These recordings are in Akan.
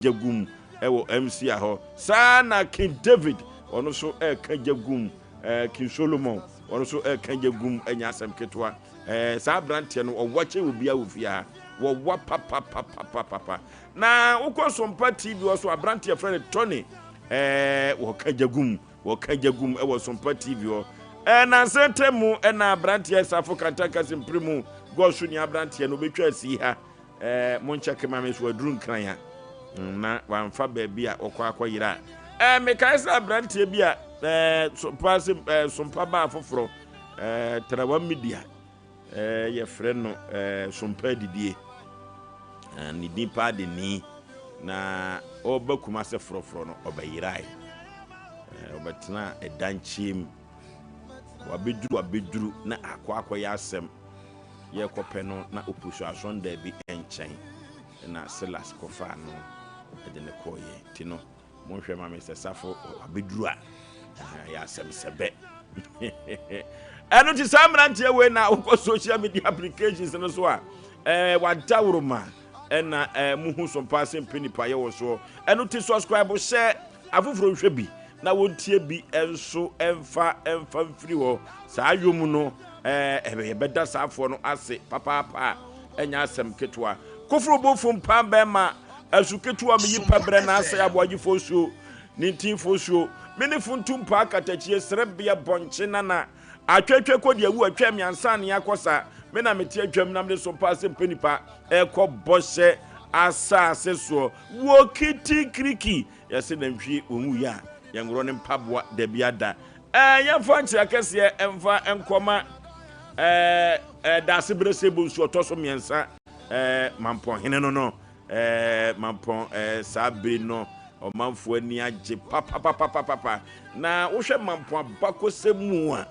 gya gum wɔ MC hɔ. Saa na King David ɔno nso ɛreka gya gum, King Solomon ɔno nso ɛreka gya gum, ɛnyɛ asɛm ketewa. Saa aberanteɛ no ɔwa kyɛ obiara wɔ fie ha, wɔwa papapapapapa. Na wokɔ Sompa TV hɔ so aberanteɛ frɛ no Tony, wɔka gya gum, wɔka gya gum wɔ Sompa TV hɔ. Nansa ntam mu ɛna aberanteɛ Safo Kantanka Simpiri mu gɔso ni aberanteɛ no obɛtwa asi ha. Eh, monkyɛke ma me so waduru Nkran a, na wamfa baabi a ɔkɔ akɔyera a. Eh, mekae sɛ aberanteɛ bi a eh, sompa se eh, sompa baa foforɔ eh, Trawa Media eh, yɛfrɛ no eh, sompa adidie eh, ne din paa de ni na ɔba Kumase forɔforɔ no ɔbɛyerae eh, ɔbɛtena ɛdankyee mu wabɛduru wabɛduru na akɔ akɔyɛ asɛm Yɛrekɔpɛ no, na ɔpusu asɔndan bi nkyɛn, ɛna Silas kɔfaa no de no kɔeɛ. Nti no, monhwɛ ma me sɛ Safo wabɛduru a, ɛyɛ asɛm sɛbɛ. Ɛno nti saa mmeranteɛ wei na wokɔ social media applications no so a, ɛɛ wadaworo ɛna ɛɛ muhu so mpa ase mpɛ nipa yɛ wɔ soɔ. Ɛno ti subscribe hyɛ afoforɔ nhwɛ bi na wɔntie bi nso mfa mfa mfiri hɔ. Saa yom no, ɛɛ yɛbɛda saa afoɔ no ase papaapa a ɛnyɛ asɛm ketewa. Koforo bofo mpa bɛrima asu ketewa meyi pɛ brɛ na asɛ aboagyefoɔ suo ne ntinfoɔ suo me ne funtu mpa akatakyie serebea bɔnkye nana atwatwa kɔ deɛ awu atwa me ansa ne akɔ sa me na mete atwam na mede so mpa ase mpɛ nipa ɛkɔ bɔhyɛ asase soɔ wɔ kitikiriki Yɛse nantwie wɔnwuiɛ a yɛnworɔ ne mpaboa dabi ada. Ɛɛ yɛmfa nkyea kɛseɛ mfa nkɔma ɛɛ ɛɛ Daase Berese Bonsu ɔtɔ so mmiɛnsa ɛɛ Mampɔn hene no no ɛɛ Mampɔn ɛɛ saa bere no ɔmanfoɔ ani agye papapapapapa na wohwɛ Mampɔn abakɔsɛm mu a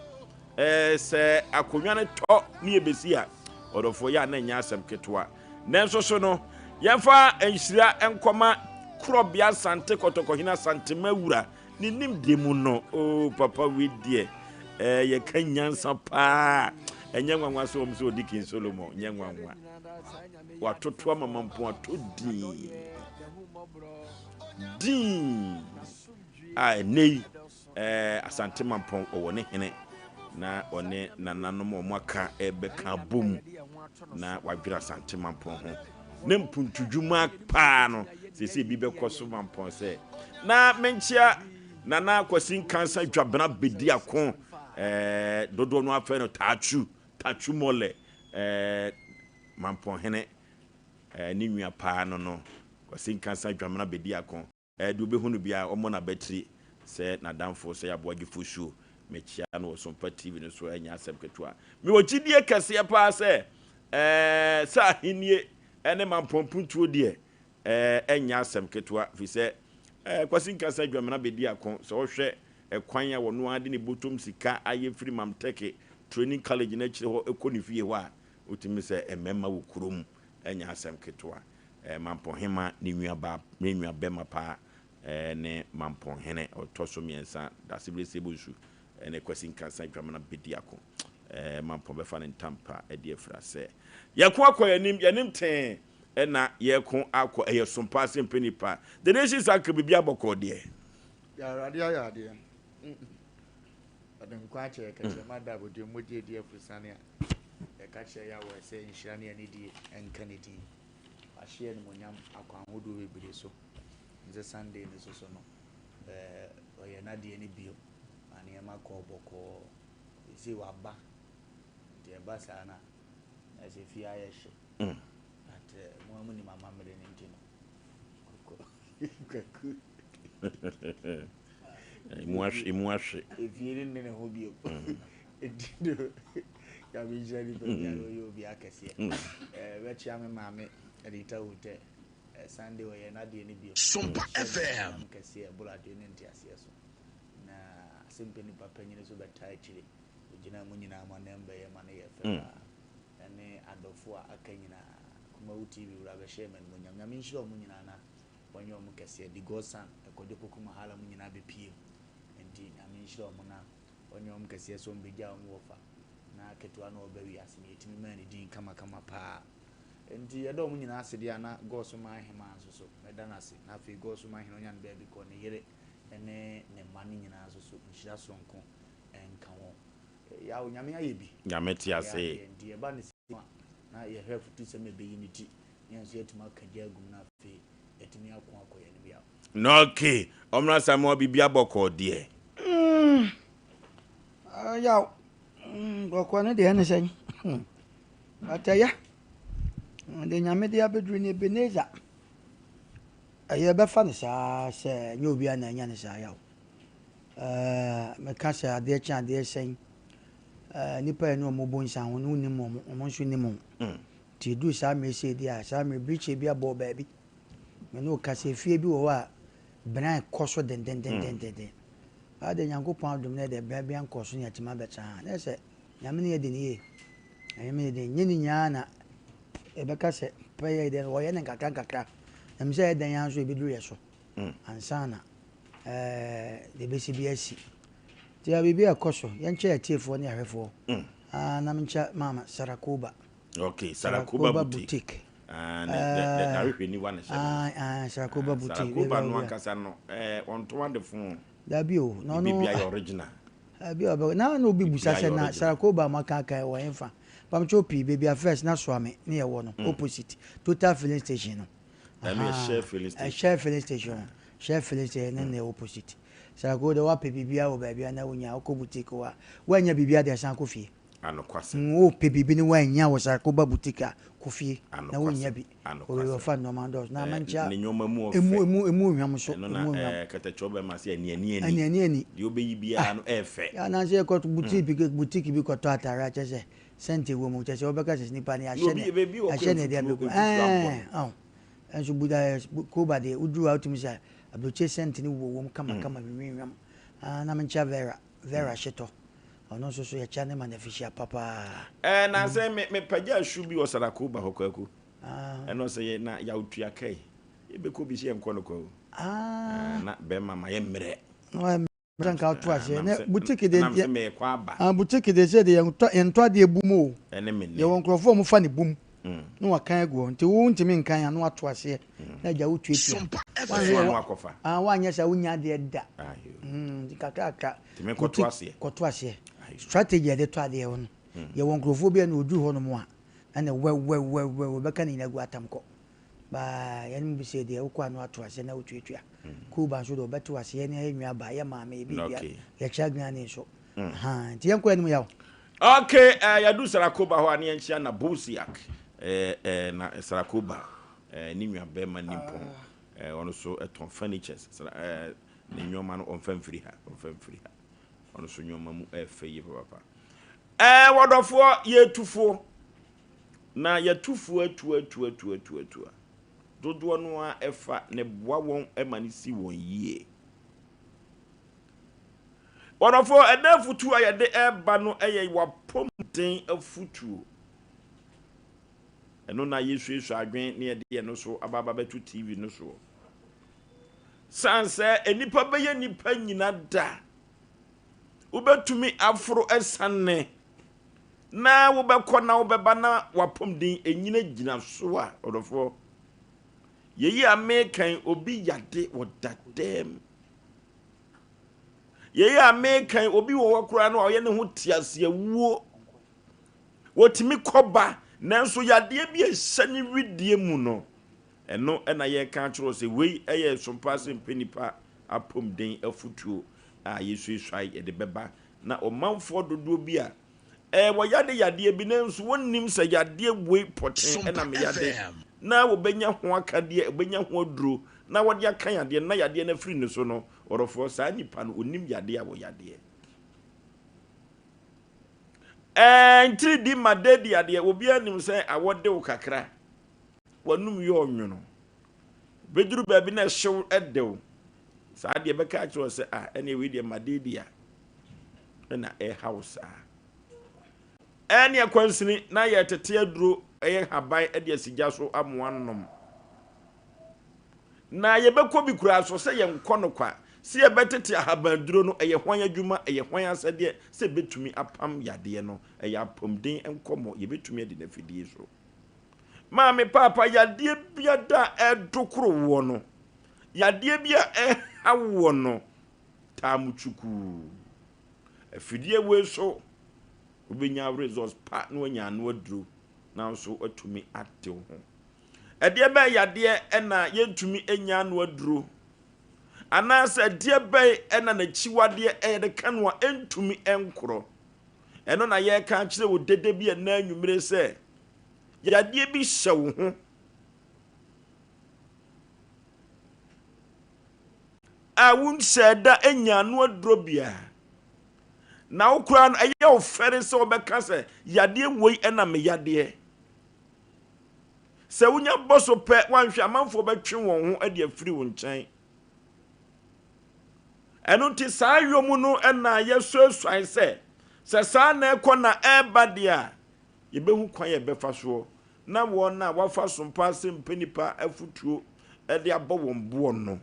ɛɛ sɛ akonnwa no tɔ ne yɛbɛsi a ɔdɔfoɔ yɛ a na ɛnyɛ asɛm ketewa. Nanso so no, yɛmfa nhyira nkɔma Korɔbea Asante Kɔtɔkɔhene Asante Mawura ne nimdeɛ mu no. Oh, papa wei deɛ, eh, yɛka nyansa paa. Ɛnyɛ nwanwa sɛ wɔn sɛ ɔdi King Solomon, nyɛ nwanwa. Watoto ama mampo ato din. Din a ɛnɛ yi eh, Asante Mampɔn ɔwɔ ne hene na ɔne nananom a wɔaka ɛbɛka abom na wadwene Asante Mampɔn ho ne mpuntudwuma paa no sɛsɛ bi bɛkɔ so Mampɔn sɛ na menkyea Nana Kwasi Nkansa Dwabena bɛdi ako eh, dodoɔ no afɛ no Tachu Tachu Mɔlɛ eh, Mampɔn hene eh, ne nua paa no no Kwasi Nkansa Dwamena bɛdi ako Deɛ ɔbɛhu no biara, ɔmmɔ n'abatiri sɛ n'adamfo, sɛ Aboagye Fosuo. Mekyea no wɔ Sompa TV no so, ɛnyɛ asɛm ketewa. Mewɔ gyidie kɛseɛ paa sɛ, ɛɛ, sɛ ahennie ne mampɔn mpuntuo deɛ, ɛɛ, ɛnyɛ asɛm ketewa, firi sɛ, ɛɛ, Kwasi Nkansah Adwamena bɛdi ako. Sɛ wohwɛ ɛkwan a ɔno ara de ne bɔtɔm sika ayɛ firi Mamtɛke Training College no akyire hɔ kɔ ne fie hɔ a, wotumi sɛ mmarima wɔ kurom, ɛnyɛ asɛm ketewa. Mampɔnhema ne nuabaa ne nuabɛma paa ne Mampɔnhene ɔtɔ so mmiɛnsa Dasebere Sebonsu ne Kwasi Nkansah Dwamena Bediako. Mampɔn bɛfa ne ntampa de afira sɛ yɛko akɔ yɛn anim, yɛn anim tee na yɛko akɔ ɛyɛ som paa sɛ mpɛ nipa. The Nation Circle biribi abɔkɔɔ deɛ. Yɛ Awurade ayɛ adeɛ. Ɔde nkwa akyɛ yɛ kɛkyerɛma da abodwe mogya edi afurusane a yɛka kyerɛ Yahweh sɛ nhyira ne anidie nka ne din. Wahyɛ yɛn animuonyam akwan ahodoɔ bebree so. Nse Sunday no so so no, ɔyɛ n'adeɛ no bio ma nneɛma kɔɔ bɔkɔɔ. Seesei waba, nti ɛba saa na na ɛsɛ fie ayɛ hye. But mo a monim amammerɛ no nti no, kɔkɔ kwaku. Emu ahwe, emu ahwe. Efie no nne ne ho bio. Enti no, Nyame nhyira nipa biara ɔyɛ obi akɛseɛ. Eh, bɛkyea me maame Anita Hutɛ. Eh, Sunday ɔyɛ n'adeɛ no bio. Sompa Hyɛ FM. animuonyam kɛseɛ ɛboro adwene ne nteaseɛ so. Na asɛmpɛ nipa panyini nso bɛtaa akyire. Ɔgyina mu nyinaa mo anan bɛyɛ ma no yɛ fɛ paa. Ɛne adɔfo a aka nyinaa. Kumawu TV wura bɛhyɛɛ me animuonyam. Nyame nhyira wɔn nyinaa na wɔnyɛ wɔn kɛseɛ. The Godson, Kwadwo Poku Mahala mo nyinaa bɛpue mu. Nti Nyame nhyira wɔn na ɔnyɛ wɔn kɛseɛ sɛ wɔn bɛgyaa wɔn wɔfa na ketewa no ɔba wiase no yɛtumi maa ne din kamakama paa. Nti yɛda wɔn nyinaa ase deɛ a na Goɔso man hemaa nso so mɛda no ase. Na afei Goɔso man hene ɔnya no baabi kɔ, ne yere ne ne mma no nyinaa nso so nhyira soronko nka wɔn. Yaw, Nyame ayɛ bi. Nyame te Wayɛ ase. adeɛ. Nti ɛba no sei no a, na yɛhwɛ afutusɛm a ɛbɛyi ne ti, na yɛn nso yɛatumi aka gya agu mu na afei yɛatumi ako akɔ yɛn anim. Yaw. Na okay, ɔmmra Samoa biribi abɔkɔɔ deɛ. Mm, ah, yaw. Mm, bɔkɔɔ no deɛ ɛne sɛn? But ɛyɛ. Deɛ Nyame de abɛduru no Ebenezer. Ɛyɛ bɛfa no saa sɛ ɛnyɛ obiara na anya no saa yaw. Ɛɛ, meka sɛ adeɛ kye adeɛ sɛn. Ɛɛ, nnipa yɛ ne wɔn bɔ nsa ho no wonim wɔn, wɔn nso nim wo. Nti ɛduru saa mmerɛ sei deɛ a, saa mmerɛ birikyie bi abɔ wɔ baabi. Me ne wo kasa efie bi wɔ hɔ a bran kɔ so dendendendenden. Baa deɛ Nyankopɔn adom no deɛ bran bi ankɔ so ne yɛatumi abɛtena ha. Na ɛsɛ Nyame ne yɛ di no yie. Nyame ne yɛ di nyɛ ne nyinaa na yɛbɛka sɛ pɛyɛ deɛ wɔyɛ no nkakra nkakra. Na mesɛ ɛyɛ dɛn ara nso ɛbɛduru yɛ so ansa na ɛɛ deɛ ɛbɛsi bi asi. Nti a biribi ɛkɔ so yɛnkyɛ atiefoɔ ne ahwɛfoɔ. Ah, na menkyɛ maama Sarakoba. Okay, Sarakoba Sarakoba Boutique. Boutique. Ah, ne ne ne n'ahwehwɛ niwa na ɛhyɛ no. Ah, ah, Sarakoba Ah, Boutique. Sarakoba no ankasa no, eh, ɔntɔn ade fo. Dabi o, na Ne ɔno biribi ayɛ original. Ebi a ɔbɛ na na obi busa Biribi sɛ ayɛ na original. Sarakoba a moaka aka yi wɔ hefa? Mpamokyɛw pii, baabi a first na Suame ne yɛ wɔ no, opposite Total filling station no. Ɛno yɛ Shell Ahaa, filling eh, station. Shell filling station no, Shell filling station no na ɛwɔ opposite. Sarakoba deɛ woapɛ biribiara wɔ baabi a na wonya, wokɔ boutique hɔ a, woannya biribiara deɛ san kɔ fie. Anokwasɛm. Wopɛ biribi na woannya wɔ Sarakoba boutique a, kɔ fie na wonnya Anokwasɛm. bi. Wɔ baabi a Anokwasɛm. wɔfa nneɛma no dɔɔso. Na Eh, mankyɛ ne nneɛma mu emu ɔfɛ. emu emu hwam nso, Ɛno na emu hwam. eh, kɛtɛkyɛw bɛma sɛ aniani ani. Aniani ani. Deɛ wobɛyi biara no ɛɛfɛ. Yɛ anaasɛ yɛkɔ boutique bi boutique bi kɔtɔ atare a kyerɛ sɛ sɛnte wɔ mu kyerɛ sɛ wobɛka sɛ nipa no Na yɛahyɛ obi ne baabi wɔ kɔ yɛahyɛ ne deɛ mfuturo bɛgu mfuturo abɔ ɛɛ no. ɔn ɛnso bu ɛɛ koba deɛ woduru a wotumi sɛ aburokyire sɛnte no wɔ wɔm kama kama hwinhwinhwam ah na menkyɛ Vera Vera Hyetɔ ɔno nso so yɛkyɛ ne ma no afihyia papaa. Ɛɛ na sɛ me mepagya shoe bi wɔ Sarakoba hɔ Kwaku. Ah. Ɛno sɛ yɛ na yaw tua kai. Yɛbɛkɔ bi sɛ yɛnkɔ no kwa o. Ah. Na bɛrima ma yɛ mmerɛ. Na wayɛ mmerɛ nka woto aseɛ. Na boutique de nam sɛ merekɔ aba. Ah, boutique de sɛ de yɛntɔ yɛntɔ adeɛ bum o. Ɛne me nɛ. Yɛwɔ nkurɔfoɔ a wɔfa ne bum na wakan agu hɔ. Nti wo ntumi nkan a na wato aseɛ na agya wo tuatua. Wanhwɛ yɛ wa ah wanyɛ saa wonya adeɛ da. Nti kakrakra. Tumi kɔto aseɛ. Kɔto aseɛ. Strategy a yɛde tɔ adeɛ hɔ no. Yɛwɔ nkurɔfoɔ bi a na wɔduru hɔ nom a ɛna wɛwɛwɛwɛ wɔbɛka ne nyinaa gu atam kɔ. Baa yɛn mu bi sɛ deɛ wokɔ ano ato aseɛ na wotuatua. Kuba nso deɛ wɔbɛto aseɛ ne yɛn nua baa yɛ maame yɛ biribi yɛkyɛ aduane nso. Nti yɛnkɔ anim yaw. Okay, yɛadu Sarakoba hɔ a ne yɛnkyea na Bosiak eh, eh, na Sarakoba eh, ne nua bɛrima nimpɔn eh, ɔno nso tɔn furnitures sra, eh, ne nneɛma no ɔmfa mfiri ha ɔmfa mfiri ha ɔno nso nneɛma mu ɛfɛ yie papapa. Eh, wɔdɔfoɔ yɛtufoɔ na yɛtufoɔ atu atu atu atu atu a dodoɔ no a ɛfa ne boa wɔn ma ne si wɔn yie. Wɔdɔfoɔ ɛnɛ afutuo a yɛde ɛreba no yɛ wapɔmuden afutuo. Ɛno na yɛsuasua adwene ne yɛde yɛn no so aba aba bɛto TV no soɔ. San sɛ nnipa bɛyɛ nnipa nyina da. Wobɛtumi aforo asiane na wobɛkɔ na wobɛba na wapɔmuden ɛnyina gyina so a ɔdɔfoɔ. Yɛyi a mekan obi yade wɔ dadam. Yei a meka yi, obi wɔ hɔ koraa no a ɔyɛ ne ho teaseawuo. Wɔtumi kɔba, nanso yadeɛ bi a ɛhyɛ ne wedeɛ mu no, ɛno na yɛreka akyerɛ wo sɛ wei yɛ sompa ase mpɛ nipa apɔmuden afotuo a yɛsuasuae yɛde bɛba na ɔmanfoɔ dodoɔ bi a Ɛɛ, wɔyade yadeɛ bi nanso wɔnnim sɛ yadeɛ wei pɔtee na meyade, na wɔbɛnya ho akadeɛ, wɔbɛnya ho aduro na wɔde aka yadeɛ no na yadeɛ no afiri ne so no, ɔdɔfoɔ, saa nipa no ɔnnim yadeɛ a wɔyadeɛ. Ɛɛ, ntiridi ma dadi adeɛ, obiara nim sɛ awɔ de wo kakra, w'anum yɛ ɔnwono, bɛduru baabi na ɛhyew de wo, saa deɛ bɛka akyerɛ wo sɛ, ah, ɛneɛ wei deɛ ma dadi a. na ɛreha wo saa. Ɛne akwansini na yɛtete aduro ɛyɛ nhaban de asi gya so amoa nom. Na yɛbɛkɔ bi koraa so sɛ yɛnkɔ no kwa sɛ yɛbɛtete ahaban aduro no ɛyɛ hwan adwuma ɛyɛ hwan asɛdeɛ sɛ ɛbɛtumi apam yadeɛ no ɛyɛ apɔmuden nkɔmmɔ yɛbɛtumi adi no afidie so. Maame paapa yadeɛ biada a ɛdokoro woɔ no, yadeɛ bi a ɛha woɔ no, taa mu kyukuu. Afidie wei so, wobɛnya results pa na wanya ano aduro na nso atumi ate wo ho. Ɛdeɛ bɛn yadeɛ ɛna yɛntumi nya ano aduro? Anaasɛ ɛdeɛ bɛn ɛna n'akyiwadeɛ ɛyɛde ka no a ɛntumi nkorɔ? Ɛno na yɛreka akyerɛ wo dede bi ɛnɛ anwummere sɛ yadeɛ bi hyɛ wo ho a wonhyɛɛ da nya ano aduro biara. Na wo koraa no ɛyɛ wo fɛre sɛ wobɛka sɛ yadeɛ wei ɛna me yadeɛ. Sɛ wonya bɔ so pɛ woanhwɛ amanfoɔ bɛtwe wɔn ho de afiri wo nkyɛn. Ɛno nti saa yom no na yɛsuasuae sɛ sɛ saa na ɛkɔ na ɛreba deɛ a yɛbɛhu kwan a yɛbɛfa soɔ na wɔn a wɔafa sompa ase mpɛ nipa afotuo de abɔ wɔn boɔ no,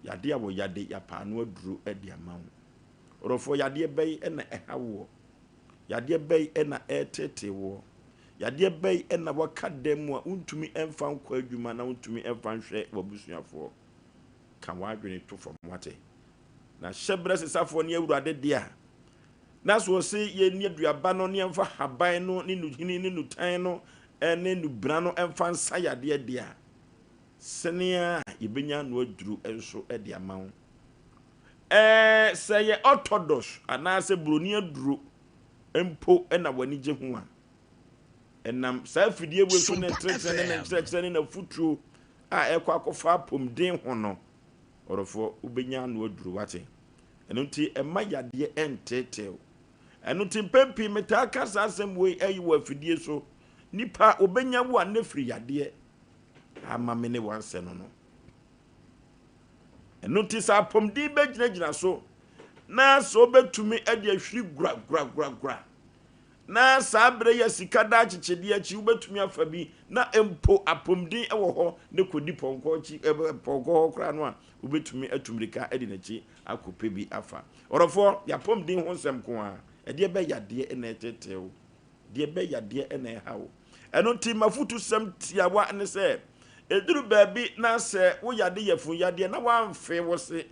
yadeɛ a wɔyade yɛapa ano aduro de ama wo. Ɔdɔfoɔ, yadeɛ bɛn na ɛha woɔ? Yadeɛ bɛn na ɛreteetee woɔ? Yadeɛ bɛn na waka dan mu a wontumi mfa nkɔ adwuma na wontumi mfa nhwɛ w'abusuafoɔ? Ka w'adwene to fam, wate? Na hyɛberɛ sesafoɔ ne Awurade dea. Na so ɔse yɛnni aduaba no ne yɛmfa haban no ne nuhini ne nutan no ne nubena no mfa nsa yadeɛ deɛ a, sɛnea yɛbɛnya ano aduru nso de ama wo. Ɛɛ, sɛ yɛ orthodox anaasɛ buroni aduro mpo na w'ani gye ho a, ɛnam saa afidie wei so ne ntenetene ne ne nkyerɛkyerɛ ne n'afotuo a ɛkɔ akɔfa apɔmuden ho no, ɔdɔfoɔ, wobɛnya ano aduro, wate? Ɛno nti, mma yadeɛ nteetee wo. Ɛno nti, mpɛn pii metaa ka saa asɛm wei ayi wɔ afidie so, Nipa, wɔbɛnya wo a na firi yadeɛ ama me ne wansɛ no no. Ɛno nti, sɛ apɔmuden bɛgyinagyina so na sɛ wobɛtumi de ahwiri guraguraguragura na saa berɛ yi a sika da akyekyedeɛ akyi wobɛtumi afa bi na mpo apɔmuden wɔ hɔ ne kɔdi pɔnkɔ akyi pɔnkɔ hɔ koraa no a wobɛtumi atu mmirika adi n'akyi akɔpɛ bi afa. Ɔdɔfoɔ, yɛapɔmuden ho nsɛm ko ara, ɛdeɛ bɛ yadeɛ na ɛtetee wo, deɛ bɛ yadeɛ na ɛha wo. Ɛno nti m'afotusɛm tiawa ne sɛ, ɛduru baabi na sɛ wo yade yafunu yadeɛ na woamfee wo se,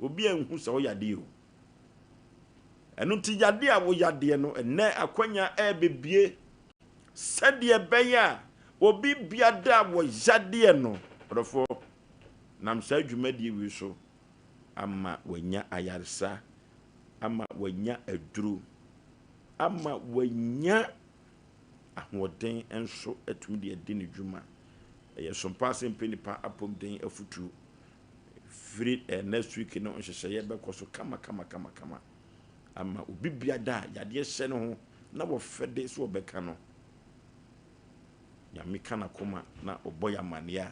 obi anhu sɛ wo yadeɛ o. Ɛno nti yadeɛ a wo yadeɛ no, ɛnnɛ akwanya ɛrebɛbie sɛdeɛ ɛbɛyɛ a obi biada a wɔ yadeɛ no, ɔdɔfoɔ, nam saa dwumadie wei so ama wanya ayaresa, ama wanya aduro, ama wanya ahoɔden nso atumi de adi ne dwuma. Ɛyɛ sompa ase mpɛ nipa apɔmuden afutuo. Firi eh, next week no nhyehyɛeɛ bɛkɔ so kama kama kama kama ama obi biada a yadeɛ hyɛ ne ho na wɔfɛ de so wɔbɛka no. Nyame ka n'akoma na ɔbɔ yɛ amaneɛ a,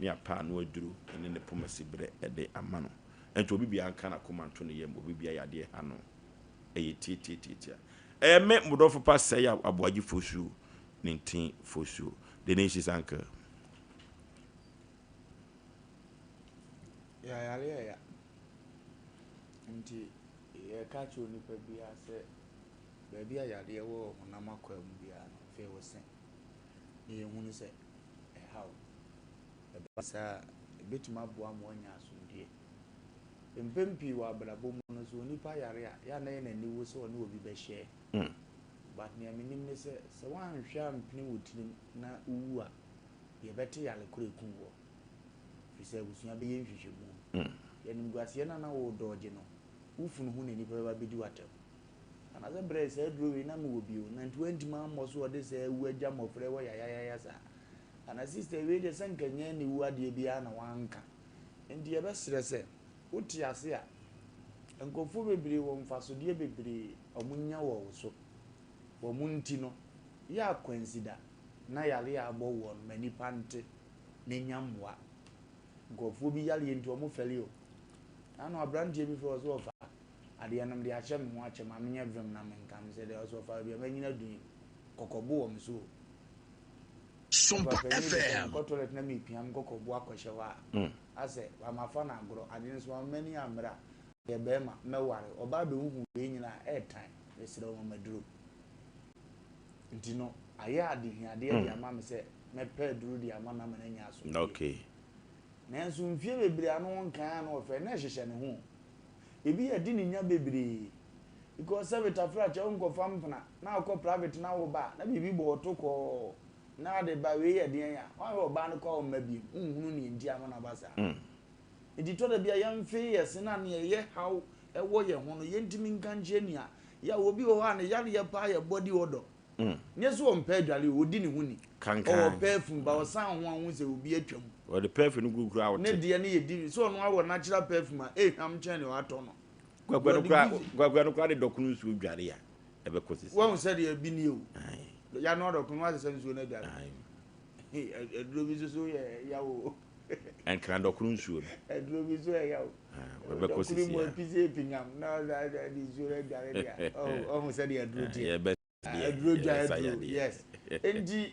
ne apa ano aduro ne ne poma siberɛ de ama no. Ɛnti obi biara nka n'akoma nto ne yam, obi biara yadeɛ ha no, ɛyɛ tiatiatiatia. Ɛyɛ me mo dɔfo pa Sɛyaw Aboagye Fosuo, ne ntin Fosuo, the nation's uncle. Yɛayare ɛya. Nti yɛka kyerɛ onipa biara sɛ baabi a yadeɛ wɔ wɔ honam akwaa mu biara no, afei wo se na yɛhunu sɛ ɛha wo. Ɛba saa a, ɛbɛtumi aboa ma woanya asomdwoeɛ. Mpɛn pii wɔ abrabɔ mu no, sɛ onipa yare a, yɛ a na ɛyɛ no aniwu sɛ ɔne obi bɛhyɛ. But nea menim ne sɛ, sɛ woanhwɛ ampene wo tirim na wowu a, yɛbɛte yare korɔ ɛku woɔ. Ɛfiri sɛ abusua bɛyɛ nhwehwɛmu. Nti animguaseɛ no a na woredɔɔgye no, wo funu ho na nnipa bɛba abɛdi wo atɛm. Anaasɛ berɛ saa aduro wei na mewɔ bio na nti wantumi ammɔ so ɔde saa awu agya mmɔfra wɔ yayayaya saa. Ana sister wei deɛ sɛ nka nyɛ aniwu adeɛ biara na wanka. Nti yɛbɛsrɛ sɛ wote ase a nkurɔfoɔ bebree wɔ mfasodeɛ bebree a wɔnya wɔ wo so. Wɔn nti no yɛ akwansida na yareɛ a abɔ woɔ no ma nnipa nte na nya mmoa. Nkurɔfoɔ bi yareɛ nti wɔn fɛre o. Ano aberanteɛ bi frɛ ɔsɛ ɔfa Adeɛ no mede ahyɛ me ho akyɛ ma menyɛ vem na menka me sɛ deɛ ɔsɛ ɔfa baabi a manyini adu yi kɔkɔbo wɔ me so o. Sompa Ɔfa panyin bi sɛ FM. mekɔ toilet na mepia me kɔkɔbo akɔhyɛ hɔ a asɛ wamafa no agorɔ ade no so wama m'ani ammere a meyɛ bɛrima mɛware ɔbaa bɛhuhu wei nyinaa ɛɛtan mesrɛ wo ma maduro nti no. Ayɛ adehiadeɛ de ama me sɛ mɛpɛ aduro de ama no ama no anya asomdwoeɛ. Nanso mfeɛ bebree a na ɔnkan a na ɔfrɛ na ɛhyehyɛ ne ho. Ebi yɛ de ne nya bebree. Because sɛ betafrakyɛ wonkɔfa mpena na wokɔ private na woba a na biribi bɔ wo to kɔɔ na ade ba wei yɛ deɛn a woanhwɛ ɔbaa no kɔ a ɔmma biom wonhunu neɛ nti ama no aba saa. Nti tɔ da bi a yɛmfee yɛ se na neɛ ɛyɛ haw ɛwɔ yɛ ho no yɛntumi nka nkyerɛ nua. Yaw obi wɔ hɔ a ne yareɛ paa yɛ body odor. Nyɛ sɛ ɔmpɛ adware o, ɔdi ne ho ni. Ɔwɔ perfume but ɔsan ho a wohu sɛ obi atwam. Ɔde perfume no gu koraa a wote. Ne deɛ no yɛ di sɛ ɔno awɔ natural perfume a ɛhwam kyɛn deɛ watɔ no. Kwakua no koraa kwakua no koraa de dɔkono nsuo dware a ɛbɛkɔ sisi. Wahu sɛ deɛ bi nie o. Yanoa dɔkono wasesa nsuo no adware. Aduro bi nso so yɛ yaw o. Nkran dɔkono nsuo no. Aduro bi nso yɛ yaw. Ɛbɛkɔ sisi a. Dɔkono mu apisi epinyam na ɔde nsuo no adware deɛ ɔhu sɛ deɛ aduro teɛ. Aduro dwa aduro yes nti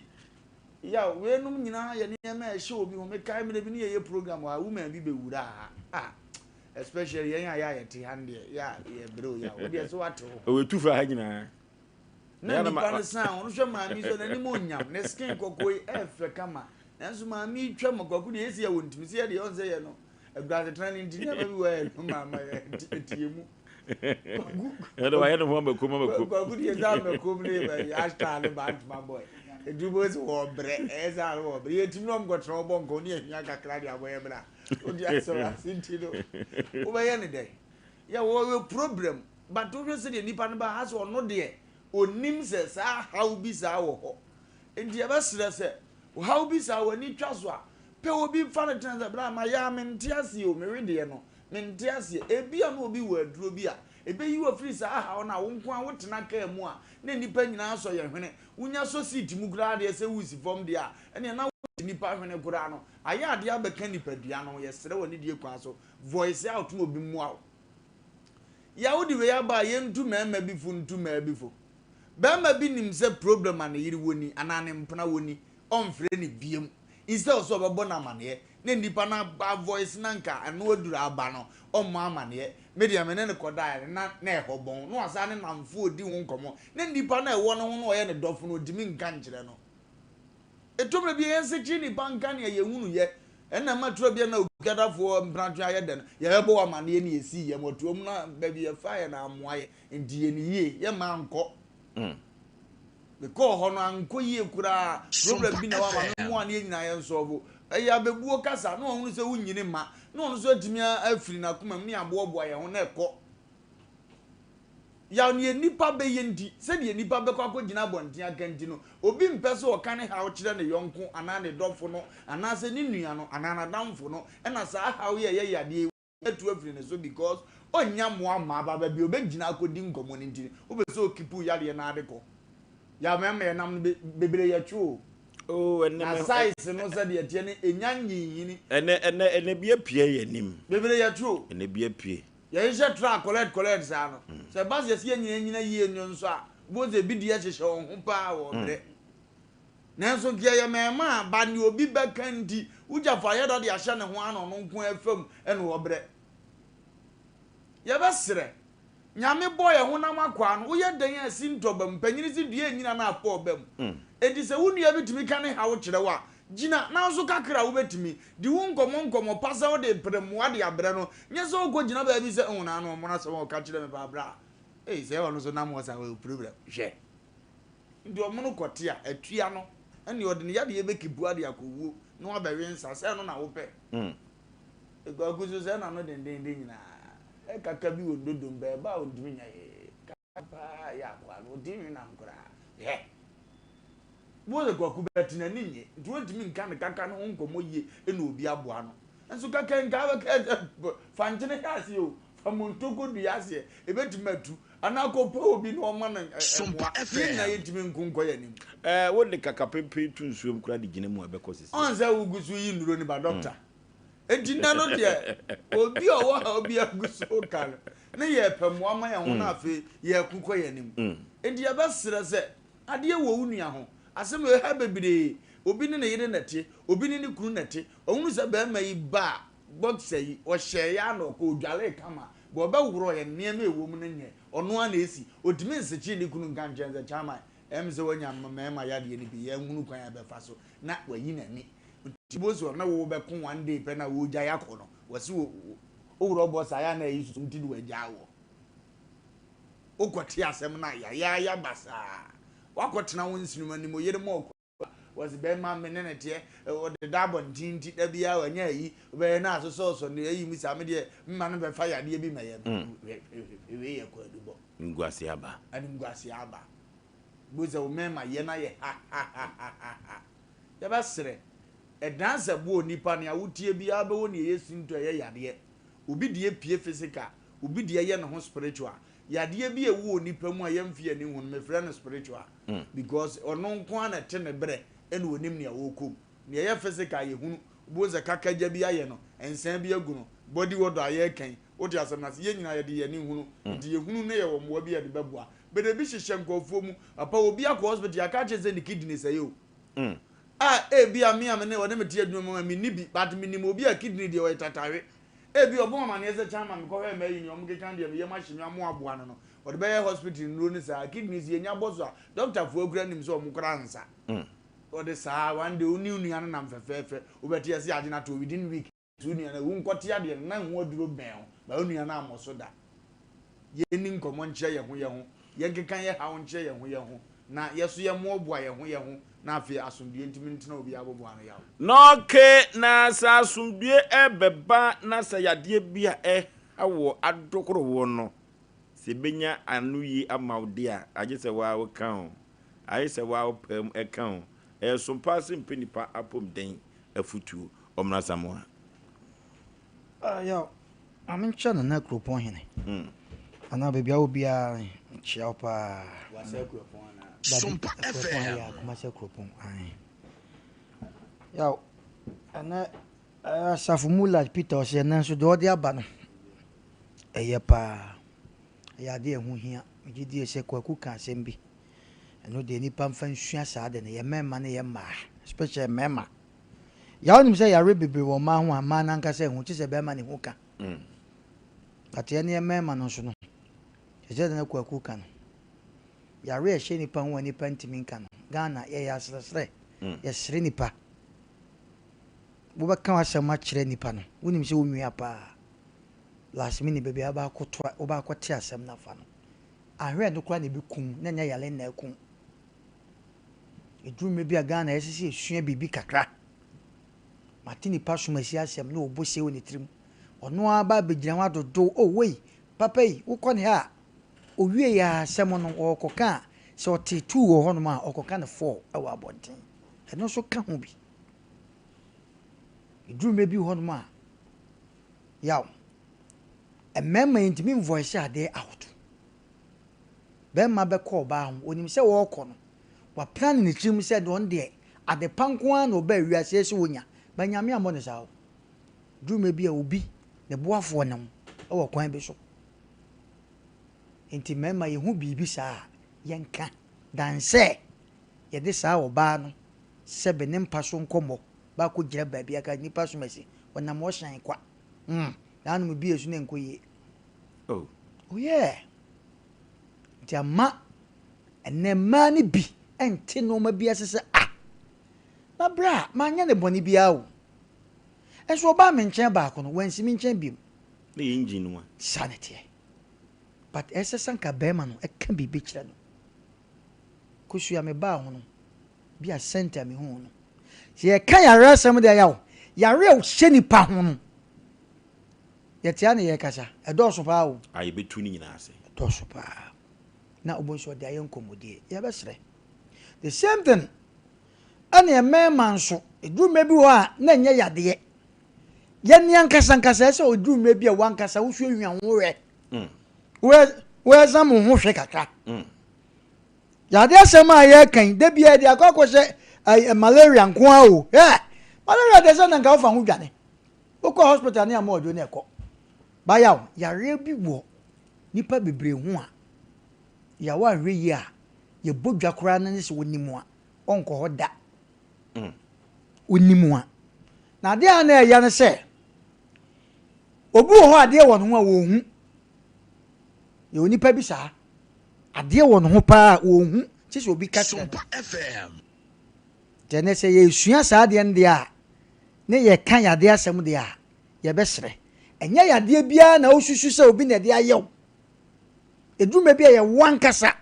yaw weinom nyinaa yɛ nneɛma a ɛhyɛ obi ho mekae mmerɛ bi ne yɛyɛ program wɔ ha woman bi bɛwura ha ah especially yɛn a yɛ a yɛte ha no deɛ yɛ a yɛbrɛ o yaw wodeɛ so wate ho ɔwɔ fa ha nyinaa na nipa no san ho no hwɛ maame so n'anim onyam ne skin kɔkɔɔ yi ɛfɛ kama nanso maame yi twa mu kɔkɔ deɛ esi yɛ wɔ ntumi sɛ yɛ deɛ ɔnsɛ yɛ no aguasetena ne nti nneɛma bi wɔ yɛ no maama yɛ tie mu ɛdɛ wayɛ ne ho amakom amakom kwaku deɛ sɛ amakom ne yɛ hashtag ne bantoma boy ɛdu bɔ sɛ wɔbrɛ ɛyɛ sɛ ano wɔbrɛ yɛtumi na ɔmkɔtena ɔbɔ nkɔm ne yɛhia kakra de abɔ yɛ bra wode asɛm ase nti no wobɛyɛ ne dɛn yɛ wɔyɛ problem but wohwɛ sɛdeɛ nnipa no ba ha sɛ ɔno deɛ ɔnim sɛ saa haw bi saa wɔ hɔ Enti yɛbɛsrɛ sɛ, ɔhaw bi saa w'ani twa so a, pɛ obi fa no tena sɛ, Bra, mayɛ a mente aseɛ o, me wedeɛ no, mente aseɛ. Ebia na obi wɔ aduro bi a ɛbɛyi wo afiri saa haw no a wo nko ara wotena kaa mu a na nnipa nyinaa sɔ yɛn hwene. Wonya sɔ seat mu koraa deɛ sɛ woresi fam deɛ a, ɛnneɛ na wote nnipa hwene koraa no. Ayɛ adeɛ abɛka nipadua no ho. Yɛsrɛ wo anidie kwan so, voice out ma obi mmoa wo. Yɛ wode wei aba a, yɛntu mmarima bi fo ntu mmaa bi fo. Barima bi nim sɛ problem a ne yere wɔ ni anaa ne mpena wɔ ni, ɔmfrɛ no biom. Instead of sɛ ɔbɛbɔ no amaneɛ na nnipa no aba voice na nka ɛno aduru aba no, ɔmmɔ amaneɛ. Me deɛ me ne no kɔdaeɛ no na na ɛhɔ bɔn. Na wasan ne nnamfoɔ redi ho nkɔmmɔ. Na nnipa no a ɛwɔ ne ho no ɔyɛ ne dɔfo no ɔntumi nka nkyerɛ no. Ɛtɔ mmerɛ bi a yɛnsekyere nnipa nka nea yɛhunuiɛ. Ɛna ɛma turo bi a na Okuadafoɔ mpenatwe ayɛ dɛ no, yɛbɛbɔ wo amaneɛ na yɛsii yɛn atuom na baabi yɛfaeɛ no ammoa yɛn. Nti yɛ no yie, yɛ mma ankɔ. Mekɔɔ hɔ no ankɔ yie koraa. Problem bi na ɛwɔ ama me mmoa ne yɛn nyinaa yɛn sɔɔbo. Ɛyɛ abɛbuo kasa na ɔhunu sɛ wonyini mma na ɔno nso atumi afiri n'akoma mu ne aboaboa yɛn ho na ɛkɔ. Yaw neɛ nnipa bɛyɛ nti, sɛdeɛ nnipa bɛkɔ akɔgyina abɔnten aka nti no, obi mpɛ sɛ ɔka ne haw kyerɛ ne yɔnko anaa ne dɔfo no anaasɛ ne nua no anaa n'adamfo no ɛna saa haw yi a ɛyɛ yadeɛ yi atu afiri ne so because ɔnnya mmoa mma aba baabi a ɔbɛgyina akɔdi nkɔmmɔ no nti no, wopɛ sɛ ɔkipu yadeɛ no ara de kɔ. Yaw mmarima yɛnam no bebree yɛtwe o. Oh, ɛnɛ Na me size no sɛdeɛ ɛteɛ no ɛnya nyinnyini. Ɛnɛ ɛnɛ ɛnɛ bi apue yɛn anim. Bebree yɛtwe o. Ɛnɛ bi apue. Yɛhyehyɛ tra collect collect saa no, sɛ ɛba sɛ yɛsɛ yɛn nyinaa nyina yie no nso a, wobɛhu sɛ ebi deɛ hyehyɛ wɔn ho paa wɔ brɛ. Nanso nka yɛyɛ mmarima a, ba nea obi bɛka nti, wogya fa yɛda de ahyɛ ne ho ara na ɔno nko ara fam na ɔbrɛ. Yɛbɛsrɛ, Nyame bɔɔ yɛn honam akwaa no, woyɛ dɛn a si ntɔ ba mu? Panyin se dua nnyina na afɔ ɔba mu. Enti sɛ wo nua bi tumi ka ne haw kyerɛ wo a, gyina, nanso kakra a wobɛtumi. Di wo nkɔmmɔ nkɔmmɔ pa sɛ wode repere mmoa de abrɛ no, nyɛ sɛ wokɔgyina baabi sɛ, Oh, naano ɔmono asɛm a ɔka kyerɛɛ me paa bra. Ei, sɛ ɔno nso nam hɔ saa, ɔyɛ problem. Hwɛ. Nti ɔmono kɔte a, atua no, ɛnneɛ ɔde ne yadeɛ bɛkipua de akɔwuo na wabɛwe nsa, sɛ ɛno na wopɛ. Kwaku nso sɛ n'ano dendenden nyinaa, ɛkaka bi wɔ ne dodom pɛ, ɛba a ɔntumi nyɛ hwee. Kaka paa yɛ akoa no, ɔntumi nwe nam koraa. Hwɛ! Wobɛhu sɛ Kwaku bɛte n'ani nnye, nti ɔntumi nka ne kaka no ho nkɔmmɔ yie na obi aboa no. Nso kaka nka bɛka sɛ fa nkyene hyɛ aseɛ o, fa monto kɔdua aseɛ, ɛbɛtumi atu. Anaa kɔpɛ obi na ɔma no mmoa. Yɛn nyinaa yɛntumi nko nkɔ yɛn anim. Ɛɛ, wode kaka pempen to nsuom koraa de gyina mu a, ɛbɛkɔ sisi. Ɔn sɛ wogu so yi nnuro no ba dɔkta. Enti nnɛ no deɛ, obi a ɔwɔ haw bi agu so ka no, ne yɛrepɛ mmoa ma yɛn ho na afei yɛreko kɔ yɛn anim. Enti yɛbɛsrɛ sɛ, adeɛ wɔ wo nua ho, asɛm wei ha bebree, obi ne ne yere na ɛte, obi ne ne kunu na ɛte, ɔhunu sɛ barima yi ba a, boxer yi, ɔhyɛeɛ ara na ɔkɔ, ɔdwaree kama, but ɔbɛworɔ yɛn nneɛma a ɛwɔ mu no nyɛ, ɔno ara na ɛsi, ɔntumi nsekyere ne kunu nka nkyerɛ no sɛ, Chairman, Ɛyɛ me sɛ wanya mmarima yadeɛ no bi, yɛnhunu kwan a yɛbɛfa so na wayi n'ani. Nti wobɛhu sɛ ɔne wo bɛko one day pɛ na wogyae akɔ no, wɔse wo worɔ bɔ saa yɛ a na ayi susu nti na wagyaa woɔ. Wokɔte asɛm no a yayaaya basaa. Woakɔtena wo nsenom anim, wo yere ma ɔkɔ a, wɔse bɛrima me ne no teɛ, ɔdeda abɔnten nti da biara wanya ayi, wobɛyɛ na asosɔsosɔ no ayi mu saa, me deɛ memma no bɛfa yadeɛ bi mɛyɛ me. Hwɛ hwɛ wei yɛ kwaadubɔ. Animguaseɛ aba. Animguaseɛ aba. Bohu sɛ wo mɛɛma yɛ no ayɛ ha-ha-ha-ha-ha. Yɛbɛsrɛ. Ɛdan sɛ boɔ onipa nea wotie biara bɛwɔ nea ɛyɛ sintɔ ɛyɛ yadeɛ. Obi deɛ pue physical, obi deɛ yɛ ne ho spiritual. Yadeɛ bi a ɛwɔ onipa mu a yɛmfe yɛn ani nhu no mefrɛ no spiritual because ɔno nko ara na ɛte ne berɛ ɛna ɔnim nea ɔrekɔ mu. Nea ɛyɛ physical yɛhunu. Wobɛhu sɛ kakagya bi ayɛ no, nsa bi agu no, body odor a yɛreka yi, Wote asɛm no ase? Yɛn nyinaa yɛde yɛn ani hunu. Nti yɛhunu na yɛwɔ mmoa bi a yɛde bɛboa. But ebi hyehyɛ nkurɔfoɔ mu. Papa, obi akɔ hospital, yɛaka akyerɛ no sɛ ne kidney sɛe o. A ebia me a me ne ɔne me te adwuma mu a menni bi, but menim obi a kidney deɛ ɔyɛ tatahwe. Ebia ɔbɔ me amaneɛ sɛ Chairman mekɔhwɛɛ m'ayi nea wɔkeka deɛ me yam ahye me amoaboa no no, ɔde bɛyɛ hospital nnuro no saa. Kidneys yɛnya bɔ so a, doctorfoɔ koraa nim sɛ wɔn koraa nsa. Ɔde saa, one day wo ne wo nua no nam fɛfɛɛfɛ, wobɛte yɛse yɛagye no ato hɔ within week. So wo nua no awu? Nkɔte adeɛ no, na ho aduro bɛn wo, but wo nua no ammɔ so da. Yɛnni nkɔmmɔ nkyerɛ yɛn ho yɛn ho, yɛnkeka yɛn haw nkyerɛ yɛn ho yɛn ho, na yɛn nso yɛmmoaboa yɛn ho yɛn ho, na afei asomdwoeɛ ntumi ntena obiara aboboano yaw. Na ok, na sɛ asomdwoeɛ rebɛba na sɛ yadeɛ bi a ɛreha wo adokoro wo no, sɛ ɛbɛnya anoyie ama wo deɛ a, agye sɛ wo ara woka ho. Agye sɛ wo ara wopaa mu ka ho. Ɛyɛ som paa sɛ mpɛ nnipa apɔmuden afotuo. Ɔmmra Asamoah. Ah, yaw. Maame nkyia Nana Kuropɔn hene. Nana baabi a wɔ biara nkyia wo paa. Wasa Kuropɔn anaa? Dabi, Sompa Kuropɔn FM. ayɛ Kumasi Kuropɔn. Ae. Yaw, ɛnɛ eh, Asafo Mulad Peter ɔsɛ ɛnɛ nso deɛ ɔde aba no ɛyɛ paa. Ɛyɛ adeɛ a ɛho hia. Megye die sɛ Kwaku ka asɛm bi. Ɛno deɛ nnipa mfa nsua saa ade no. Yɛ mmarima ne yɛ mmaa, especially mmarima. Yaw nim sɛ yare bebree wɔ mmaa ho a mmaa no ankasa nhu, kye sɛ bɛrima ne ho ka. But yɛn yɛ mmarima no nso no, te sɛ na Kwaku ka no, yare a ɛhyɛ nipa ho a nipa ntumi nka no, Ghana yɛyɛ aseresere, yɛsere nipa. Wobɛka w'asɛm akyerɛ nipa no, wonim sɛ wo nua paa. Last minute baabi a wobɛakɔto wobɛakɔte asɛm no afa no, ahwɛ no koraa na ɛbɛkum na ɛnyɛ yare na akum. Ɛduru mmerɛ bi a Ghana ɛsɛ sɛ yɛsua biribi kakra. Mate nipa som asi asɛm na ɔbɔ se wɔ ne tirim. Ɔno ara ba abɛgyina ho adodo, oh wei, papa yi, wokɔ ne ha a, ɔwie yɛ asɛm no, ɔrekɔka a, sɛ ɔte tuu wɔ hɔnom a, ɔkɔka no fɔɔ wɔ abɔnten. Ɛno nso ka ho bi. Ɛduru mmerɛ bi wɔ hɔnom a, yaw, mmarima yɛntumi nvoice adeɛ out. Barima bɛkɔ ɔbaa ho, ɔnim sɛ ɔrekɔ no, waplane ne tirim sɛ ɔno deɛ adepa nko ara na ɔbaa wiase sɛ ɔnya. But Nyame ammɔ no saa o. Duru mmerɛ bi a obi, ne boafoɔ ne ho wɔ kwan bi so. Nti mmarima yɛhu biribi saa a, yɛnka than sɛ yɛde saa ɔbaa no sɛbe ne mpa so nkɔmmɔ baakɔgyina baabi aka nnipa som asi, ɔnam hɔ hyɛn kwa. Hmm, nanom bi esu na ɛnkɔ yie. Oh. Oh yeah. Nti ama ɛnɛ mmaa no bi nte nneɛma bi ase sɛ ah, na berɛ a manyɛ ne bɔne biara o. Nso ɔbaa me nkyɛn baako no, wansi me nkyɛn biom. Ne yɛ engine no a. Saa na ɛteɛ. But ɛsɛ sɛ anka barima no ɛka biribi kyerɛ no. Kosua mebaa ho no, bi a sɛnti a mehuu no. Sɛ yɛka yareɛ asɛm deɛ yaw, yareɛ a ɔhyɛ nipa ho no, Yɛte ha na yɛrekasa. Ɛdɔɔso paa o. A yɛbɛtu ne nyinaa ase. Ɛdɔɔso paa. Na wobɛhu sɛ ɔde ayɛ nkɔmmɔdie. Yɛbɛsrɛ. The same thing. Ɛne mmarima nso, ɛduru mmerɛ bi wɔ hɔ a, na ɛnyɛ yadeɛ. Yɛne ankasa ankasa, ɛsɛ sɛ ɛduru mmerɛ bi a wankasa wosuahua wo ho hwɛ. Wo exam wo ho hwɛ kakra. Yadeɛ asɛm a yɛreka yi, da biara yɛde akɔ akɔhyɛ malaria nko ara o. Hwɛ! Malaria deɛ sɛ na nka wofa ho dwane. Wokɔ hospital ne ama ɔdwo ne ɛkɔ. Bayaw, yareɛ bi wɔ nipa bebree ho a, yaw anhwɛ yie a, yɛbɔ dwa koraa no ne sɛ onim a, ɔnkɔ hɔ da. Onim a. Na adeɛ a na ɛya ne sɛ, obi wɔ hɔ adeɛ wɔ ne ho a wɔnhu. Yɛwɔ nipa bi saa. Adeɛ wɔ ne ho paa a wɔnhu. Gye sɛ obi ka kyerɛ no. Nti ɛnɛ sɛ yɛresua saa adeɛ no deɛ a, ne yɛka yadeɛ asɛm deɛ a, yɛbɛsrɛ. Ɛnyɛ yadeɛ biara na wosusu sɛ obi na ɛde ayɛ wo. Ɛduru mmerɛ bi a ɛyɛ wo ankasa.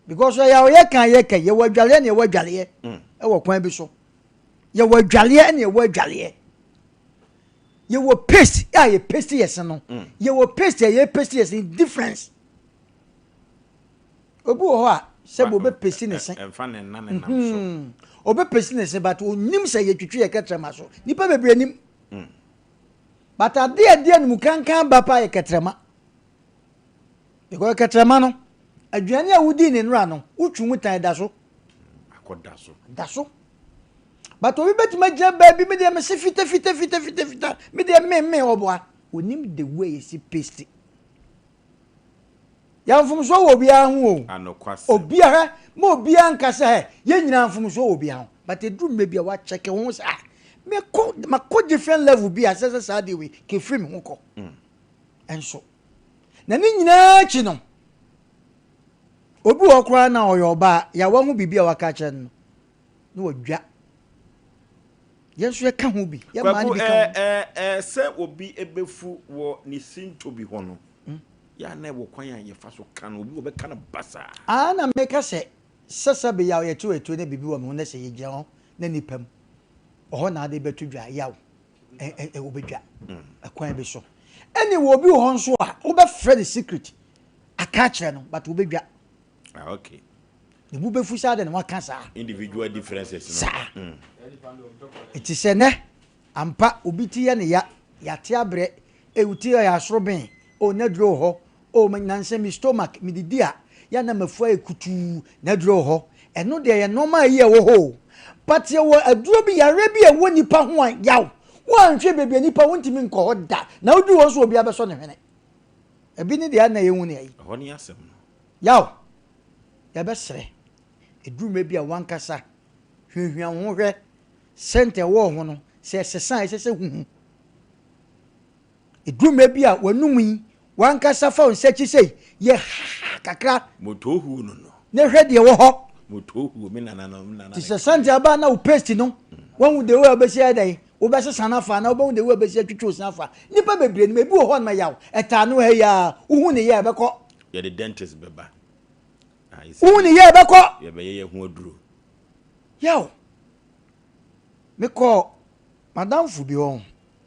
Because ɛyɛ a ɔyɛ kan yɛ kan, yɛwɔ adwaleɛ na yɛwɔ adwaleɛ ɛwɔ kwan bi so. Yɛwɔ adwaleɛ na yɛwɔ adwaleɛ. Yɛwɔ paste a yɛ paste yɛ se no. Yɛwɔ paste a yɛ paste yɛ se difference. Obi wɔ hɔ a sɛbi obe paste ne se. Ɛnfa ne nna ne nam so. Obe paste ne se but onim sɛ yɛtwitwi yɛ kɛtrɛma so. Nipa bebree nim. But ade a ɛde animu kankan ba paa yɛ kɛtrɛma. Because kɛtrɛma no, aduane a wodii ne nnora no, wotwi mu tan da so. Akɔda so. Da so. But obi bɛtumi agyina baabi, me deɛ mese fita fita fita fita fita, me deɛ me me ɔboa. Onim the way yɛsi paste. Yɛn mfomsoɔ wɔ obiara ho o. Anokwasɛm. Obiara, ma obiara nka sɛ hɛ, yɛn nyinaa mfomsoɔ wɔ obiara ho. But ɛduru mmerɛ bi a wakyɛke ho sɛ ah, mekɔ, makɔ different level bi a sɛ sɛ saa deɛ wei, kɛfiri me ho kɔ. Nso. Na ne nyinaa akyi no, obi wɔ hɔ koraa na ɔyɛ ɔbaa, yɛawa ho biribi a waka akyerɛ no no, na wadwa. Yɛn nso yɛka ho bi. Yɛn mmaa no bi ka ho. Kwaku, ɛɛ ɛɛ sɛ obi bɛfu wɔ ne sintɔ bi hɔ no, yɛ a na ɛwɔ kwan a yɛfa so ka no. Obi wɔ bɛka no basaa. Aa na meka sɛ, sɛ sɛbe yaw yɛto atuo na biribi wɔ me ho na sɛ yɛgyina hɔ na nnipa mu, ɔhɔ na ade bɛto dwa, yaw ɛ ɛ wobɛdwa ɛkwan bi so. Ɛne wɔ obi wɔ hɔ nso a, wobɛfrɛ no secret aka akyerɛ no, but wobɛdwa. Ah, okay. Ne bo bɛfu saa de na waka saa. Individual differences no. Saa. Nti sɛ nɛ ampa obi ti yɛ ne ya, yɛate abrɛ, ei wo ti yɛ asoro ben, oh n'aduro wɔ hɔ, oh nansa mi stomach medidi a yɛ na mafu ayɛ kutuu, n'aduro wɔ hɔ. Ɛno deɛ yɛ nneɛma a ɛyi ɛwɔ hɔ o. But yɛwɔ aduro bi, yareɛ bi a ɛwɔ nipa ho a yaw. Woanhwɛ baabi a nipa wontumi nkɔ hɔ da. Na woduru hɔ nso obiara bɛsɔ ne hwene. Ebi ne deɛ na yɛhu ne ayi. Ɛhɔ ne asɛm no. Yaw, yɛbɛsrɛ, ɛduru mmerɛ bi a w'ankasa hwiahwia wo ho hwɛ sɛnta ɛwɔ wo ho no, sɛ ɛsesa a ɛsɛ sɛ huhu. Ɛduru mmerɛ bi a w'anum yi, w'ankasa fa wo nsa akyi sei, yɛ haha kakra. Motohuo no no. Na hwɛ deɛ ɛwɔ hɔ. Motohuo, me nana no, me nana. Te sɛ sɛnta aba na wo paste no, wahu the way a wobɛsi ayɛ dɛn, wobɛsesa no afa anaa wobɛhu the way a wobɛsi atwitwi wo se afa. Nnipa bebree nim, ebi wɔ hɔ a no ma yaw, ɛtaa no ha yi ara, wohu ne yɛ a ɛbɛkɔ. Yɛde dentist bɛba. Wohu ne yɛ ɛbɛkɔ. Yɛbɛyɛ yɛ ho aduro. Yaw. Mekɔɔ madamfo bi hɔ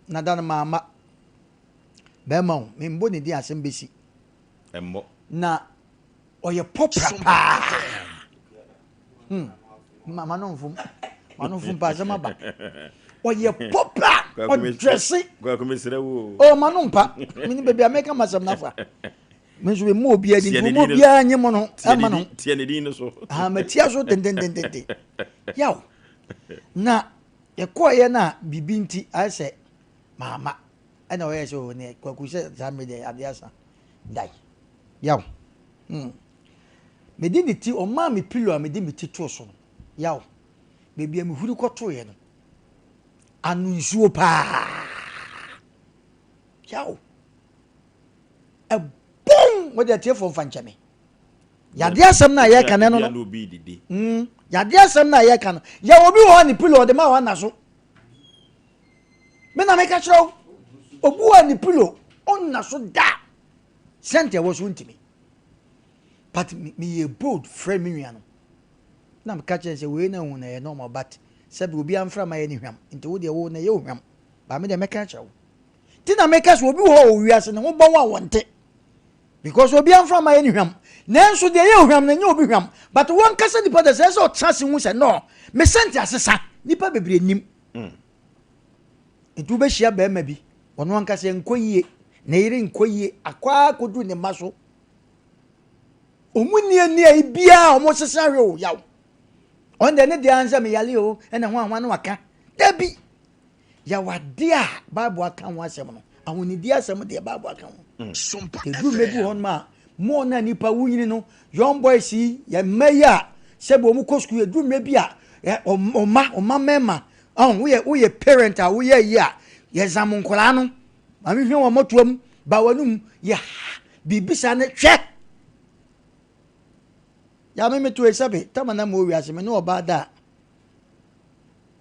na da no mamma. Bɛrima o, membɔ ne din asɛm bɛsi. Ɛmmɔ. Na ɔyɛ pɔpra paa. Hmm. Ma ma no mfom. Ma no mfom paa asɛm aba. Ɔyɛ pɔpra. Ɔdrɛse. Kwaku mesrɛ wo. Oh, ma no mpa. Mene baabi a meka masɛm no afa. Me nso memu obiara din nti mo obiara nye mo no ɛma no. Tiɛ ne din no so. Ah, matia so dendendenden. Yaw. Na yɛkɔɔyɛ no a biribi nti ayɛ sɛ maama ɛna ɔyɛ sɛ o ne kwaku sɛ saa mmere deɛ adeɛ asa dae. Yaw. Hmm. Mede ne ti ɔmaa me pillow a mede me ti too so no. Yaw. Baabi a mehuri kɔtoeɛ no ano nsuo paa. Yaw. Ɛbɔn! Mo deɛ atiefoɔ mfa nkyɛ me. Yadeɛ asɛm no a yɛreka no ɛno no. Yadeɛ asɛm no a yɛreka no. Yɛ obi wɔ hɔ ne pillow ɔde ma wɔn na so. Me na meka kyerɛ wo. Obi wɔ ne pillow ɔnna so da. Sɛnti ɛwɔ so ntumi. But meyɛ bold frɛ me nua no. Na meka kyerɛ sɛ wei na hu na ɛyɛ normal but sɛbi obi amfra ma yɛ ne hwam. Nti wo deɛ wo na ɛyɛ ohwam. Ba me deɛ mɛka kyerɛ wo. Nti na meka sɛ obi wɔ hɔ wɔ wiase ne ho bɔn a wɔnte because obi amfa ma yɛ ne hwam nanso deɛ ɛyɛ ohwam no ɛnyɛ obi hwam but wɔnkasa nipa da sɛ sɛ ɔtena ase hu sɛ no me sɛnte asesa nipa bebree nim nti wobɛhyia bɛrima bi ɔno ankasa nkɔ yie ne yere nkɔ yie akɔ akɔduru ne mma so ɔmu nni ani a biara ɔmo sesa hwɛ o yaw ɔno deɛ ne deɛ ansɛ meyale o ɛna ho ahoa no waka dabi Yɛwɔ ade a Bible aka ho asɛm no. Ahonidi asɛm deɛ Bible aka ho. Ɛduru mmerɛ bi wɔ hɔnom a, more na nipa wonyini no, young boys yi, yɛn mma yi a sɛbi wɔn kɔ sukuu, ɛduru mmerɛ bi a, ɔma, ɔma mmarima, ɔn, woyɛ, woyɛ parent a woyɛ yi a, yɛzam nkwadaa no, maame hwɛ wɔn mmɔtoa mu, ba wɔn anum, yɛ ha, biribi saa ne hwɛ. Ya me meto yi sɛbe tama na mewɔ wiase me ne ɔbaa da a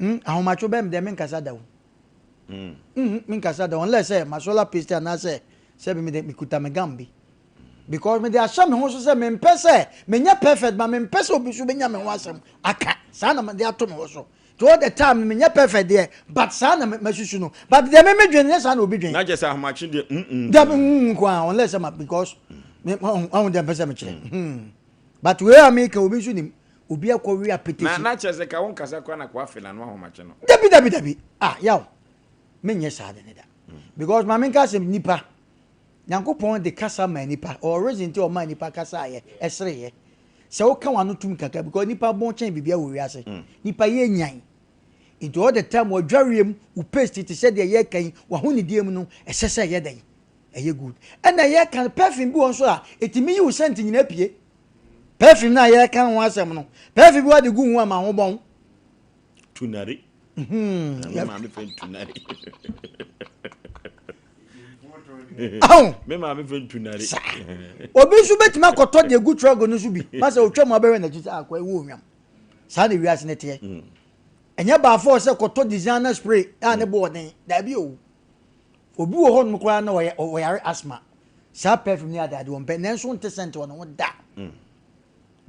hmm ahomakye bɛn me deɛ menkasa da o. Mm. Mm menkasa da unless sɛ masola paste anaasɛ sɛbe me de mekuta me gam bi. Because mede ahyɛ me ho so sɛ mempɛ sɛ menyɛ perfect ma mempɛ sɛ obi so bɛnya me ho asɛm aka. Saa na mede ato me ho so. Nti all the time no menyɛ perfect deɛ but saa na masusu no. But deɛ me medwen nyɛ saa na obi dwen. Na kyerɛ sɛ ahomakye deɛ mm mm. Dabi mm nko ara unless sɛ ma because me ɔho deɛ mpɛ sɛ mekyerɛ. Hmm. But wei a meka obi nso nim obi akɔ we apetesi. Na na kyerɛ sɛ ka wo nkasa koraa na kɔ afe n'ano ahomakye no. Dabi dabi dabi ah yaw menyɛ saa de ne da. Because ma menka asɛm nipa Nyankopɔn de kasa maa nipa ɔwɔ reason nti a ɔmaa nipa kasaeɛ ɛsereeɛ sɛ woka w'ano tum kakra because nipa bɔn kyɛn biribiara wɔ wiase mm. nipa yɛ nyan nti all the time ɔdwareɛ mu wo paste te sɛ deɛ yɛka yi w'ahonidie mu no ɛsɛ sɛ ɛyɛ dɛn ɛyɛ good ɛna yɛka no perfume bi wɔ nso a ɛtumi yi wo scent nyinaa pie perfume no a yɛka ho asɛm no perfume bi wɔ de gu ho ama ho bɔn tunari Hmm. Me maame fɛ ntunare. Me maame fɛ ntunare. Obi nso bɛtumi akɔtɔ deɛ gu trɔgo no so bi. Masa otwa mu abɛhwɛ n'akyi sɛ akɔ ɛwɔ onwam. Saa na wiase no teɛ. Hmm. Ɛnyɛ baafo sɛ kɔtɔ designer spray a ne bo ɔden. Daabi o. Obi wɔ hɔ nom koraa na ɔyɛ ɔyare asthma. Saa perfume ne ade ade wɔn pɛ nanso nte sɛnte wɔn ho da. Hmm.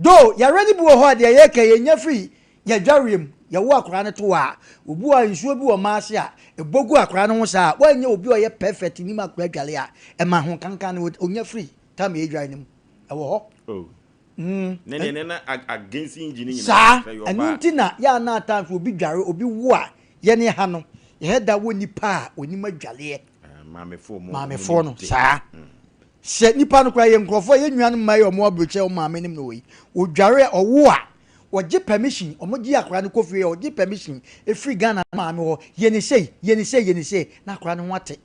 Though yareɛ no bi wɔ hɔ a deɛ yɛka yɛnya firi yɛdwareɛ mu, yɛwo akwadaa no to hɔ a, obi wɔ hɔ a nsuo bi wɔ mmaa ase a ɛbɔ gu akwadaa no ho saa a, woanyɛ obi a ɔyɛ perfect nim akwadaa dwale a, ɛma ho kankan no ɔnya firi time a yɛdware no mu. Ɛwɔ hɔ. Oh. Mm. Ne deɛ ne na against engine nyinaa. Saa, ɛno nti na yɛ a na at times obi dware, obi wo a, yɛne ha no, yɛhɛ da wɔ nipa a onim adwaleɛ. Ah, maamefoɔ mu. Maamefoɔ no, saa. Mm. Sɛ nipa no koraa yɛ nkorɔfoɔ yɛ nuanom mmaa yi a wɔn aburokyɛ wɔn maame nom na wɔ yi wɔdware a ɔwo a wɔgye permission wɔn gye akwadaa no kɔ fie a wɔgye permission efiri Ghana maame hɔ yɛ ne sei yɛ ne sei yɛ ne sei na akwadaa no ho ate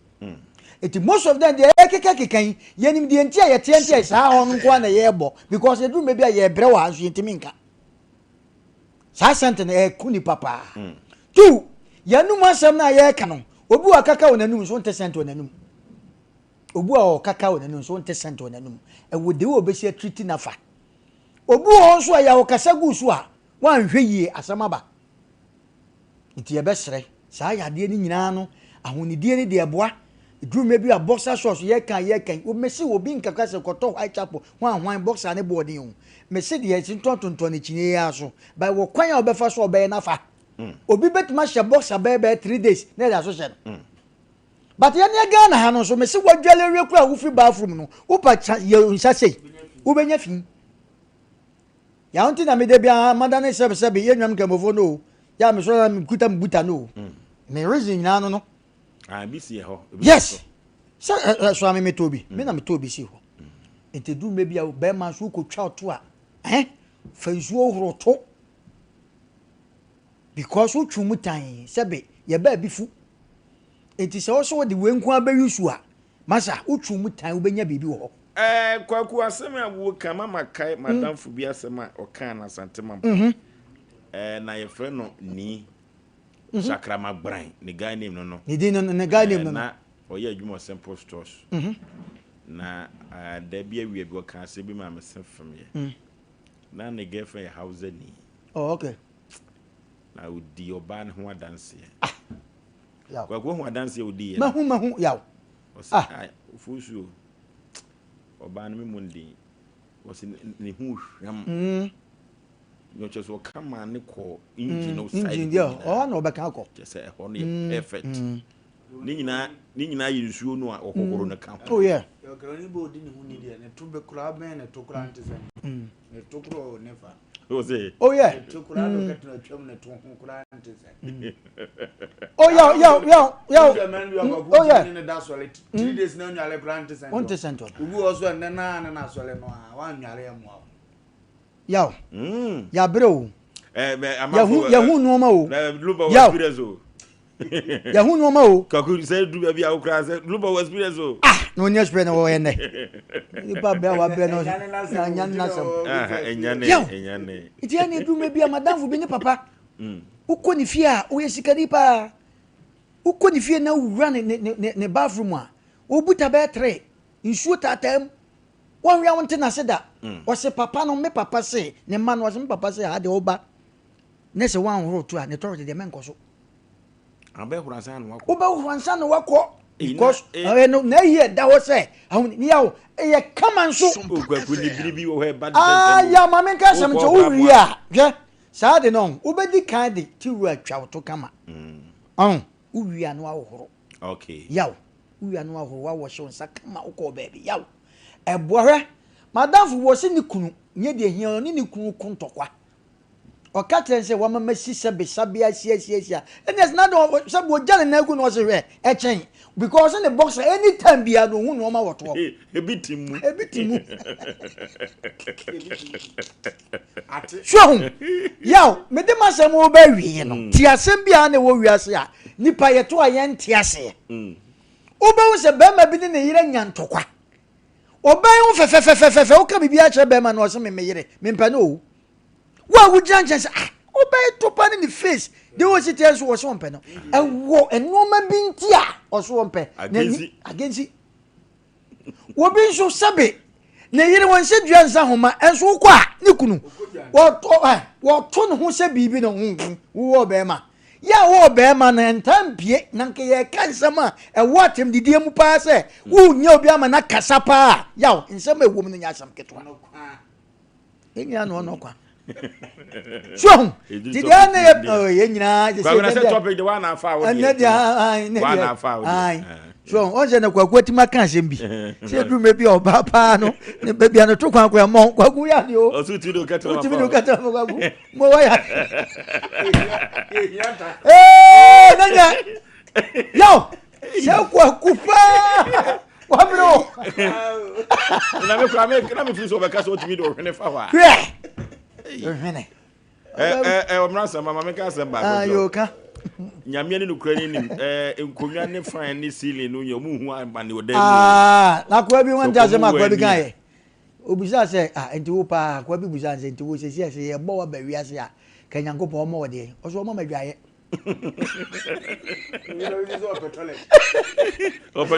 eti most of them deɛ yɛkeka keka yi yɛnim deɛ nti a yɛteɛ nti a saa hɔ no nko ara na yɛrebɔ because eduru mɛ bi a yɛbrɛ wɔ ha nso yɛntumi nka saa sɛnte no ɛko nipa paa two yɛnum asɛm no a yɛreka no obi wɔ akaka wɔ n'anum nso nte sɛnte wɔ n'anum. Obi wɔ hɔ a ɔkaka wɔ n'anum nso wonte scent wɔ n'anum. Ɛwɔ the way obesi atriti no afa. Obi wɔ hɔ nso a ɛyɛ a ɔkasa gu so a woanhwɛ yie asɛm aba. Nti yɛbɛsrɛ saa yadeɛ no nyinaa no ahonidie no deɛ ɛboa. Ɛduru mmerɛ bi a boxer shorts yɛka yɛka yi mese obi nkaka sɛ kɔtɔ white chapel hwan hwan boxer ne boɔ den o. Mese deɛ yɛtontɔntontɔn no kyiniiɛ yi ara so but wɔ kwan a wobɛfa so a wobɛyɛ no afa. Obi bɛtumi ahyɛ boxer bɛyɛ bɛyɛ 3 days na yɛde aso hyɛ no. But yɛn deɛ Ghana ha no nso mese wadwale awie koraa wofiri bathroom no wopa yɛ nsa sei wobɛnya fi. Yaw nti na mede biara madane sɛbesɛbe yɛ nnuam nkramofoɔ no o yɛ a mesɔre na mekuta me buta no o mm. Me reason nyinaa no no. Ah, bi si hɔ. Yes. Sɛ ɛso ame metɔ bi me na metɔ bi si hɔ. Nti duru mɛ bi a bɛrima nso wokɔtwa ɔto a eh fa nsuo horo to because wotwe mu tan sɛbe yɛ baabi fu. Enti sɛ wosɛ wode wei nko ara bɛyi su a, masa, wotwe mu tan, wobɛnya biribi wɔ hɔ. Eh, Kwaku, asɛm a woka ma makae m'adamfo bi asɛm a ɔkaa no Asante Mampong. Eh, na yɛfrɛ no Nii Sakrama Gbran, ne guy name no no. Ne din no, ne guy name no no. Na ɔyɛ adwuma wɔ Simple Stores. Na da bi awia bi ɔkaa asɛm bi maa me se femeɛ. Na ne girlfriend yɛ Hausa ni. Oh, okay. Na ɔdii ɔbaa no ho adanseɛ. Ah. Yaw. Kwaku ho adanseɛ ɔdii yɛ. Mahu mahu yaw. Ɔsɛ ah. ah ofusuo. Ɔbaa no me mu ndin. Ɔsɛ ne ho hwam. Mm. Nyɛ ɔkyɛ sɛ ɔka maa ne kɔ engine no side. Engine deɛ ɔhɔ na ɔbɛka akɔ. Kyɛ sɛ ɛhɔ no yɛ mm. perfect. Mm. Ne nyinaa ne nyinaa yɛ nsuo no a ɔhohoro no ka ho. Oh yeah. Ɔkrani bɛ odi ne ho ni deɛ ne to bɛ koraa bɛn ne to koraa nte sɛ ne to koraa ne fa. O se. Oh yeah. Ne to koraa do kɛtena twam ne to ho koraa nte sɛ. Oh yeah yeah yeah yeah. Oh yeah. Ne da sɔre 3 days na nwale koraa nte sɛ. Wonte sɛ ntɔ. Obi wɔ so ɛnɛ naa ne na sɔre no a wanwale ɛmoa wo. Yaw. Yabrɛ o. Yahu yahu nneɛma o. Yaw. Yahu nneɛma o. Kwaku sɛ du baabi a wokura sɛ luba wɔ experience o. Ah na onye experience na wɔyɛ nnɛ. Nipa bɛn wa brɛ no na nya nnasɛm. Ɛnyane ɛnyane. Nti ɛna edu mɛ bi a madamfo bi ne papa. Wokɔ ne fie a ɔyɛ sikani paa. Wokɔ ne fie na wura ne ne ne ne bathroom a obuta bɛyɛ tere nsuo taataa mu. Wɔnwia wo nte n'ase da. Ɔse papa no, me papa se, ne mma no, ɔse me papa se ha deɛ woba ne sɛ woanhoro to a, ne tɔrɔte deɛ mɛnkɔ so. Abɛhoro ansa na wakɔ. Wobɛhoro ansa na wakɔ. Because ɛyɛ no na eyi ɛda hɔ sɛ ahoni ne yawo ɛyɛ kama nso. Okwaku ne biribi wɔ hɔ ɛba de Ah ya maame nka asɛm nkyɛ wowie a hwɛ saa de no wobɛdi kan de tiwura atwa wo to kama. Ɔn wowie a na wahohoro. Okay. Yaw wowie a na wahohoro wawɔhye wo nsa kama wokɔɔ baabi yaw ɛboa hwɛ madamfo wɔ se ne kunu nyɛ deɛ hia ɔne ne kunu ko ntɔkwa. Ɔka kyerɛ no sɛ, Wama masi sɛbe sabea asiasiasia. Ɛna ɛsɛ na de sɛbe ogya ne nan gu na ɔse hwɛ ɛkyɛn because ne boxer anytime biara no ohun nneɛma wɔ toɔ. Ebi ti mu. Ebi ti mu. So ho yaw mede m'asɛm wo bɛ wie no mm. ti asɛm bi a na ɛwɔ wiase a nipa yɛto a yɛnte aseɛ. Mm. Wobɛhu sɛ bɛrima bi ne ne yere nya ntɔkwa. Ɔbɛn ho fɛfɛfɛfɛfɛ woka biribi akyerɛ bɛrima no ɔse me me yere mempɛ no o. Wo a wogyina nkyɛn sɛ ah ɔbɛyɛ topa ne ne face de wɔ si teɛ nso wɔ so ɔmpɛ no ɛwɔ nneɛma bi nti a ɔso ɔmpɛ n'ani agensi obi nso sɛbe ne yere wɔn sɛ dua nsa homa nso wokɔ a ne kunu wɔtɔ ɛ wɔto ne ho sɛ biribi na ho wowɔ bɛrima yɛ a wɔwɔ bɛrima no ntaa mpie na nka yɛka nsɛm a ɛwɔ atɛmdidie mu paa sɛ wonya obi ama no akasa paa yaw nsɛm a ɛwɔ mu no nyɛ asɛm ketewa. Yɛn nyinaa na ɔnɔ kwa. So ho. Ti deɛ na yɛ oh, yɛn nyinaa sɛ sɛ sɛ topic de wa na afa wo deɛ. Ɛnɛ deɛ ayi ne deɛ ayi. So ɔn sɛ na kwaku atumi aka asɛm bi. Sɛ eduru mɛ bi a ɔbaa paa no ne baabi a no to kwan kwan mɔ kwaku yɛ ade o. Ɔso ti do kɛtɛ ma fa. Otumi do kɛtɛ ma kwaku. Mo wa ya. Ee ne nyɛ. Yaw sɛ kwaku paa. Wabere o. Na me kura me na me firi sɛ ɔbɛka sɛ ɔtumi de ɔhwene fa hɔ a. Hwɛ. Ɔhwene. Ɛ ɛ ɛ ɔmra asɛm ma me ka asɛm baako. Ah yo ka. Nyame ne nokura ne nim. Ɛ nkonnwa ne fan ne ceiling no nyɛ ɔmo hu ama ne ɔdan mu. Ah na akoa bi wɔn nti asɛm akoa bi kan yɛ. Obisa sɛ ah nti wo paa akoa bi busa sɛ nti wo sɛsi ɛsɛ yɛ bɔ wa ba wiase a ka Nyankopɔn ɔmɔ wɔ deɛ ɔso ɔmɔ ma dwaeɛ. Ɔpɛ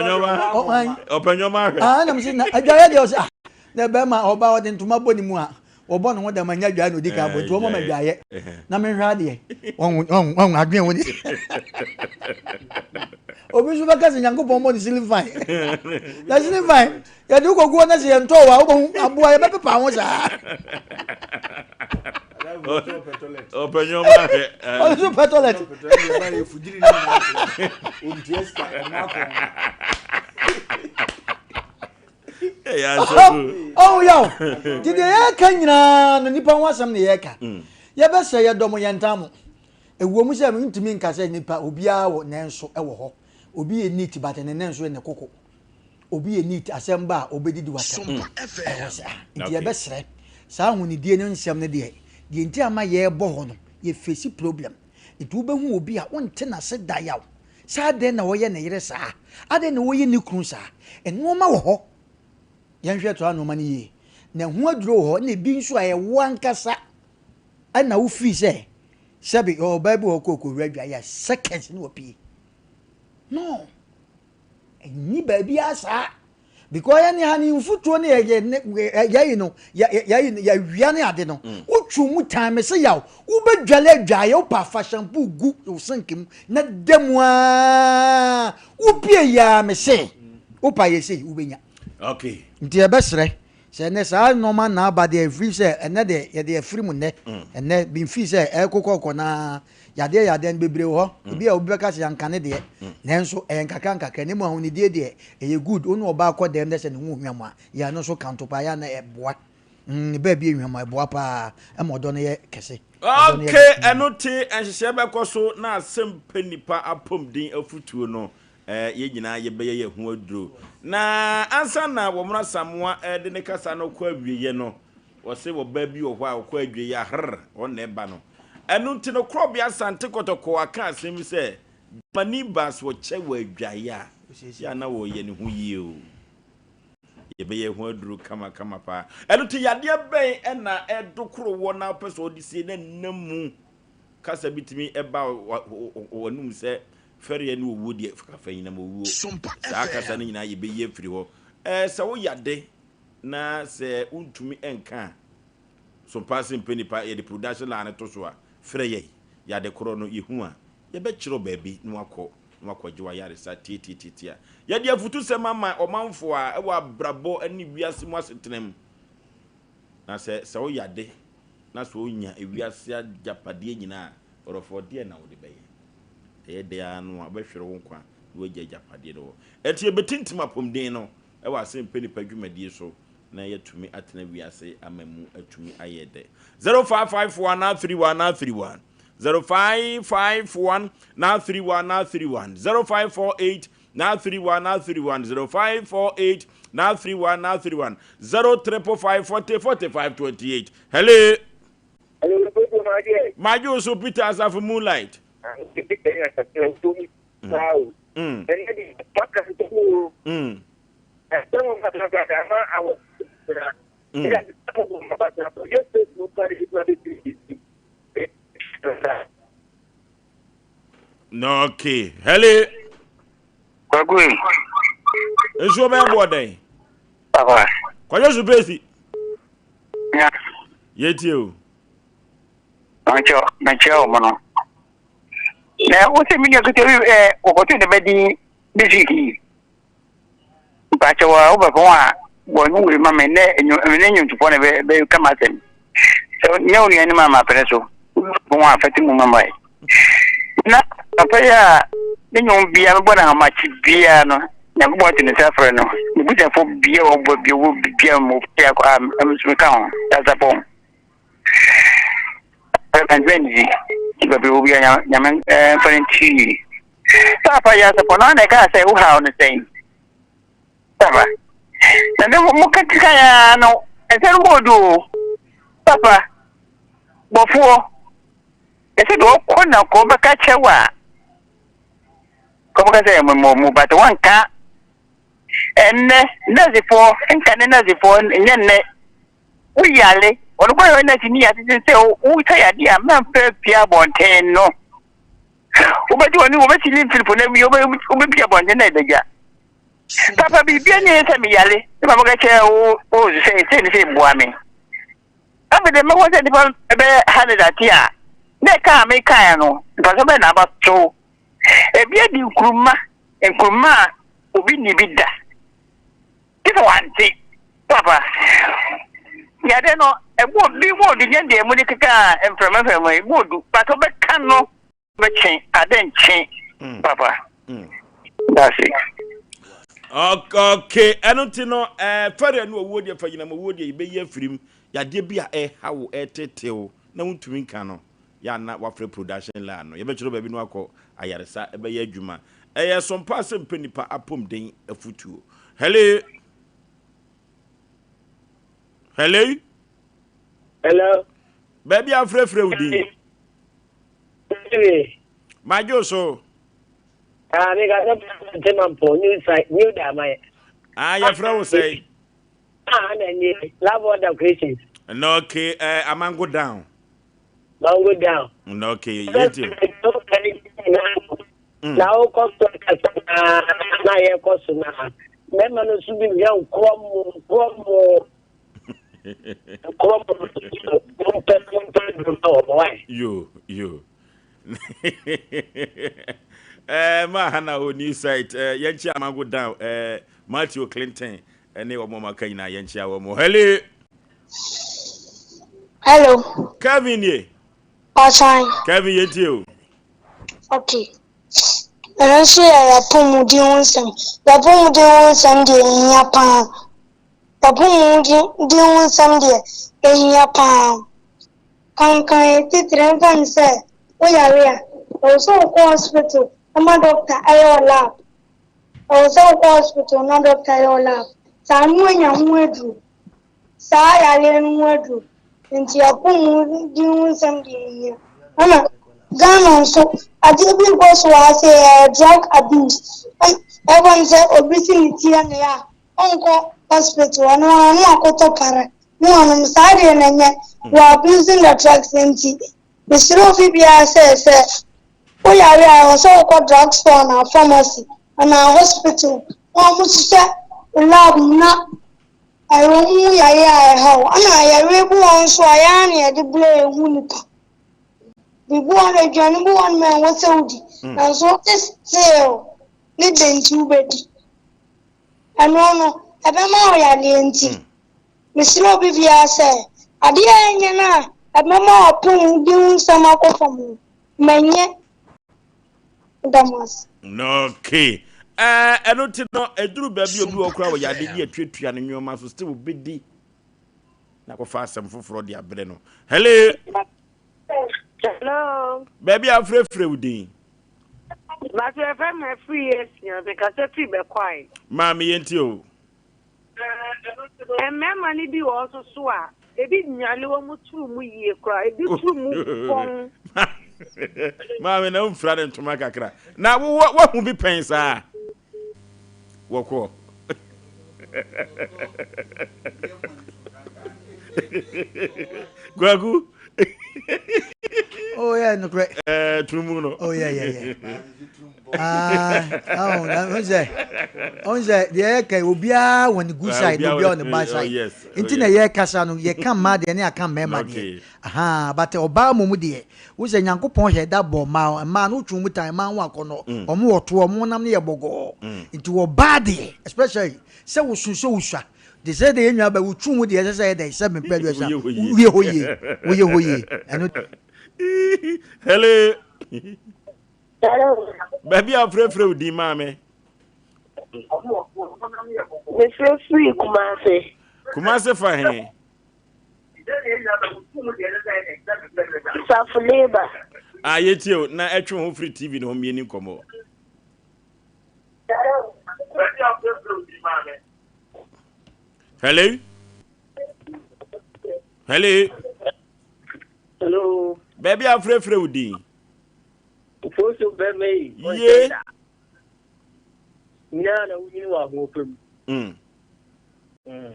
nneɛma ahwɛ. Ah, na mese na adwaeɛ deɛ ɔsɛ ah na bɛrima ɔba ɔde ntoma bɔ ne mu a wɔbɔ ne ho dɛm anya adwaeɛ na ɔdi kan bɔ nti wɔma ma adwaeɛ na menhwɛ adeɛ wɔn adwene wo ne obi nso bɛka sɛ nyankopɔn bɔ ne ceiling fan na ceiling fan yɛde wo kɔguɔ na sɛ yɛntɔɔ wɔ a wobɛhu aboa yɛbɛpepa ho saa ɔpɛ nneɛma ahwɛ ɔno nso pɛ toilet ɔho yaw nti deɛ yɛka nyinaa no nipa ho asɛm ne yɛka mm. yɛbɛsɛ yɛdɔ mo yɛntaa mo ɛwɔ mu sɛ ntumi nka sɛ nipa obiara wɔ nanso ɛwɔ hɔ obi yɛ neat but ne nanso yɛ ne koko obi yɛ neat asɛm ba a ɔbɛdidi w'atɛm ɛwɔ sɛ ah nti yɛbɛsrɛ saa ahonidie no nsɛm no deɛ deɛ nti ama yɛrebɔ hɔ no yɛ face problem nti wobɛhu obi a wonte n'ase da yaw sɛ adɛn na ɔyɛ ne yere saa adɛn na ɔyɛ ne kunu saa nnoɔma wɔ hɔ yɛnhwɛ saa nnoɔma no yie na ɛho aduro wɔ hɔ na ebi nso a ɛwɔ ankasa ɛna wofiri sɛ sɛbi ɔbaa bi wɔ hɔ kɔ kɔwura dwa yɛ seconds ne wapie no Ɛnni baabiara saa. Because yɛn ha ne mfutuo ne yɛ yɛyi no yɛyi no yɛwia ne ade no. Mm. Wotwi mu tan me se yaw. Wobɛdwale adwaeɛ wopɛ afa shampoo gu wo sink mu na da mu aa wopie yaa me se wopɛ ayɛ sei wobɛnya. Okay. Nti yɛbɛsrɛ sɛ ɛnɛ saa nneɛma na aba deɛ ɛfiri sɛ ɛnɛ deɛ yɛde afiri mu nnɛ mm. ɛnɛ bimfii sɛ ɛkokɔkɔ naa Yadeɛ yadeɛ no bebree wɔ hɔ. Mm. Ebi a obi bɛka sɛ yanka ne deɛ. Mm. Nanso ɛyɛ nkakra nkakra. Ne mu ahonidie deɛ ɛyɛ good. Wo ne ɔbaa kɔ dɛm dɛ sɛ ne ho hwam a, yɛ no nso kanto paa yɛ na ɛboa. Mm, ne baabi ehwam a ɛboa paa ɛma ɔdɔ no yɛ kɛse. Okay, ɛno te nhyehyɛ bɛkɔ so na asɛm pɛ nipa apɔmuden afutuo no eh, yɛn nyinaa yɛbɛyɛ yɛn ho aduro. Na ansa na wɔn asamoa eh, de ne kasa no kɔ awieɛ no, Wɔse ɔbaa bi wɔ hɔ a ɔkɔ adwei a hrr ɔno na ɛba no. Ɛno nti no Korɔbea Asante Kɔtɔkɔ aka asɛm bi sɛ Germany bus wɔkyɛ wɔ adwaeɛ a yɛ a na wɔyɛ ne ho yie o. Yɛbɛyɛ ho aduro kama kama paa. Ɛno nti yadeɛ bɛn na ɛdokoro wɔ na wopɛ sɛ ɔde sie na nna mu kasa bi tumi ba w'anum sɛ fɛreɛ ne owuo deɛ fa nyinam owuo. Saa kasa no nyinaa yɛbɛyi afiri hɔ. Ɛɛ sɛ woyade. Na sɛ wontumi nka a, so mpa ase mpɛ nipa, yɛde production line no to so a, frɛ yɛn. Yɛ ade korɔ no, yɛhu a, yɛbɛkyerɛ wo baabi na woakɔ na woakɔgye w'ayaresa tiatiatiatia. Yɛde afutusɛm ama ɔmanfoɔ a ɛwɔ abrabɔ ne wiase mu asetena mu. Na sɛ sɛ woyɛ ade na sɛ wonya ewiase agyapadeɛ nyinaa a, ɔdɔfoɔ, deɛn na wode bɛyɛ? Ɛyɛ dɛn ara no a, wobɛhwere wo nkwa na woagya agyapadeɛ no hɔ. Enti yɛbɛtintim apɔmuden no wɔ Asɛmpɛ Nipa dwumadie so na yɛatumi atena wiase ama mu atumi ayɛ dɛ. 0551 931 931 0551 931 931 0548 931 931 0548 931 931 0555 40 45 28 Hello. Madwo so Peter Asafo Moonlight. Mm. Mm. Mm. No, okay. Hello. Kwaku yi. Nsuo bɛyɛ boɔ dɛn? Papa. Kwadwo so pesi. Nya. Yɛtie o. Mɛkyɛ mɛkyɛ wɔn no. Na wo sɛ me nua ketewa bi ɛ wɔkɔto ne ba din this week yi. Mpakyɛ wɔ wobɛpɔn a bɔ no wei ma me nɛ ne nnwomtofoɔ no bɛ bɛ kama asɛm. Sɛ nyɛ wo nua no ma mapene so. Wobɛpɔn a fɛte mu ma mae. Na papa yi a ne nnwom bia mebɔ no ahomakye biara no Nyankopɔn te ne nsa frɛ no. Ne busuafo bia wɔbɔ bia wɔ bia mu bia kɔ a meka ho. Dasapɔn. Ɛbɛn dzi baabi wɔ bia nyame mfa no nti yie. Paapa yɛ asafo no na ɛkaa sɛ wo haw no sɛn? Papa. Na ne mo keka ya no ɛsɛ no bɔɔdu o. Papa. Bɔfoɔ. Ɛsɛ deɛ ɔkɔ na kɔ bɛka kyɛw a. Kɔ bɛka sɛ mo mo bata wanka ɛnnɛ nɛɛsefoɔ nka ne nɛɛsefoɔ nyɛ nnɛ wo yare ɔno kɔ yɛ nɛɛse ni ase sɛ wo sɛ yadeɛ a mɛmfɛ pia abɔnten no. Wobɛgye wɔne wɔbɛsi ne mfiripo na wie wobɛpia abɔnten na ɛbɛgya. Papa biribia ne sɛ meyare ne ma mɛka kyerɛ wo wo sɛ sɛ ne sɛ boa me. Afei de mɛhɔ sɛ nnipa bɛyɛ hundred ate a na ɛka a mekaeɛ no mfasoɔ bɛyɛ na aba so. Ebi adi nkuruma nkuruma a obi nni bi da. Gye sɛ wante. Papa yade no ɛmu bi mu odu nyɛ deɛ mu de keka mframa mframa yi mu odu but wobɛka no bɛkye ade nkye mm. papa mm. that's it. Okay, ɛno nti no ɛɛ fɛrɛ no owuo deɛ fa gyina mu owuo deɛ yɛbɛyi afirim yadeɛ bi a ɛha wo ɛtetew na wontumi nka no yɛ ana wafrɛ production line no yɛbɛkyerɛ baabi no akɔ ayaresa ɛbɛyɛ adwuma ɛyɛ sompa sɛ mpɛ nipa apɔmuden afutuo hello. Hello. Hello. Baabi a frɛfrɛ wo din. Madwo so. Ah, me ka sɛ Temampɔ new site new Daman. Ah, yɛfrɛ wo sɛn? Ah, na nie Love Order Christians. No, okay, uh, Amango down. Mango down. No, okay, yɛnti. Mm. Na wokɔ so kasa na na yɛkɔ so na mmarima no nso bi hwɛ nkorɔ mu nkorɔ mu nkorɔ mu mompɛ mompɛ duro ma wɔn wae. Yo yo. Eh, ma ha na wɔ new site eh, yɛnkyia Amango down eh, Matthew Clinton ɛne wɔn a wɔaka nyinaa yɛnkyia wɔn. Hello. Hello. Kevin ye. Pasan. Kevin yɛntie o. Okay. Ɛno nso yɛ y'apɔmuden ho nsɛm. Y'apɔmuden ho nsɛm deɛ ɛhia paa. Y'apɔmuden ho nsɛm deɛ ɛhia paa. Kankan titire mfa no sɛ wo yare a, ɛwɔ sɛ wokɔ hospital ma doctor ɛyɛ wo lab. Ɛwɔ sɛ wokɔ hospital na doctor yɛ wo lab. Saa no woanya ho aduro. saa yareɛ no ho aduro. Nti apɔmuden ho nsɛm deɛ ɛhia. Ɛna Ghana nso adeɛ bi rekɔ so wɔ ha sɛ ɛyɛ drug abuse. Ɛba no sɛ obi si ne ti yɛ ne ya a, ɔnkɔ hospital, ɔno ara na wakɔtɔ para na wanom. Saa deɛ na ɛnyɛ. Wɔ abusing the drugs nti mesrɛ obi biara sɛ sɛ woyare a ɛwɔ sɛ wokɔ drug store anaa pharmacy anaa hospital na wɔhyehyɛ lab mu na. Ɛwɔ mu yareɛ a ɛhaw, ɛna yareɛ bi wɔ hɔ nso a yɛn ara na yɛde brɛ yɛn ho nipa. Biribi wɔ hɔ no, aduane bi wɔ hɔ nom a ɛwɔ sɛ wodi, nanso wote still ne dɛ nti wobɛdi. Ɛno no, ɛbɛma wo yadeɛ nti, mesrɛ obi biara sɛ, adeɛ a ɛnyɛ no a ɛbɛma w'apɔmuden ho nsɛm akɔ fam no, manyɛ. Meda mo ase. Okay. Ɛɛ ɛno ti no ɛduru baabi obi wɔ koraa wɔ yade bi atuatua ne nneɛma so still obedi na kɔfa asɛm foforɔ de abrɛ no. Hello. Hello. Baabi a afrɛfrɛ wo din. Bàtò ɛfɛ mi afiri yɛ esia mekasa firi bɛkwae. Maame yɛn ti o. Mmarima no bi wɔ hɔ nso so a, ebi nnwane wɔn turu mu yie koraa, ebi turu mu bɔn. Maame na womfira ne ntoma kakra. Na wo wahu bi pɛn saa? Wɔkɔ. Kwaku. Oh yeah, nokorɛ. Ɛɛ turumu no. Oh yeah yeah yeah. Ah, oh, na ɔn sɛ ɔn sɛ deɛ yɛ ka obiara wɔ ne good side na obiara wɔ ne bad oh, side. Oh, Nti na yɛ kasa no yɛ ka mmaa deɛ ne aka mmarima deɛ. Aha, but ɔbaa mu deɛ wo sɛ Nyankopɔn hwɛ da bɔ mmaa mmaa no wotwe mu tan mmaa ho akɔnɔ. Ɔmo wɔ to ɔmo nam no yɛ bɔgɔɔ. Nti wɔ baa deɛ especially sɛ wosu sɛ wosua Te sɛ deɛ yɛn nua bɛ wotwu mu deɛ ɛsɛ sɛ yɛ dɛ sɛ mepɛ deɛ sɛ woyɛ hɔ yie woyɛ hɔ yie ɛno. Hello. Baabi a wofrɛfrɛ wo din maame. Mefrɛ firi Kumase. Kumase fa he? Safo Labour. Ah, yɛtie o na ɛtwe ho firi TV no ho mmieni nkɔmmɔ. Hello? Hello? Hello. Baabi a frɛfrɛ wo din. Ofosu bɛmɛ yi. Ye. Nyinaa na wonyini wɔ ahoɔfɛ mu. Mm. Mm.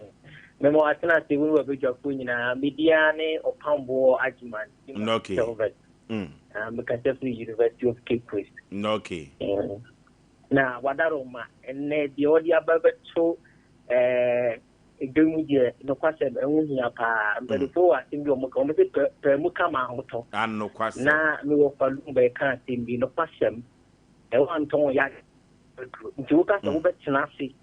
Mɛma watena ase wo ne wabadwafoɔ nyinaa. Media ne ɔpamboɔ Agyeman. Okay. Silvers. Mm. Ah, mekasa firi University of Cape Coast. Okay. Mm. Na wadaroma ɛnɛ deɛ ɔde aba bɛto ɛɛ edwa mu deɛ nokwasɛm ɛho hia paa. Mm. Mpanimfoɔ wɔ asɛm bi wɔn ka wɔn sɛ pɛ pɛɛ mu ka ma ahotɔ. Anokwasɛm. Na mewɔ falum bɛka asɛm bi nokwasɛm ɛwɔ antɔn ya aduro nti woka sɛ mm. wobɛtena ase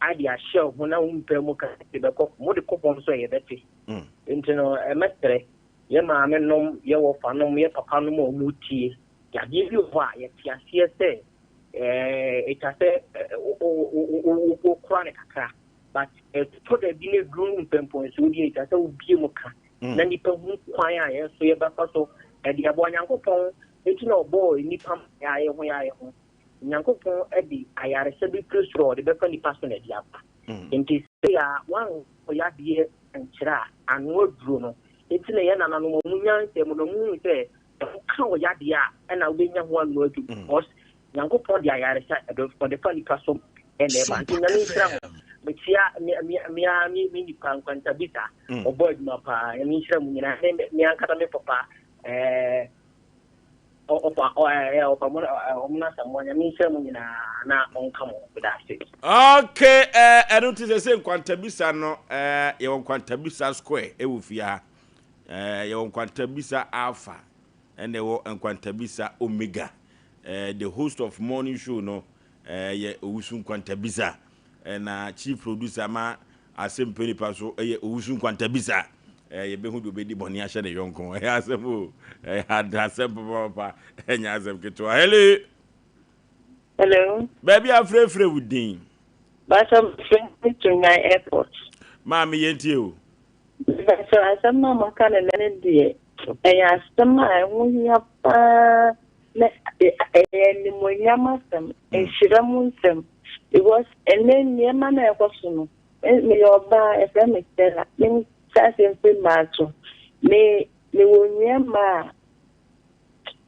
ade ahyɛ ho na wompɛ mu ka sɛ bɛkɔ mode kɔ fam so ɛyɛ bɛte. Mm. Nti no ɛmɛsrɛ Yɛ maame nom, yɛ wɔfa nom, yɛ papa nom a wɔn tie. Yadeɛ bi wɔ hɔ a yɛte aseɛ sɛ ɛtwa sɛ wokora no kakra but ɛtɔ da bi na ɛduru mpɛmpɔnsuo bi a ɛtwa sɛ wobie mu ka mm. na nipa hu kwan a yɛn nso yɛbɛfa so ɛde aboa Nyankopɔn nti na ɔbɔɔ nnipa ma yɛayɛ ho yɛayɛ ho Nyankopɔn de ayaresa bi firi soro a ɔde bɛfa nipa so na ɛde aba mm. nti sɛ yɛ a wankɔ yadeɛ nkyerɛ a ano aduro no Enti na yɛn nananom wɔn nyansa mu no wɔn hu sɛ sɛ woka wo yadeɛ a ɛna wobɛnya ho ano aduru mm. because Nyankopɔn de ayaresa ɔde fa nipa so ɛna ɛba nti Nyame nhyira mo mekyia mea me nipa nkwantabisa mm. ɔbɔ adwuma paa Nyame nhyira mu nyinaa me me ankasa me papa ɛɛ ɔfa ɛɛ ɔfa mo ɔmo n'asamoa Nyame nhyira mu nyinaa na ɔnka mo meda ase. Okay, ɛɛ ɛno ti sɛ sɛ nkwantabisa no ɛɛ yɛwɔ nkwantabisa square ɛwɔ fie ha ɛɛ yɛwɔ nkwantabisa alpha ɛna ɛwɔ nkwantabisa omega ɛɛ the host of morning show no ɛɛ yɛ owusu nkwantabisa ɛna chief producer ma Asɛm pɛ nipa so ɛyɛ owusu nkwantabisa. Ɛɛ yɛbɛhu deɛ ɔbɛdi bɔne ahyɛ ne yɔnko. Ɛyɛ asɛm o. Ɛyɛ asɛm papaapa. Ɛnyɛ asɛm ketewa. Hello. Hello. Baabi a frɛfrɛ wo din. Bàtà mefrɛ me Tongan airport. Maame yɛn tie o. Bàtà asɛm no a moaka no nnɛ no deɛ ɛyɛ asɛm a ɛho hia paa na ɛyɛ animuonyam asɛm, nhyira mu nsɛm because ɛnɛ nneɛma no a ɛkɔ so no meyɛ ɔbaa yɛfrɛ me Stella menhyɛ ase mfiri mmaa so me mewɔ nua mmaa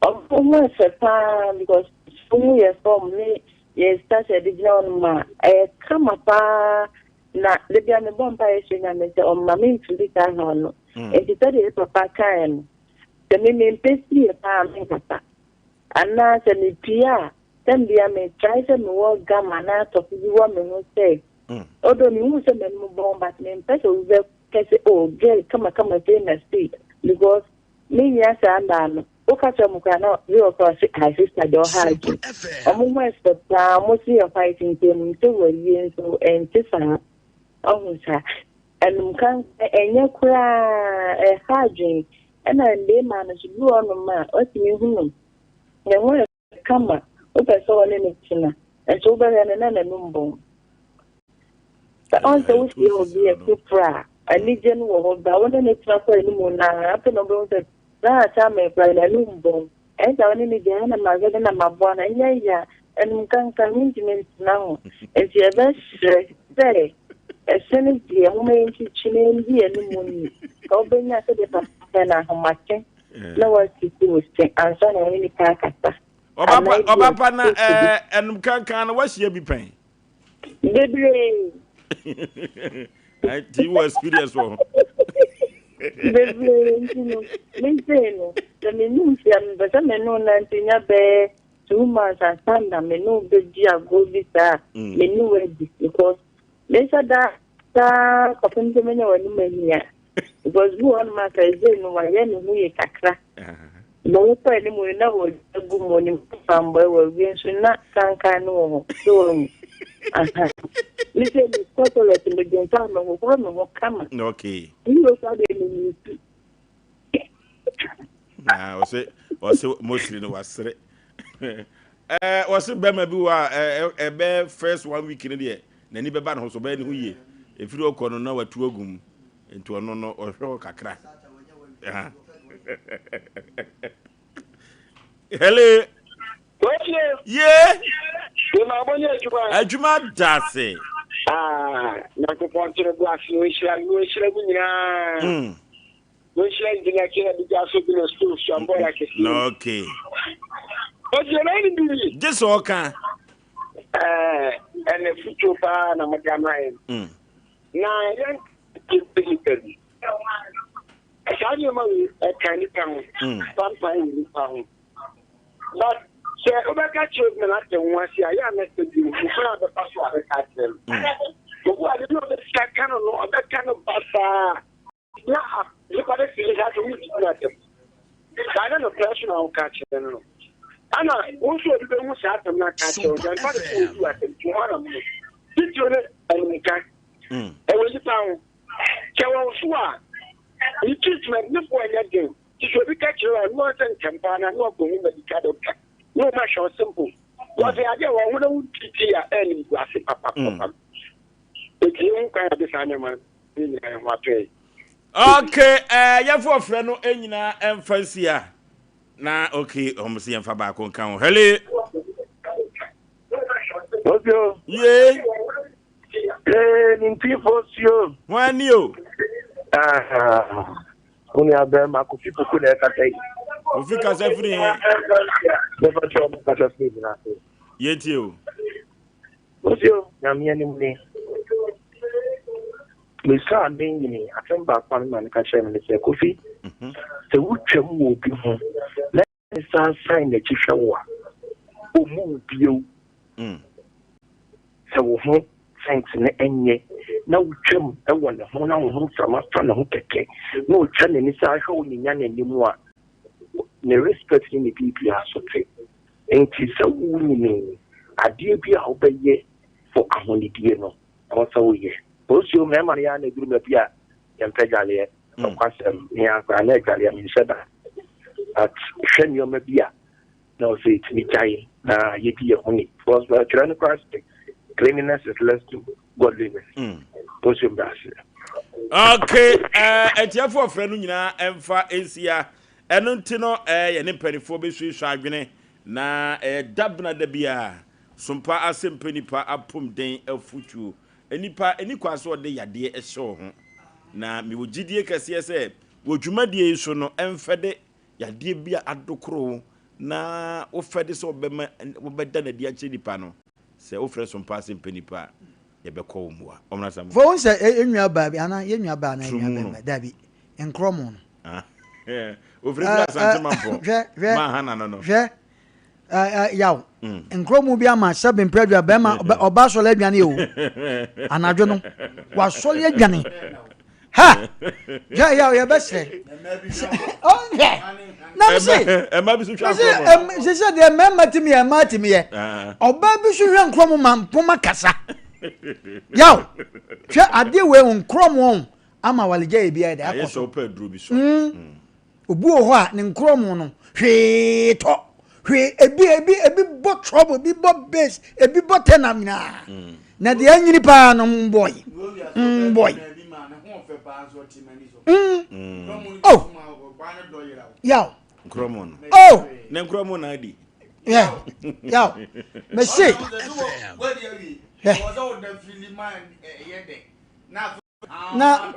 a ɔmo ho ɛfɛ paa because ɔmo yɛ fam ne yɛ stars yɛde gyina hɔ nom a ɛyɛ kama paa na da bia mebɔ mpa yɛ srɛ nyame sɛ ɔmma me mfiri saa haw no nti sɛdeɛ yɛ papa kaeɛ no Sɛ me mempɛ sie paa a menkasa. Anaa sɛ mepue a, tɛm bia me try sɛ mewɔ gum anaa tɔfe bi wɔ me ho sɛ. Although mehu sɛ m'anim bɔn but mempɛ sɛ obi bɛkɛ sɛ oh girl kamakama sei na sei because mennya saa mmaa no. Woka kyerɛ wɔn koraa na bi wɔ koraa ɔse ah sister deɛ ɔha adwene. Wɔn ho ɛfɛ paa, wɔn se yɛ white nti onim sɛ wɔawie nso ɛnte saa. Ɔhu saa. Ɛnom kankan ɛnyɛ koraa ɛha adwene. Ɛna mmarima no nso bi wɔ hɔnom a watumi hunu ne ho ɛfɛ kama wopɛ sɛ ɔne no tena nso wobɛhwɛ no na n'anum bɔn. Sɛ ɔn sɛ wohyia obi a foforɔ a anigye no wɔ hɔ ba wo ne no tena kɔ anim no a afei na wobɛhu sɛ na akyɛ koraa n'anum bɔn. Ɛyɛ sɛ wo ne no gyae na mahwɛ no na maboa no ɛnyɛ ya ɛnum kankan mentumi ntena ho. Nti yɛbɛsrɛ sɛ ɛse no deɛ momma yɛnkyikyi na yɛndi anim ni. Sɛ wobɛnya sɛdeɛ papa pɛ no ahomakye na wasisi wo se ansa na wɔne nipa akasa. Ɔbapa na ɛnum kankan no wahyia bi pɛn. Bebree. Nti wɔ experience wɔ ho. Bebree nti no, me sei no, sɛ me num hyia mepɛ sɛ me no nante nya bɛyɛ 2 months ansa na me no bɛdi agorɔ bi saa me ne wadi because me nsa da saa kɔpem sɛ menya w'anim ahia because bi wɔ hɔnom a sɛ no wayɛ ne ho yie kakra na wokɔ anim no na wɔgu mu onim fambɔ wɔ awie nso na kankan no wɔ hɔ so wɔ mu aha me sɛ mekɔ toilet mede nsa mehohoro me ho kama. Ne wɔ sa deɛ menyusu. Na ɔsɛ mosiri no wasere wɔse bɛrima bi wɔ a ɛbɛ first one week no deɛ n'ani bɛba ne ho so ɔbɛyɛ ne ho yie ɛfiri ɔkɔ no na watu agu mu nti ɔno no ɔhwɛ hɔ kakra. Hello. Ye. Adwuma da ase. Ah, Nyankopɔn nkyerɛ bu ase no nhyira no nhyira mu nyinaa. No nhyira engineer kɛ na bi so bi no school suambɔ ya kɛse. No okay. Otie na ni bibi. Gye sɛ ɔka. Eh, ɛnɛ futuo paa na mode ama yɛn. Na yɛn nipa bi. Saa nneɛma wei ɛka nipa ho. Pampan wɔ nipa ho. But sɛ wobɛka kyerɛ obi na n'ate ho ase a, yɛ a na sɛ bi kwan a bɛfa so a bɛka akyerɛ no. Obi ade bi a ɔbɛsi aka no no, ɔbɛka no basaa. Na nipa de fili saa sɛ wodi no atɛm. Saa ne no pɛ so na woka kyerɛ no no. Ana wo nso obi bɛhu saa asɛm no aka akyerɛ wo sɛ mfa no sɛ wodi w'asɛm nti ho ara mu no. Titiriw ne animka. Ɛwɔ nipa ho. Sɛ wɔn so a, ne treatment ne bo ɛnyɛ den. Nti sɛ obi ka kyerɛ wo a, noa sɛ ntɛm paa na na wakɔhu medical doctor na ɔma hwɛ wo simple. Wɔsɛ adeɛ a wɔn ho na wontiti a ɛnim gu ase papapapa. Enti yɛhu kwan a de saa nneɛma no nyinaa yɛn ho atɔ yɛn. Okay, yɛfo ɔfrɛ no nyinaa ɛmfa nsi a na okay ɔmo sɛ yɛmfa baako nka ho. Hello. Osio. Ye. Ee, ne ntifo osio. Ho ani o. Ah, wo nua bɛrima Kofi Poku na ɛkasa yi. Kofi kasa firi he? Bɛfa kyerɛ ɔmo kasa firi nyina ase. Yɛntie o. Osio, nyame anim ni. Mesaa me nyini, asɛm baako a me maame ka kyerɛ me ne sɛ, Kofi, sɛ wotwam wɔ obi ho na ne san san n'akyi hwɛ wo a, ɔmmu wo bio. Sɛ wo ho scent no nyɛ na wotwam wɔ ne ho na wo ho mframa fa ne ho kɛkɛ na ɔtwa n'ani san hwɛ wo nyinya n'anim a, ne respect ne ne biribiara so te. Nti sɛ wonyini, adeɛ bi a wobɛyɛ for ahonidie no, ɛwɔ sɛ woyɛ. Osio mmarima no yɛ a na ɛduru baabi a yɛmpɛ dwaleɛ. Nokwasɛm, me ara koraa na adwaleɛ menhyɛ da. But hwɛ nneɛma bi a na ɔsɛ yɛtumi gyae na yɛdi yɛn ho ni. Because twerɛ no koraa sɛ cleanliness is less to godliness. Osio mda ase. Okay, atiafoɔ ɔfrɛ no nyinaa ɛmfa nsia. Ɛno nti no, yɛne mpanimfoɔ bɛsuasua adwene na ɛyɛ dabena da biara sompa asɛmpɛ nipa apomden afotuo. Nipa ɛni kwan sɛ ɔde yadeɛ hyɛ wo ho. Na mewɔ gyidie kɛseɛ sɛ wɔ dwumadie yi so no ɛmfɛde yadeɛ bi a adokoro wo na wofɛde sɛ wobɛma wobɛda no adi akyerɛ nipa no. Sɛ wofrɛ sompa asɛmpɛ nipa a, yɛbɛkɔ wo mmoa. Ɔmena Samu. Fo wohu sɛ yɛn nua baa bi anaa yɛn nua baa anaa yɛn nua bɛrima dabi nkorɔmo no. Ofirifiri Asante Mampɔn. Hwɛ hwɛ Maa Hana no no. Hwɛ. Yaw, nkurɔmu bi ama sɛbe mprɛdua bɛrima ɔba asɔre adwane o. Anadwo no, wasɔre adwane. Ha! Hwɛ yaw yɛbɛsrɛ. Ɔhwɛ. Na me se, ɛma bi so hwɛ nkurɔmu. Se sɛ deɛ mmarima tumi yɛ mmaa tumi yɛ. Ɔbaa bi so hwɛ nkurɔmu ma mpoma kasa. Yaw, hwɛ adeɛ wei nkurɔmu ama walegya yɛ biara de akɔ so. So. Obi wɔ hɔ a ne nkorɔmo no hwee tɔ hwee ebi ebi ebi bɔ trouble ebi bɔ bass ebi bɔ tenor nyinaa mm. Na deɛ anyini paa no mbɔi mbɔi mm. Oh yaw nkorɔmo no oh ne nkorɔmo na adi yeah yaw mese hwɛ Na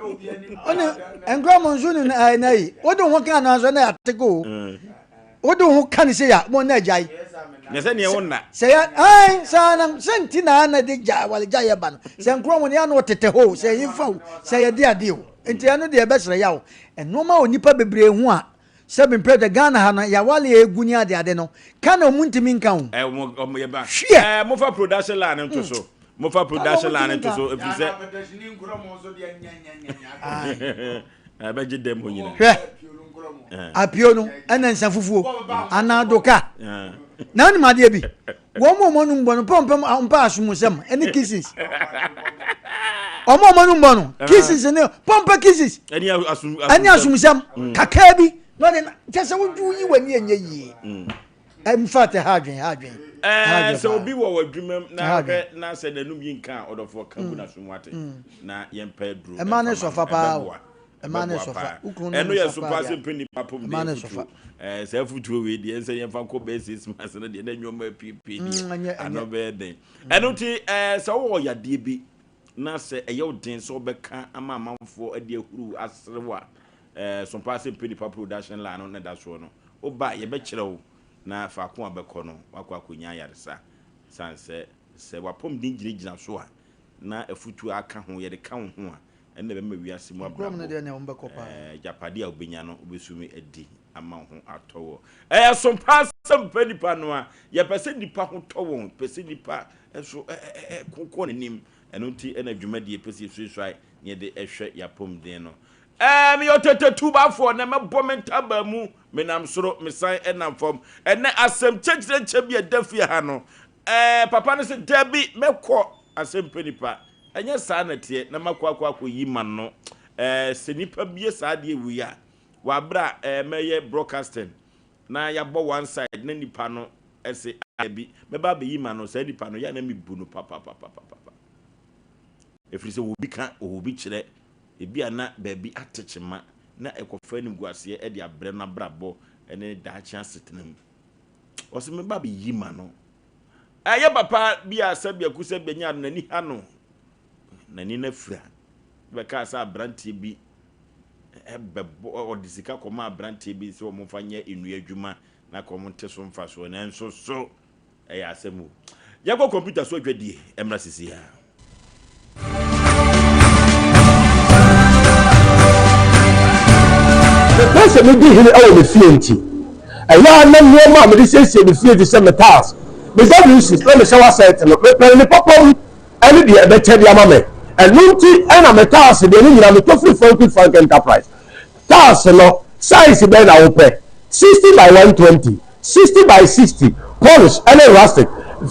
ɔne nkura mu nso ne ɛɛ na yi wode ho ka no nso na yɛate ko mm. wode ho ka ne sɛ ya mo na agyae na sɛ neɛ wo nna sɛ yɛ ɛn saa na sɛ nti na na de gya wale gya yɛ ba no sɛ nkura mu no yɛ ano tete hɔ sɛ yɛ fa o sɛ yɛ de adeɛ o nti ɛno deɛ ɛbɛsrɛ ya o nneɛma a onipa bebree ho a sɛ mepɛ dɛ Ghana ha no yɛawale a egu ne ade ade no ka na ɔmo ntumi nka o. Ɛ ɔmo ɔmo yɛ ba. Hwiɛ. Ɛ mofa production line nto so. Mofa production line nto so efiri sɛ. Ɛbɛgye dɛm hɔ nyina. Hwɛ. Apio no ɛna nsa fufuo anaa doka. Na wonim adeɛ bi. Wɔn a wɔn anum bɔ no pɛ wɔn pɛ asomusɛm ɛne kisses. Wɔn a wɔn anum bɔ no kisses ne pɔmpɛ kisses ɛne asomusɛm mm. kakraa bi na ɔde kyɛ sɛ wodwu yi w'ani ɛnyɛ yie. Mm. In fact ha adwen ha adwen. Ɛɛ sɛ obi wɔ w'adwuma mu na hwɛ na sɛ n'anum yi nka a ɔdɔfoɔ ka gu mm. n'asom wate na yɛmpɛ duro. Ɛma ne sɔfa paa o. Ɛma ne sɔfa. Ɛno yɛ so paa sɛ mpɛ nipa pom deɛ afutuo. Ɛɛ saa afutuo wei deɛ ɛnsɛ yɛmfa nkɔ bɛyɛ six months no deɛ na nneɛma apiepie deɛ mm, ano bɛyɛ den. Mm. Ɛno nti ɛɛ sɛ wowɔ yadeɛ bi na sɛ ɛyɛ wo den sɛ wobɛka ama amanfoɔ de ahuru aserew a ɛɛ so paa sɛ mpɛ nipa production line no na ɛda soɔ no woba a yɛbɛkyerɛ wo na faako a bɛkɔ no wakɔ akɔnya ayaresa sane sɛ sɛ wapɔmuden gyinagyina so a na afutuo aka ho yɛde ka wo ho a Ɛnna ɛbɛma wiase mu Nkurom no abrabɔ, deɛ nea wɔbɛkɔ paa. agyapadeɛ a wobɛnya no, wobɛsumi adi ama wo ho atɔ wɔ. Ɛyɛ so paa sɛ mepɛ nnipa no a, yɛpɛ sɛ nnipa ho tɔ wɔn, pɛ sɛ nnipa nso ko kɔ n'anim. Ɛno nti na dwumadie pɛ sɛ yɛsuasuae na yɛde hwɛ yɛn apɔmuden no. Ɛɛ, meyɛ ɔtɛtɛtubafoɔ, na mɛbɔ me ntaban mu. Menam soro, mesan nam fam. Ɛnnɛ, asɛm kyɛkyerɛkyɛ bi a ɛda fie ha no, ɛɛ, papa no se, Dabi, mɛkɔ asɛmpɛ nipa. Ɛnyɛ saa na ɛteɛ, na makɔ akɔ akɔyi m'ano. Ɛɛ, sɛ nipa bue saa adeɛ wei a, wɔ aberɛ a ɛɛ mɛyɛ broadcasting na yɛabɔ one side na nipa no se ah dabi, mɛba abɛyi m'ano, saa nipa no, yɛ a na mebu no papapapapapa. Ɛfiri sɛ obi ka, obi kyerɛ, ebi a na baabi ate kyema na ɛkɔfa animguaseɛ de abrɛ no abrabɔ ne daakye asetena mu. Ɔse mɛba abɛyi m'ano. Ɛyɛ papa bi a sɛbea kusɛbea nyaa no n'ani ha no, n'ani no afira. Bɛkaa sɛ aberanteɛ bi bɛbɔ ɔde sika kɔma aberanteɛ bi sɛ wɔmfa nyɛ nnua adwuma na ka wɔn nte so mfasoɔ nanso so ɛyɛ asɛm o. Yɛkɔ kɔmputa so adwadie mmra sisi a. Mepɛ sɛ medi hene wɔ me fie nti, ɛyɛ a na nneɛma a mede siesie me fie te sɛ me tiles, me WCs, ne me shower set no, mepɛ no ne papa mu ne deɛ ɛbɛkyɛ de ama me. Ɛno nti na me tiles deɛ ne nyinaa metɔ firi Franklin Frank Enterprise. Tiles no, size bɛn na wopɛ? 60 by 120, 60 by 60, polish ne rustic,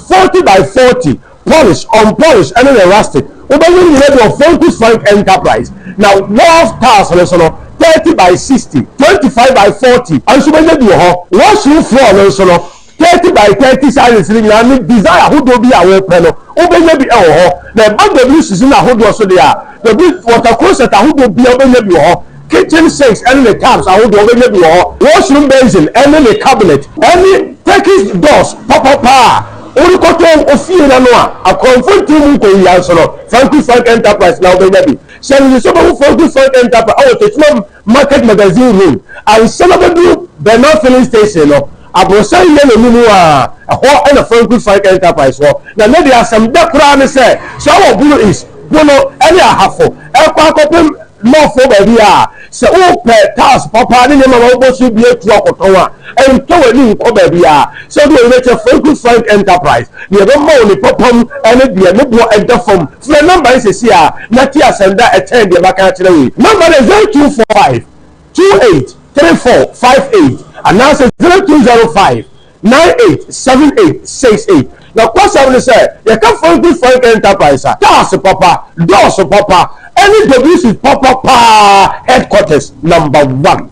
40 by 40, polish, unpolish ne ne rustic. Wobɛnya ne nyinaa bi wɔ Fontus Frank Enterprise. Na wall tiles no nso no, 30 by 60, 25 by 40 nso wobɛnya bi wɔ hɔ. Washroom floor no nso no, 30 by 30 sizes no nyinaa ne design ahodoɔ bi a wopɛ no, wobɛnya bi wɔ hɔ. Na ɛba WCs no ahodoɔ so deɛ a, W water closet ahodoɔ biara wobɛnya bi wɔ hɔ. Kitchen sinks ne ne taps ahodoɔ wobɛnya bi wɔ hɔ. Washroom basin ne ne cabinet ne Turkish doors papapa a worekɔtɔn ofie no ano a akorɔmfo ntew mu nkɔwia nso no, Franku Frank Enterprise na wobɛnya bi. Hyɛ no nso wobɛhu Franku Frank Enterprise wɔ Techiman Market Magazine Road ansa na wobɛduru Bernard Filling Station no, aborosan yɛ n'anim a, ɛhɔ na Franku Frank Enterprise wɔ. Na ne deɛ asɛm dɛ koraa ne sɛ, sɛ wɔ Bono East, Bono ne Ahafo rekɔ akɔpem. North hɔ baabi a, sɛ wopɛ tiles papa ne nneɛma a wɔbɔ so bi atu akɔtɔn a, ɛntɔ w'ani nkɔ baabiara. Sɛ wode w'ani bɛkyerɛ Franco Frank Enterprise, deɛ ɛbɛma wo ne papam ne deɛ ne boɔ ɛda fam. Frɛ nɔmba yi seesei ara na te asɛm da a ɛkyɛn deɛ maka akyerɛ wo yi. Nɔmba no yɛ 0245 28 34 58 anaasɛ 0205 98 78 68. Nokwasɛm ne sɛ, yɛka Franco Frank Enterprise a, cars papa, doors papa, ɛne WC papa paa headquarters number one.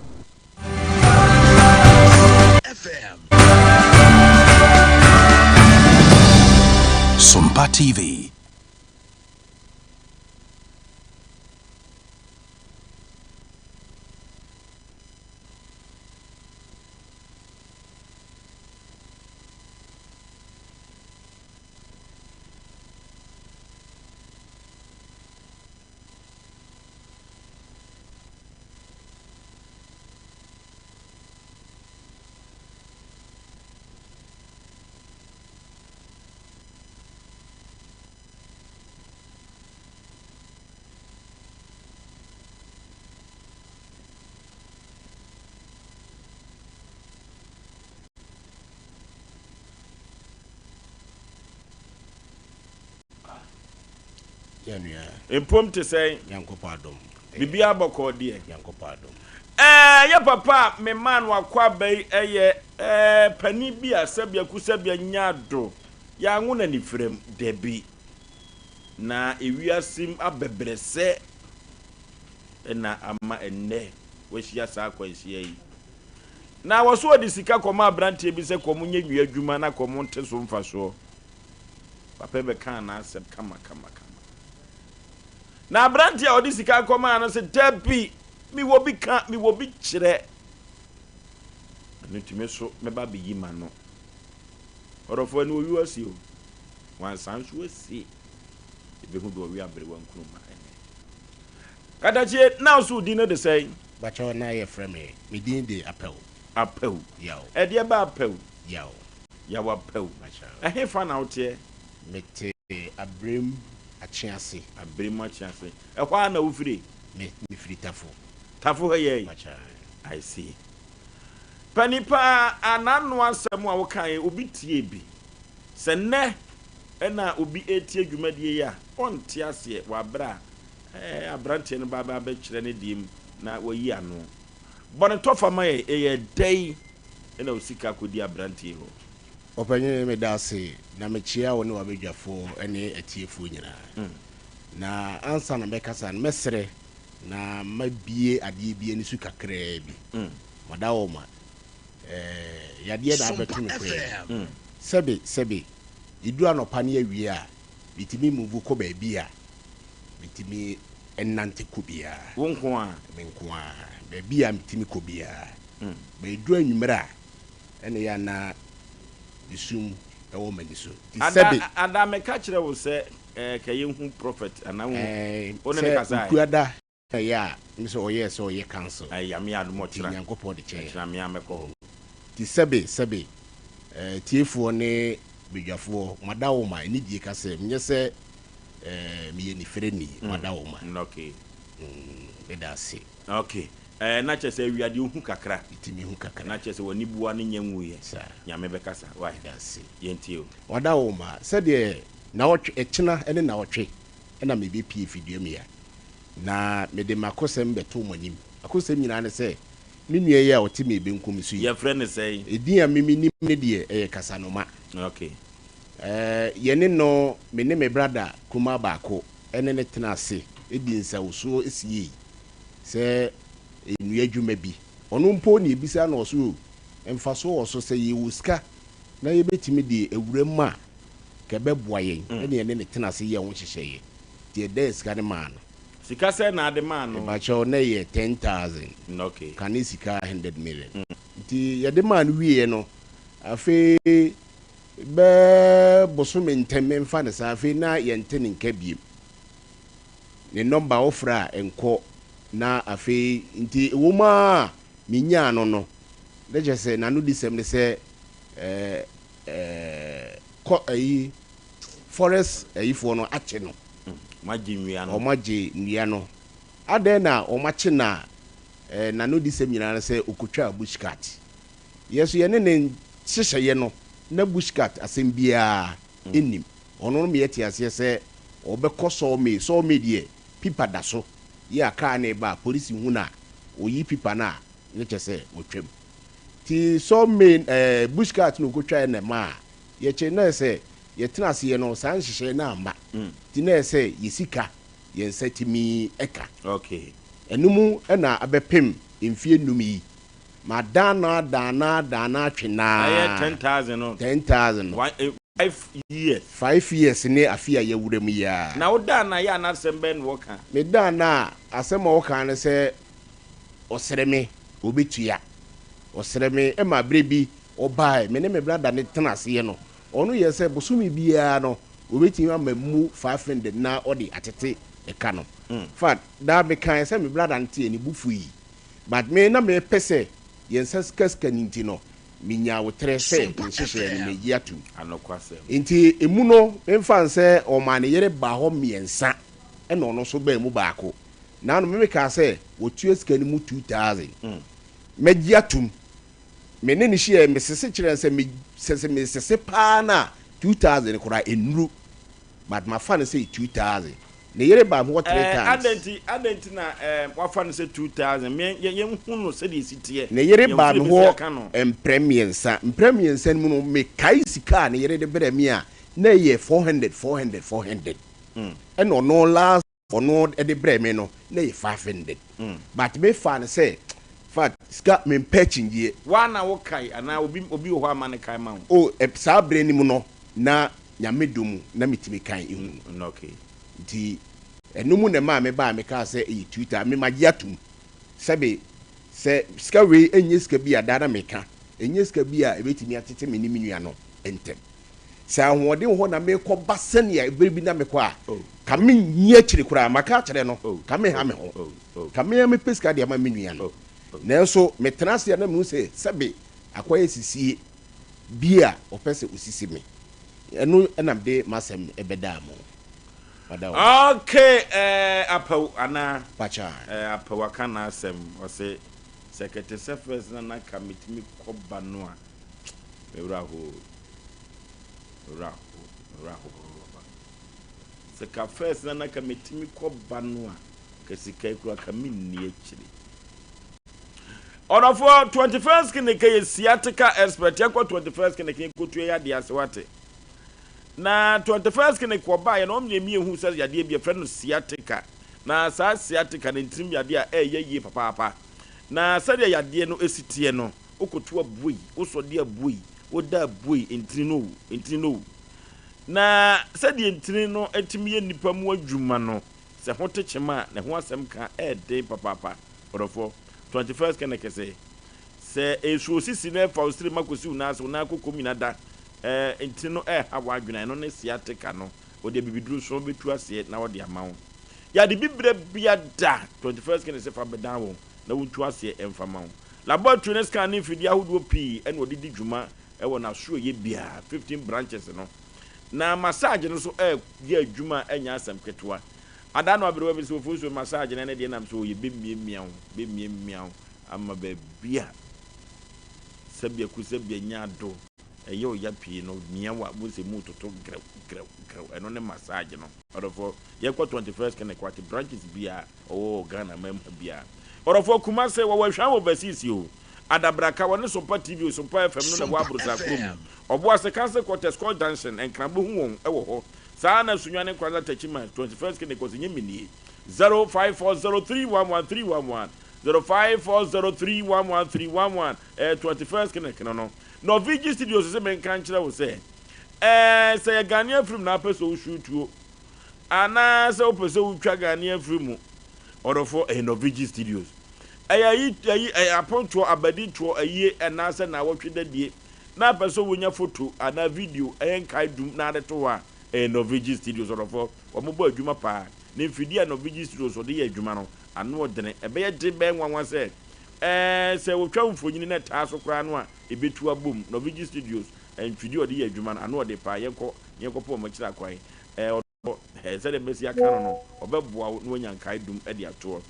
Sompa TV. Mpom te sɛn? Nyankopɔn adom. Biribiara bɔkɔɔ deɛ? Nyankopɔn adom. Ɛɛ, yɛ papa a me maa no akwaaba yi yɛ ɛɛ panin bi a sɛbea kusɛbea nyaa do, yɛanwo no anifirem, dabi. Na ewiase mu abɛbrɛsɛ na ama ɛnnɛ wahyia saa akwanhyia yi. Na wɔso wɔde sika kɔma aberanteɛ bi sɛ kɔm nyɛ nnua adwuma na kɔm nte so mfasoɔ. Papa yi bɛkaa n'asɛm kamakamakama. Na aberanteɛ a ɔde sika kɔmaa no sɛ, Dabi, mewɔ bi ka, mewɔ bi kyerɛ. Ɛno nti me so mɛba abɛyi m'ano. Ɔdɔfoɔ ɛne owi asi o. Wansan nso asi. Yɛbɛhu deɛ ɔwe aberewa nkruma ɛnɛ. Katakyie, na wo so wo din no de sɛn? Bakyɛw na yɛfrɛ me, me din de Apɛw. Apɛw. Yaw. Ɛdeɛ ba Apɛw? Yaw. Yaw Apɛw. Ɛhefa na woteɛ? Mete Abrem Akyease. Abrem Akyease. Ɛhɔ ara na wofiri? Me, mefiri Tafo. Tafo ha yi? Bakyɛw. I see. Panin paa, a n'ano asɛm a wokaeɛ, obi tiee bi. Sɛ nnɛ na obi retie dwumadie yi a, ɔnte aseɛ wɔ aberɛ a ɛɛ aberanteɛ no ba abɛkyerɛ ne deɛ mu na wayi ano. Bɔ ne tɔfa ma yɛn, ɛyɛ dɛn na wo sika kɔdi aberanteɛ yi hɔ? Ɔpanyin, meda ase, na mekyea wo ne w'abadwafoɔ ne atiefoɔ nyinaa. Na ansa na mɛkasa no, mɛsrɛ na mabue adeɛ bi ani so kakraa bi. Madawoma, eh, yadeɛ na abɛto me koraa yi. Sɛbe, sɛbe, ɛduru anɔpa ne awia a, metumi move kɔ baabi a metumi nante kɔ biara. Wo nko ara? Me nko ara. Baabi a metumi kɔ biara. But ɛduru anwummerɛ a, ɛna ɛyɛ a na esum wɔ m'ani so. Nti Ada, sɛbe. Ada meka kyerɛ wo sɛ eh, ka yɛnhu prophet anaa wohu, Ɛɛ, wo ne no sɛ kasae? Okuada na ɛyɛ a, me sɛ ɔyɛɛ sɛ ɔyɛ council. Ɛɛ, Nyame adom Nti ɔkyena, Nyankopɔn de kyɛ yɛn. ɛkyena me ara mɛkɔ hɔ. Nti sɛbe, sɛbe, eh, tiefoɔ ne badwafoɔ, moadawoma, anidie ka sɛ, menyɛ sɛ eh, meyɛ nifirani, moadawoma. Mm, okay. Mm, meda ase. Ok eh, na kyerɛ sɛ awia deɛ ohu kakra. Metumi hu kakra. Na kyerɛ sɛ w'ani bua no nyɛ nwuiɛ. Saa. Nyame bɛkasa wai. Medase. Yɛntie o. Wada wo ma sɛdeɛ naɔtwe ɛkyena ne naɔtwe na mebɛpie Fiduamia na mede makosɛm bɛto mo anim. Akosɛm nyinaa ne sɛ me nua yi a ɔte me benkum so yi. Yɛfrɛ no sɛn? Edin a me menim no deɛ ɛyɛ Kasanoma. Ok. Ɛɛ yɛne no me ne me brada kumaa baako ne no tena ase di nsawosoɔ siei sɛ nnua adwuma bi. Ɔno mpo na yɛbisaa no ɔse o, mfasoɔ wɔ so sɛ yɛwɔ sika na yɛbɛtumi de awura mu a, nka ɛbɛboa yɛn. Ɛna yɛne no tena ase yɛɛ ho nhyehyɛeɛ. Nti yɛdaa sika no maa no. Sika sɛn na ade maa no? Mepakyɛw, na ɛyɛ 10,000. Okay. Kane sika 100 million. Nti yɛde maa no wieeɛ no, afei bɛɛ bosome ntɛm, memfa no saa, afei na yɛnte ne nka biom. Ne nɔmba wofrɛ a ɛnkɔ na afei nti ɛwom ara a menyaa no no na kyerɛ sɛ n'anodisɛm ne sɛ ɛɛ ɛɛ kɔ ayi forest ayifoɔ no akye no. Wɔagye nnua no. Wɔagye nnua no. Adɛn na wɔakye no a n'anodisɛm nyinaa ne sɛ ɔkɔtwaa bush cut? Yɛn nso yɛne ne nhyehyɛeɛ no, na bush cut asɛm biara nnim. Ɔno no ma yɛte aseɛ sɛ ɔbɛkɔ sawmill. Sawmill deɛ, pipa da so. Yɛ a kaa no reba a, polisi hu no a, ɔyi pipa no a, na kyerɛ sɛ watwam. Nti sawmill, ɛɛ, bush cut na ɔkɔtwaeɛ na ɛmaa yɛkyee no. Na ɛyɛ sɛ yɛtena aseɛ no, saa nhyehyɛeɛ no amma. Nti na ɛyɛ sɛ yɛ sika yɛn nsa tumi ka. Ɛno mu na abɛpem mfeɛ nnum yi. Madan no adan no adan no atwe no Ɛyɛ ara. 10,000 no. 10,000 no. One, eh, 5 years. 5 years ne afe a yɛawura mu yi ara. Na wodaa no a, yɛ a na asɛm bɛn na wɔka? Medaa no a, asɛm a ɔka ne sɛ ɔsrɛ me, ɔbɛtua. Ɔsrɛ me ma berɛ bi ɔbaeɛ, me ne me brada no tena aseɛ no, ɔno yɛɛ sɛ bosome biara no, Obetumi ama mu 500 na ɔde atete ɛka no. Infact daa me kae sɛ me brada no teɛ ne bo fui but me na me pɛ sɛ yɛn nsa sika sika no nti no me nyaa aboterɛ sɛ ne nhyehyɛɛ no megye atum. Nti emu no me nfa no sɛ ɔmaa ne yere baa hɔ mmiɛnsa ɛna ɔno nso baa mu baako. Naano me me kaa sɛ wɔtua sika no mu 2000 mɛgye atum. Me ne no hyiae, mesese kyerɛɛ no sɛ me sɛ sɛ mesese paa no a 2000 koraa ɛnnuru but mafa no sɛ 2000. Ne yere baa me hɔ three Eh, times. adɛn nti, adɛn nti na eh, wafa no sɛ 2000? Me, yɛ, yɛnhu no sɛdeɛ ɛsi teɛ. Ne yere Yɛnhu baa sɛdeɛ me ɛbɛsi hɔ aka no. mprɛ mmiɛnsa. Mprɛ mmiɛnsa no mu no, mekae sika a ne yere de brɛɛ me a na ɛyɛ 400, 400, 400. Ɛna ɔno last ɔno de brɛɛ me no na ɛyɛ 500 but me faa no sɛ fact sika me mpɛ akyinyeɛ. Woa na wo kae anaa obi obi wɔ hɔ a ma no kae ma wo? Oh saa berɛ no mu no na Nyame dɔ mu na me tumi kae hu no nti ɛno mu na ɛmaa me baa me kaa sɛ ɛyɛ 2000 me magye atom sɛbe sɛ sika wei ɛnyɛ sika bi a daa na meka ɛnyɛ sika bi a ɛbɛtumi atete me ne me nua no ntɛm. Sɛ ahoɔden wɔ hɔ na merekɔ ba sɛnea bere bi na mekɔ a, ka menni akyiri koraa. Maka akyerɛ no, ka menha me ho. Ka me ara mepɛ sika de ama me nua no. Nanso metena ase a na mehu sɛ sɛbe akɔyɛ sisie bi a ɔpɛ sɛ osisi me. Ɛno na mede m'asɛm bɛdaa mo. Mada wo ase. Okay eh, Apawu anaa? Pakyɛ. Eh, Apawu aka n'asɛm. Ɔse, sɛ kɛte sɛ first na na ka metumi kɔ ba no a, Me werɛ ahow o, me werɛ ahow, me werɛ ahow papapapa. Sɛ ka first na na ka metumi kɔ ba no a, ka sika yi koraa ka menni akyire. Ɔdɔfoɔ, 21st clinic yɛ sciatica expert. Yɛnkɔ 21st clinic yɛnkɔtua yɛ adeɛ ase wate. Na 21st clinic wɔbaeɛ no wɔn mmienu hu sɛ yadeɛ bi yɛfrɛ no sciatica. Na saa sciatica no ntirim yadeɛ a ɛyɛ yie papaapa. Na sɛdeɛ yadeɛ no si teɛ no, Wokoto abuei, wosɔ de abuei, woda abuei, ntini no o, ntini no o. Na sɛdeɛ ntini no tumi yɛ nnipa mu adwuma no, sɛ ho te kyema a, ne ho asɛm ka yɛ den papaapa. Ɔdɔfoɔ, 21st Kenneth sɛ, Sɛ ɛresu osisi na ɛfa wo srem akɔsi wo nan ase, wo nan kokom nyina da, ɛɛ, ntini no ɛreha w'adwene a, ɛno ne sciatica no. Wɔde abibiduro nso bɛtu aseɛ na wɔde ama wo. Yɛade bibire bia da, 21st Kenneth sɛ fa bɛdan wɔn na wontu aseɛ mfa ma wo. Laboratory ne scan ne mfidie ahodoɔ pii na ɔde di dwuma wɔ n'asoɛeɛ biara, 15 branches no. Na massage no nso yɛ adwuma a ɛnyɛ asɛm ketewa. Ada no aberewa bi sɛ ofuo massage no ɛne deɛ nam sɛ ɔyɛ bɛmiamia wo, bɛmiamia wo ama baabi a sɛbea ku sɛbea nya ado ɛyɛ ɔya pii no mia wo a wobɛhu sɛ mu toto grɛw grɛw grɛw ɛno ne massage no. Ɔdɔfoɔ yɛnkɔ 21st Clinic wate branches biara Ɔwɔ wɔ Ghana man mu ha biaa. Ɔdɔfoɔ Kumase wɔwɔ Ahwan wɔ Overseas o. Adabraka wɔne Sompa TV o Sompa FM no na ɛwɔ Abrosa kuro mu. Ɔboase Council Quarters Kɔ Junction Nkran bɛhu wɔn wɔ hɔ. Saa ara na Sunyani Nkoranza Techiman 21st Clinic ɔse nyɛ me nie. 0540311311 0540311311 ɛyɛ 21st Clinic no no. Norvigi Studios se menka nkyerɛ wo sɛ ɛɛ sɛ yɛ Ghanaian film na apɛ sɛ wo shoot o. Anaa sɛ wopɛ sɛ wotwa Ghanaian firi mu, ɔdɔfoɔ, ɛyɛ Norvigi Studios. Ɛyɛ ayi, ayi, ɛyɛ apontoɔ, abadintoɔ, ayie, anaasɛ naawɔtwe dadie, na apɛ sɛ wonya foto anaa video, ɛyɛ nkae dum na ade to hɔ a, ɛyɛ Norvigi Studios, ɔdɔfoɔ. Wɔbɔ adwuma paa. Ne mfidie a Norvigi Studios wɔde yɛ adwuma no, ano ɔdene. Ɛbɛyɛ den bɛyɛ nwanwa sɛ, ɛɛ, sɛ wɔtwa mfonini na ɛtaa so koraa no a, ɛbɛtu abom. Norvigi Studios, mfidie a wɔde yɛ adwuma no, ano ɔde paa. Yɛnkɔ na yɛnkɔpɛ wɔn akyiri akwan. Ɛɛ. Hɔ, sɛdeɛ mɛsi aka no no, ɔbɛboa wo na woanya nkaedum de atoɔ.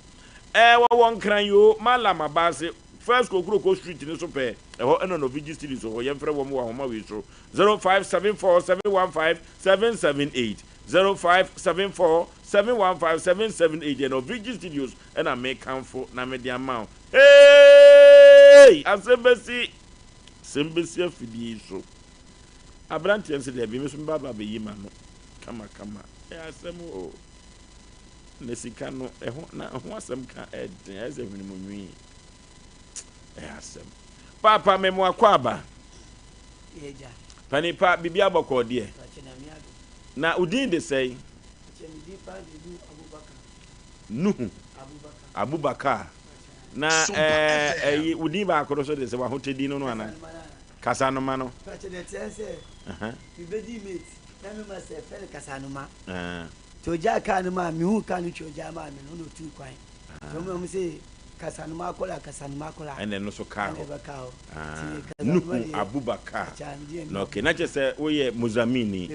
Ɛɛ, wɔwɔ Nkran yoo, Mallam Abaase, First Kokuroko Street no so pɛɛ, ɛhɔ na Novigi Studios wɔ hɔ. Yɛmfrɛ wɔn wɔ ahoma wei so, 0574 715 778, 0574 715 778. Ɛyɛ Novigi Studios na mekamfo na mede ama wo. Hey! Asɛm bɛsi! Asɛm bɛsi afidie yi so. Aberanteɛ no sɛ, Dabi, me nso meba aba abɛyi m'ano kamakama. Ɛyɛ asɛm o. Na sika no, ɛho, na ɛho asɛm ka ɛden, ayɛ sɛ hwene mu nwi. Ɛyɛ asɛm. Paapa, me mo akɔ aba. Pani pa, biribi abɔkɔɔ deɛ. Na wo din de sɛe? Nuhu Abubakar. Na ɛɛ, ɛyi, wo din baako no so de sɛ w'ahotɛ no no anaa? Kasanoma no. Pakyɛ deɛ ɛteɛ ne sɛ mebɛdii mate na me ma sɛ fɛ no kasanoma nti ɔgyaa kaa no maa mehuu kaa no twi ɔgyaa maa me no na ɔtuu kwan nti ɔmo ɔmo se kasanoma akɔla kasanoma akɔla ɛna ɛno so kaa hɔ ɛna ɛbɛkaa hɔ nti kasanoma deɛ Nuhu Abubakar na okay na kyerɛ sɛ woyɛ Mozamini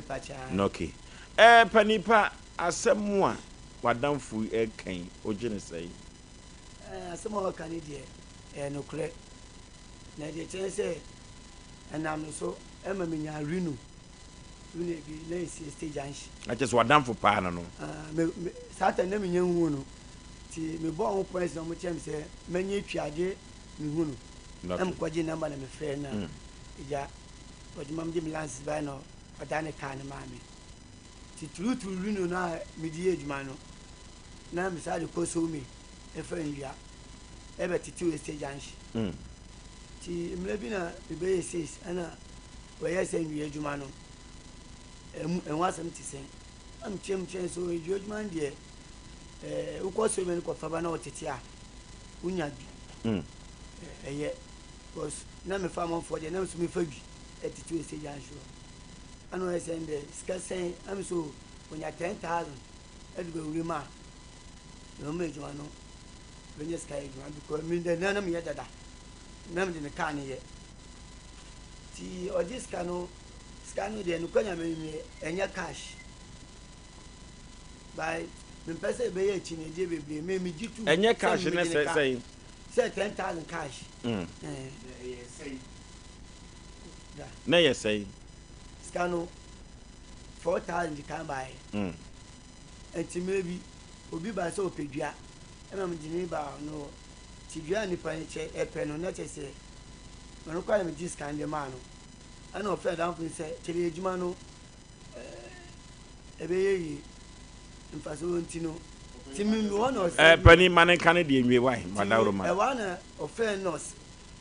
na okay ɛɛ panipa asɛm a w'adamfo yi ɛka yi wogye no sɛn? Ɛɛ asɛm a ɔka no deɛ ɛyɛ nokorɛ. Na deɛ ɛkyerɛ ne sɛ, ɛnam no so ma menyaa Reno, Reno bi na ɛsi Estate Junction. Na kyerɛ sɛ w'adamfo paa no no? Ah, me, me, saa time na menya nhuu no. Nti mebɔɔ ho points na wɔkyerɛ me sɛ mɛnyɛ atwi agye mehu no. Na mekɔgye number na mefrɛ no na agya ɔgye ma mede me license baeɛ na ɔda ne kaa no maa me. Nti turuturu Reno no a mede yɛ adwuma no, na mesan de kɔ Somi ɛfa nnua. ɛbɛtetew Estate Junction. Nti mmerɛ bi na mebɛyɛ sales ɛna wɔyɛ sɛ nnua adwuma no ɛmu ɛho asɛm te sɛn. Na mekyerɛ mu kyerɛ sɛ nnua adwuma no deɛ ɛɛ wokɔ so no kɔfa ba na wɔtete a wonya bi. Ɛyɛ because na mefa amanfoɔ deɛ na nso mefa bi ɛtetew Estate Junction hɔ. Ɛna ɔyɛ sɛ ndɛ sika sɛn ɛna nso onya 10,000 ɛde bɛwura mu a na ɔma adwuma no bɛnya sika yɛ adwuma because me dɛ na meyɛ dada na mede me kaa no yɛ nti ɔgye sika no sika no deɛ nokwa nyame no ɛnyɛ cash by mempɛ sɛ ɛbɛyɛ akyinnyegyeɛ bebree me megye tu ɛnyɛ cash ne sɛ sɛn sɛ 10000 cash mm. na ɛyɛ sɛn sika no 4000 di kan baeɛ mm. nti mmerɛ bi obi ba sɛ ɔpɛ dua Ɛna mede ne baa ɔno hɔ. Nti dua a nipa no kyɛ ɛpɛ no, na kyerɛ sɛ ɔno koraa na megye sika no de maa no. Ɛna ɔfrɛɛ adamfo no sɛ, kyerɛ adwuma no ɛbɛyɛ yie. Mfasoɔ nti no. Nti me hɔ na ɔsɛ. Ɛɛ panin ma ne nka ne deɛ nwie wae wadaworo ma. Ɛhɔ ara na ɔfrɛɛ nurse.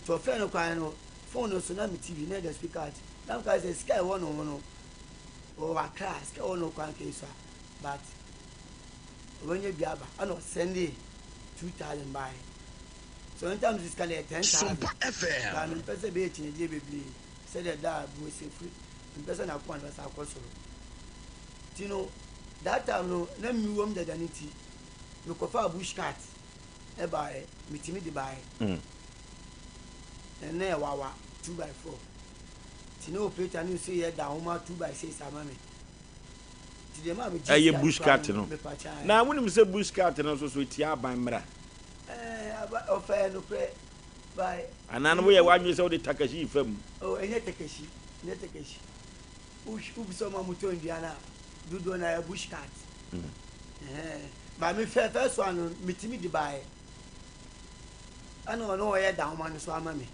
Nti ɔfrɛɛ no koraa no, phone no so na me TV na ɛda speaker ase. Na meka sɛ sika a ɛwɔ ne ho no, ɔwɔ Accra, sika a ɛwɔ ne ho koraa nka esua but. Ɔbɛnya bi aba ɛna ɔsɛndee 2000 baeɛ so ɛntam so sika no yɛ 10000 baa mempɛ sɛ ɛbɛyɛ akyinnyegyeɛ bebree sɛdeɛ da a buose firi mempɛ sɛ n'akoma no bɛsa akɔ soro nti no that time no na mewɔ mu dada no nti mekɔfaa bush cart ɛbaeɛ metumi de baeɛ na na ɛwawa 2 by 4 nti na operator no nso yɛ da ahoma 2 by 6 ama me. Ɛyɛ bush cat no. Na wonim sɛ bush cat no nso so etia aban mmara? Anaa no woyɛ w'adwene sɛ wode takashi fa mu? Oh, ɛnyɛ takashi, ɛnyɛ takashi. Wobisa ɔma motɔ nnuan a, dodoɔ na ɛyɛ bush cat. Ba me fɛ first one no, metumi de baeɛ. Ɛna ɔno ɔyɛ dahoma no so ama me.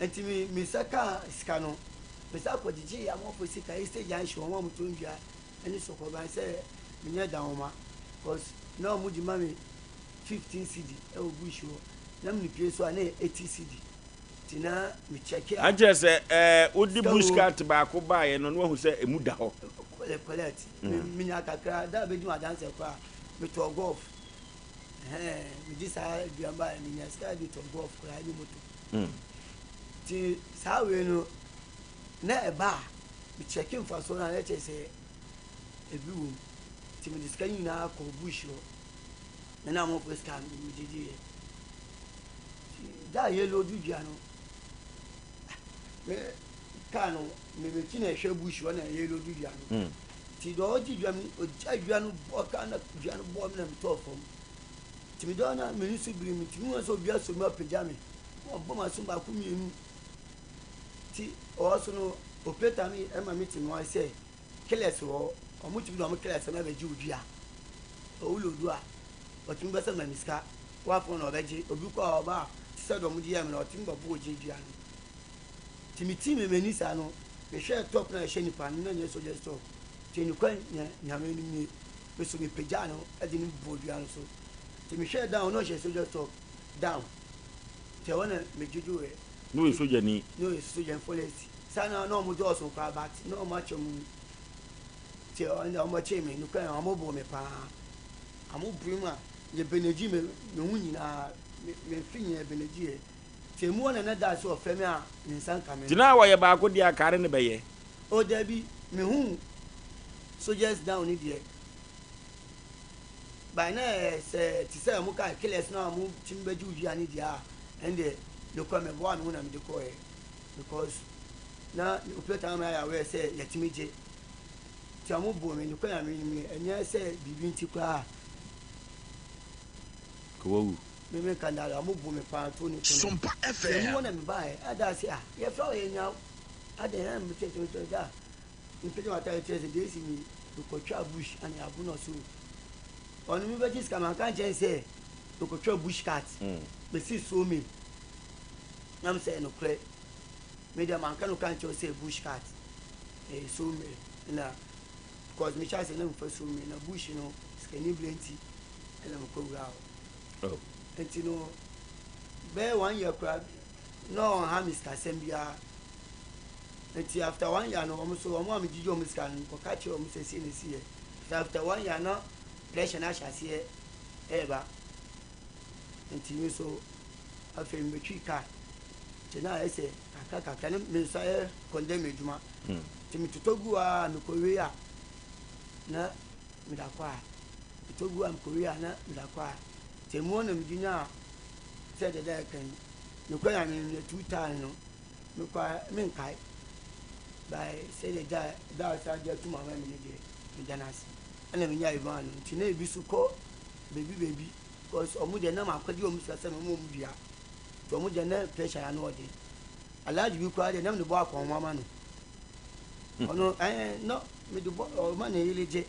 Nti me me nsa kaa sika no, me san kɔgyegyee amanfoɔ sika, Estate Junction, wɔn a wɔtɔn nnua ne sɔkɔban sɛ menyɛ danwoma cause na wɔn gye ma me 15 cedi wɔ bush hɔ, na me pie so a na ɛyɛ 80 cedi, nti na me check a. Na kyerɛ sɛ ɛɛ wode bush cart baako baeɛ no na wahu sɛ emu da hɔ. Collect, me menya kakra, da a bɛdi m'adanseɛ koraa metɔɔ golf, ɛhɛn, megye saa aduan baeɛ menya sika de tɔɔ golf koraa ne moto. Nti saa wei no na ɛba a mekyɛke mfasoɔ no a na kyerɛ sɛ ebi wɔ mu nti mede sika no nyinaa kɔ bush hɔ na na amanfoɔ sika no megyegyeeɛ nti da a yɛloodu dua no me kaa no me m'akyi na ɛhwɛ bush hɔ na yɛloodu dua no mm. Nti deɛ ɔgye dua no, ɔgya dua no bɔɔ kaa na dua no bɔɔ me na metɔɔ fam. Nti meda hɔ na m'ani so biri me, nti mehu sɛ obi asɔ mu apagya me. Na wabɔ m'asom baako mmienu. Nti ɔwɔ so no, operator no ɛma me te me ho ase sɛ killers wɔ hɔ, wɔtumi de wɔn killers no abɛgye wo dua. Ɔwo lodu a, ɔtumi bɛsɛ ma me sika, woafon na ɔbɛgye. Obi kɔ a ɔba a, te sɛ deɛ wɔde yɛɛ me no, ɔtumi bɛbɔ wo gye dua no. Nti metii me m'ani saa no, mehwɛɛ top no a ɛhyɛ nipa no, na ɛnyɛ soldier's top. Nti nokorɛ Nyame anim nie, me so mepagyaa no de no bɔɔ dua no so. Nti mehwɛɛ down, na ɔhyɛ soldier's top down. Nti ɛhɔ na medwodwoeɛ. Na ɔyɛ sogyani. Na ɔyɛ sogyani, forest. Saa na na wɔn dɔɔso koraa but na wɔn akyɛ mu. Nti ɛhɔ na wɔkyee me, nokorɛ wɔn boo me paa. Wɔn boo me a, yɛ benegyi me me ho nyinaa, me me mfe nyinaa benegyi yɛ. Nti emu hɔ na na da sɛ ɔfrɛ me a ne nsa nka me no. Nti na wɔyɛ baako deɛ a kare no bɛyɛ. Oh dabi, me hu soldiers down no deɛ by na ɛyɛ sɛ te sɛ ɔmo ka killers no a ɔmo tumi bɛgye wo dua no deɛ a ɛndeɛ nokorɛ me boa me ho na mede kɔɛ because na operator no ama yɛ aware sɛ yɛtumi gye nti ɔmo boo me nokorɛ na menim ɛnyɛ sɛ biribi nti koraa. Ka wawu. Me me nka ndada ɔmo bu me paa to ne to no Sompa nti emu FM. hɔ na me baeɛ ɛda ase a yɛfrɛ wo yɛnya wo adɛn ɛna me kyerɛ kyerɛ da me pagya m'ataade kyerɛ sɛ deɛ esi mi mekɔtwa bush ana yɛabo no so ɔno me bɛgye sika manka nkyɛn sɛ mekɔtwa bush cat mesi so me na me sɛ nokorɛ me deɛ manka no ka nkyerɛ sɛ bush cat ɛyɛ so me na because mehyɛ ase na mefa so me na bush no sikani berɛ nti ɛna mekɔ wura hɔ. Oh. Nti no bɛyɛ one year koraa na ɔnha me sikasɛm biara. Nti after one year no wɔn so wɔn a megyegye wɔn sika no mekɔka kyerɛ wɔn sɛ sei na esi yɛ. Nti after one year na pressure no ahyɛ aseɛ ɛreba. Nti me nso afei mebɛtwi car. Nti na ayɛ sɛ kakra kakra ne me nso ayɛ condemn adwuma. Nti metotɔ gu a mekɔwie a na mede akɔ a. Metɔ gu a mekɔwie a na mede akɔ a. Nti emu hɔ na mede nyaa sɛ deda ɛka yi. Mekɔ a menyɛ 2000 no mekɔ a menkae. By sɛdeɛ da da a ɔsan de atum ama me no deɛ meda no ase. Ɛna menyaa van no nti na ebi so kɔ baabi baabi because ɔmo deɛ na makɔgye ɔmo sika sɛ mema ɔmo dua. Nti ɔmo deɛ na pressure ano ɔden. Alhaji bi koraa deɛ na mede bɔ akɔnhoma ma no. Ɔno ɛɛ na mede bɔ ɔma ne yere gye.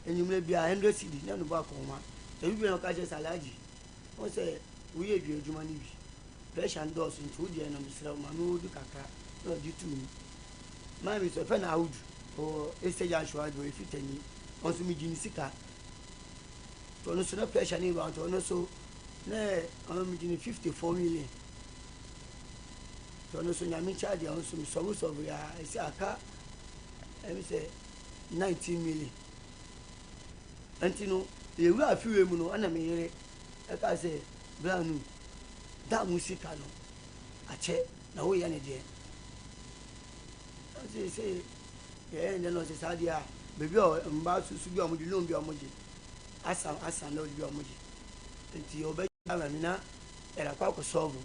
Enyimmerɛ biara hundred cedi na mede bɔ akɔnhoma. Ebi bi na ɔka kyerɛ sɛ Alhaji wohu sɛ woyɛ adwuma adwuma no bi pressure no dɔɔso nti wo deɛ no mesrɛ wo ma me wodu kakra na ɔgye too mu. Maa mi nso ɛfɛ na Audu ɔwɔ Easter Junction hɔ ɔyɛ fitani ɔno nso megye ne sika. Nti ɔno nso na pressure no ba nti ɔno nso na ɔno megye ne 54 million. Nti ɔno nso nyame nkyɛ adeɛ ɔno nso mesɔbo sɔbo ya ɛsɛ aka ɛmi sɛ 19 million. Nti no yɛwura afiwe mu no ɛna me yere ɛka sɛ bra nu da mu sika no akyɛ na woyɛ ne deɛ. Ɔse sɛ yɛyɛ ne deɛ na ɔse saa deɛ a baabi a mmaa susu bi a wɔgye loan bi a wɔgye asa asa loan bi a wɔgye nti ɔbɛgye ama me na yɛde akɔ akɔ sɔɔvo.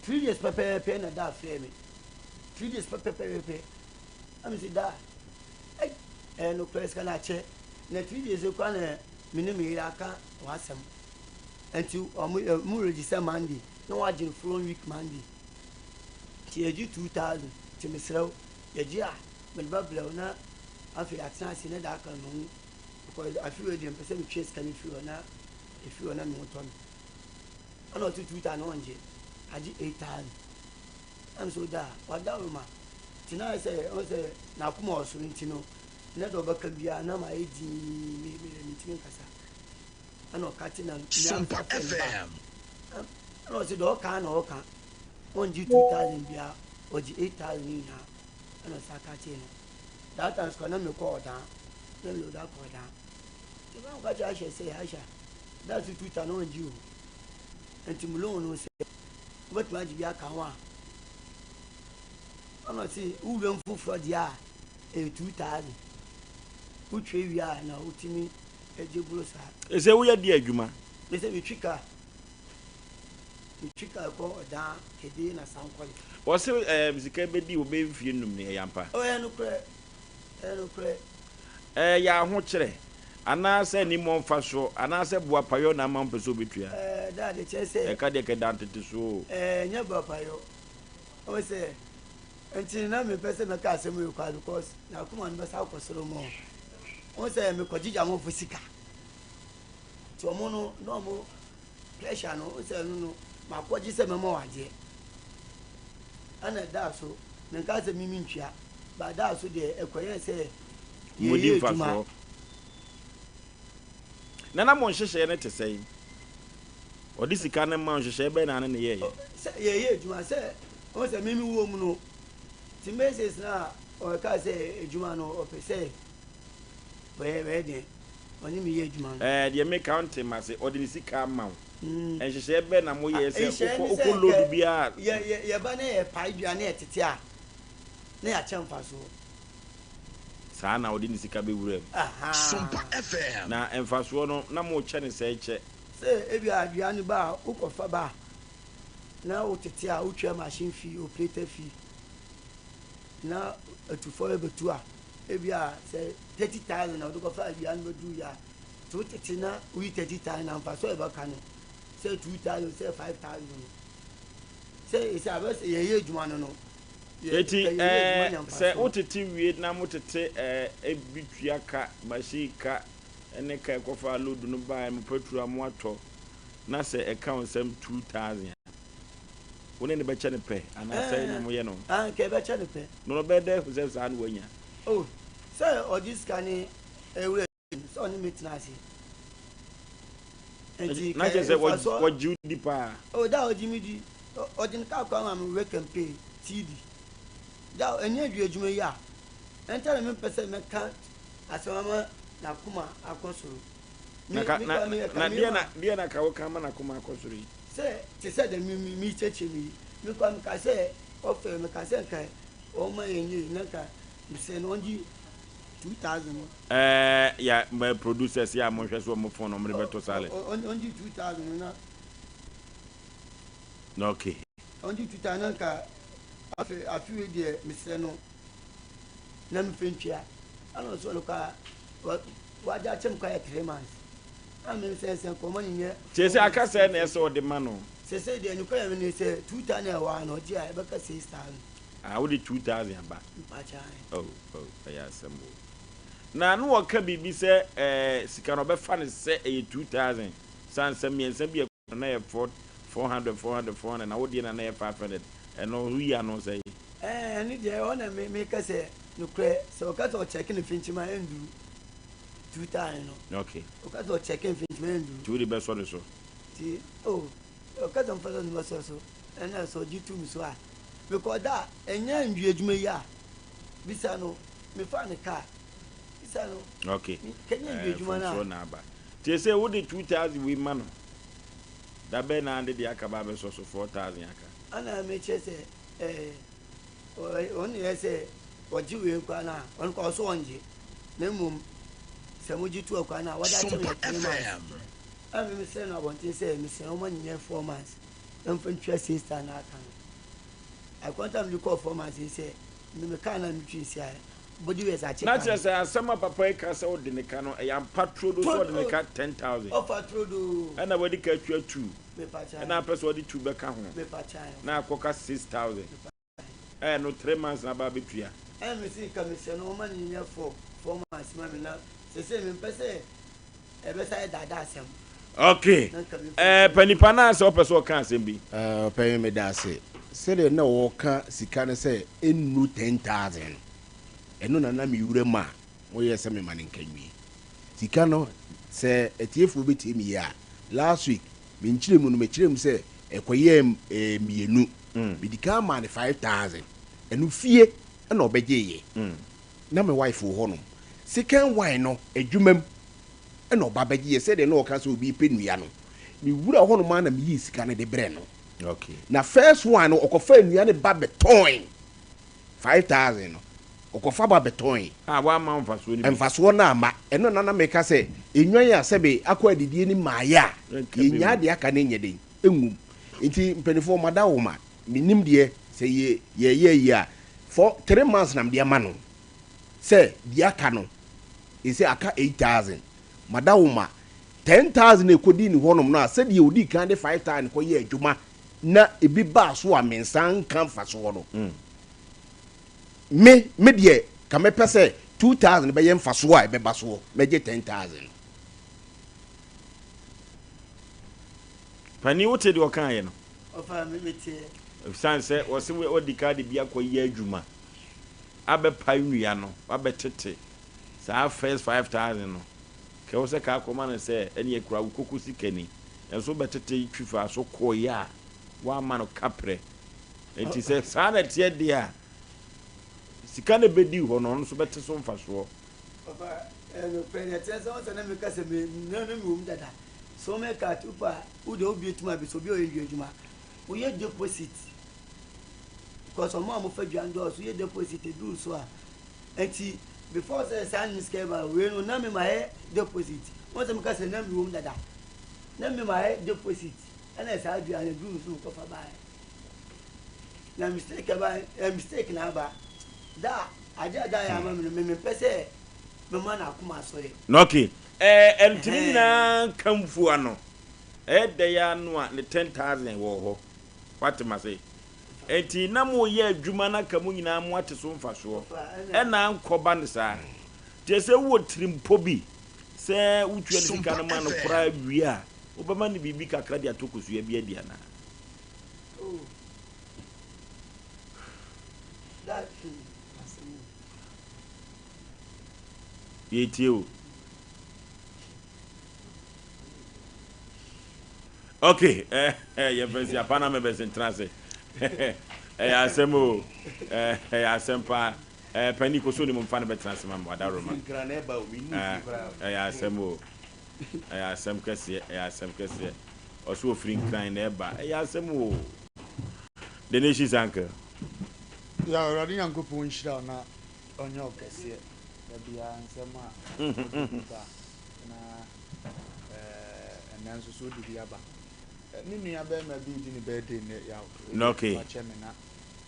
3 days pɛpɛɛpɛ na da frɛ me 3 days pɛpɛpɛpɛ na me si da ɛy ɛyɛ nokorɛ sika no akyɛ na 3 days koraa na me ne me yere aka w'asɛm nti ɔmo ɔmo register Monday na wagye no following week Monday nti yɛgye 2000 nti mesrɛ wo yɛgye a mede bɛbrɛ wo na afei atena ase na da aka no ho because afei wei deɛ mpɛ sɛ metwe sika no firi hɔ na ɛfiri hɔ na me ho tɔ me. Ɛna ɔte 2000 na ɔngye agye 8000 ɛna so da wadaworo ma nti na ayɛ sɛ ɔn sɛ n'akoma wɔ soro nti no na deɛ ɔbɛka biara na ma ayɛ dinn me me mentumi nkasa ɛna ɔka te na me Sompa ankasa fɛ ne ba FM. ɛna ɔse deɛ ɔka na ɔka ɔngye 2000 biara ɔgye 8000 ne nyinaa ɛna ɔsa ka kyerɛ no that time sika na mekɔ ɔdan na mede ɔda kɔ ɔdan nti na ɔka kyerɛ Aisha sɛ Aisha that's 2000 ɔngye o nti mo loan no sɛ wobɛtumi agye bi aka ho a ɔna ɔse wo wuram foforɔ deɛ a ɛyɛ 2000 wotwe wie a na wotumi gye boro saa. Ɛsɛ woyɛ deɛ adwuma. Mesɛ metwi kaa metwi kaa kɔ ɔdan kede na sankɔle. Wɔse ɛɛ sika bɛdi wɔ bɛyɛ mfie num ni, ɛyɛ ampa? Oh, ɛyɛ nokorɛ, ɛyɛ nokorɛ. Ɛyɛ ahokyerɛ, anaasɛ animɔ mfasoɔ, anaasɛ boapayɔ na ama wopɛ sɛ wobɛtua? Ɛɛ, Dad, kyerɛ sɛ. Ɛka deɛ kɛda ntetesoɔ o. Ɛɛ, ɛnyɛ boapayɔ. Wohu sɛ, nti na mempɛ sɛ mɛka asɛm wei koraa because n'akoma no bɛsan akɔ soro more. Wohu sɛ mekɔgyegye amanfoɔ sika. Nti ɔmo no, na ɔmo pressure no, wohu sɛ ɛno no, makɔgye sɛ mɛma wo adeɛ. Ɛna ɛdaa so, menkaa sɛ me mentua, but ɛdaa so deɛ ɛkɔyɛɛ sɛ Modi yɛyɛ adwuma. mfasoɔ. Na na mo nhyehyɛeɛ no te sɛn? Ɔde sika no ma wo, nhyehyɛeɛ bɛn na ne no yɛeɛ? Sɛ yɛyɛ adwuma, sɛ wohu sɛ me mewɔ mu no, nti Moses no a ɔkaa sɛ adwuma no ɔpɛ sɛ ɔyɛ ɔyɛ deɛn, ɔne me yɛ adwuma no. Ɛɛ, deɛ meka wonte m'ase, ɔde ne sika ama wo, Nhyehyɛeɛ bɛn na moyɛɛ sɛ Nhyehyɛeɛ wokɔ ne sɛ wokɔ nka load biara a. yɛ yɛ yɛba na yɛpae dua na yɛtete a, na yɛakyɛ mfasoɔ. Saa na ɔde ne sika bɛwura mu. Ahaa. Na mfasoɔ no, na mokyɛ no sɛɛ kyɛ? Sɛ ebia dua no ba a, wokɔfa ba a, na wotete a, wotua machine fee, operator fee, na atufoɔ bɛtu a, ebia sɛ 30,000 na wode kɔfaa dua no bɛduruiɛ a, Nti wo tete na woyi 30,000 a mfaso a ɛbɛka no sɛ 2,000 sɛ 5,000 no sɛ ɛsɛ abɛ sɛ yɛyɛ adwuma no no Eti ɛɛ sɛ wo tete wie na mo tete ɛɛ ebi tua ka machine ka ɛne ka ɛkɔfa load no baeɛ mo petrol a mo atɔ na sɛ ɛka wo nsam 2,000 a wo ne no bɛkyɛ no pɛ anaa sɛn na mo yɛ no? Ɛɛ nka ɛbɛkyɛ no pɛ. Na ɔbɛyɛ dɛ ahu sɛ saa na wanya? Oh sɛ ɔgye sika ne ɛwura sɛ ɔne me tena ase. Nti na kyerɛ sɛ wɔgye wo di paa. O da ɔgye me di. Ɔgye ne kaa kwan ma me work and pay TD. Da ɛnyɛ adwuma adwuma yi a. Ɛnta na mempɛ sɛ mɛka asɛm ama n'akoma akɔ soro. Na ka na na deɛ na deɛ na ka woka ama n'akoma akɔ soro yi. Sɛ te sɛ deɛ me me mekyerɛkyerɛ mu yi. Me kora meka sɛ ɔfɛ meka sɛ nka ɔma yɛn yie na nka mesɛ no ɔngye 2000 no. Ɛɛ ya mɛ producers yɛ a mo nhwɛ so ɔmo phone ɔmo de bɛto silent. Ɔngye 2000 no na. Okay. Ɔngye 2000 na nka afe afe wei deɛ mesrɛ no na mefa ntua ɛna ɔsɛ ɔno koraa wagye akyɛ me koraa yɛ 3 months ɛna me sɛ sɛ nka ɔma ne nyɛ. Kyerɛ sɛ aka sɛ na ɛsɛ ɔde ma no. Sɛ sɛ deɛ nokorɛ yɛ ne sɛ 2000 a ɛwɔ ha no ɔgye a ɛbɛka 6000. Ah wode 2000 aba. Mpakyɛ ae. Oh oh ɛyɛ asɛm o. Na na wɔka biribi sɛ ɛɛ sika no ɔbɛfa no sɛ ɛyɛ 2000 sane sɛ mmiɛnsa bi a ɛkɔ no na ɛyɛ 4 400 400 400 na wo deɛ na na ɛyɛ 500 ɛno woyi ano sɛn? Ɛɛ ɛno deɛ ɛhɔ na me meka sɛ nokorɛ sɛ ɔka sɛ ɔkyɛke no mfinkyim a ɛnduru 2000 no. Okay. Ɔka sɛ ɔkyɛke mfinkyim a ɛnduru. Nti wode bɛsɔ ne so? Nti oh ɔka sɛ ɔmfa sɛ ɔde bɛsɔ so ɛna sɛ ɔgye tom so a because da ɛnyɛ ndua adwuma yi a bisa no Mefa ne car. Bisa no. Okay. Kenya eh, ndua adwuma no a. na aba. Tie sɛ wode 2000 wei ma no. Da bɛn na ade de aka ba abɛsɔ so 4000 aka. Ana mekyerɛ sɛ eh ɔno yɛ sɛ ɔgye wei nkwa no a ɔno kwa ɔso ɔngye na mmom sɛ mogye to akwa no a wɔde akyɛ me yɛ 3 months. Ɛna me mesrɛ no abɔnten sɛ mesrɛ wɔma nyɛ 4 months na mfa ntua siesta no aka no. Akwanta mede kɔɔ 4 months yi sɛ Me me car na me twi nsia body wears akye Na car kyerɛ no. sɛ asɛm a papa yi ka sɛ wode ne ka no ɛyɛ ampa turodoo sɛ ɔde ne ka 10,000 Ɔfa turodoo. ɛna wadi ka atua two Me pa kyan. ɛna apɛ sɛ ɔde two bɛka ho Me pa kyan. na akɔka 6,000 Me pa kyan. ɛɛ no three months na aba abɛtua. Ɛna me se nka mesrɛ no ɔma no nyɛ 4 4 months ma me na sesei mempɛ sɛ ɛbɛsa yɛ daadaa asɛm. Ok Na nka memfa ɛɛ ntua. pɛ nipa no a sɛ ɔpɛ sɛ ɔka asɛm bi. Ɛɛ ɔpanyin meda ase. Sɛdeɛ na wɔka sika no sɛ ɛnnu 10,000 no, ɛno na na me wura mu a wɔyɛɛ sɛ mema no nka nwie. Sika no, sɛ atiefoɔ bɛtie me yie a, last week me nkyerɛmu no mekyerɛɛ mu sɛ ɛkɔyɛɛ mmienu. Medi kan maa no 5,000, ɛno fie na ɔbɛgyeeɛ. Na me wife wɔ hɔnom. Second one no, adwuma mu na ɔba bɛgyeeɛ sɛdeɛ na ɔka sɛ obi repɛ nnua no. Me wura hɔnom ara na meyii sika no de brɛɛ no. Okay. Na first one no ɔkɔfaa nnua no ba bɛtɔn 5,000 no ɔkɔfa ba bɛtɔn. A wamma mfasoɔ no bi. Mfasoɔ no amma. Ɛno na na meka sɛ nnwan a sɛbe akɔ adidie no mmaeɛ a Ɛnka bi yɛnyaa mu. deɛ aka no nyɛ den ngum. Nti mpaninfoɔ mada wo ma. Mennim deɛ. Sɛ yɛ yɛyɛ yi a, for 3 months na mede ama no sɛ deɛ aka no, ɛsɛ aka 8,000. Mada wo ma 10,000 a ɛkɔdii ne hɔnom no a, sɛdeɛ ɔdii kan de 5,000 kɔyɛ adwuma na ebi baa so a mensa nka mfasoɔ no. Me deɛ ka mɛpɛ sɛ 2,000 bɛyɛ mfasoɔ a ɛbɛba soɔ, mɛgye 10,000. Panin, wote deɛ ɔkaeɛ no? Ɔfa me meteɛ. Ɛsiane sɛ wɔse wadi ka de bi akɔyɛ adwuma abɛpae nnua no, wabɛtete saa first 5,000 no, kɛ wo sɛ ka akɔma no sɛ ɛneɛ kura wo koko sika ni, nso wobɛtete twi faa so kɔeɛ a, woamma no kaprɛ. Enti sɛ saa na ɛteɛ deɛ a, sika no ɛbɛdii hɔ no, ɔno nso bɛte so mfasoɔ. Ɔfa, ɛyɛ nokorɛ, deɛ ɛteɛ sɛ wɔn sɛ na meka sɛ me na na mewɔ mu dada. So meka a, wopɛ a, wo deɛ wobue tumi abisa obi a ɔyɛ dua adwuma. Woyɛ deposit because ɔmo a wɔfa dua no dɔɔso, woyɛ deposit eduru so a, nti before sɛ saa ne sika ba wei no na me ma yɛ deposit. Wɔn sɛ meka sɛ na mewɔ mu dada. Na me ma yɛ deposit ɛna saa dua no eduru so mekɔfa baeɛ. Na mistake ɛba ɛ mistake na aba. Da ade a da yɛ ama me no me mepɛ sɛ mema no akoma asɔre. Okay. Ɛɛ ɛnti ne nyinaa nka mfua no ɛyɛ dɛ ya no a ne 10,000 wɔ hɔ. Wate mase? Ɛnti na mo yɛ adwuma na ka mo nyinaa mo ate so mfasoɔ. Ɛna ankɔ ba no saa. Nti ɛsɛ wowɔ tirimpɔ bi sɛ wotua ne sika no ma no koraa wie a, wobɛma no biribi kakra de atɔ kosua bi adi anaa? Oh. That asɛm o. Yɛtie o. Okay, yɛfɛ si apa na mɛbɛsi ntena ase. Ɛyɛ asɛm o. Ɛyɛ asɛm paa. Pani kɔ so ne mu mfa no bɛtena ase ma me wada Roma. Ɛyɛ asɛm o. Ɛyɛ asɛm kɛseɛ, ɛyɛ asɛm kɛseɛ. Ɔso ofiri Nkran na ɛba. Ɛyɛ asɛm o. The Nation's Uncle. Ya Awurade Nyankopɔn nhyira wo na ɔnyɛ wo kɛseɛ da biara nsɛm a wode bi ba na ɛnɛ nso so wode bi aba. Me nua bɛrima bi redi ne birthday nnɛ yaw Okay. Fakyɛ me na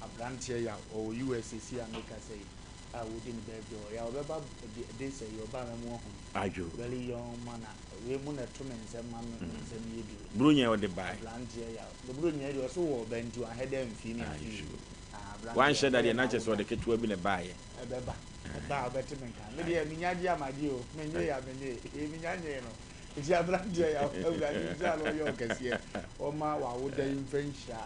aberanteɛ yaw ɔwɔ US seesei a mekasa yi a wɔdi ne birthday wɔ yaw ɔbɛba de sɛ yi ɔba a mɛmo ahu no. Adwo. Very young man a wei mu na ɛto me nsɛm ma me nsɛm yɛ duro. Buronya ɔde bae. Aberanteɛ yaw ne buronya deɛ ɔso wɔ ɔba nti wahɛ dɛ mfii ne afii. Wanhyɛ da deɛ na kyerɛ sɛ ɔde ketewa bi na ɛbaeɛ. Ɛbɛba ɛba a wobɛte me nka. Me deɛ menya gye a magye o menye a menye ee menya nyee no. Nti aberanteɛ yaw Awurade nhyira na ɔyɛ ɔkɛseɛ ɔma w'awoda yi mfa nhyira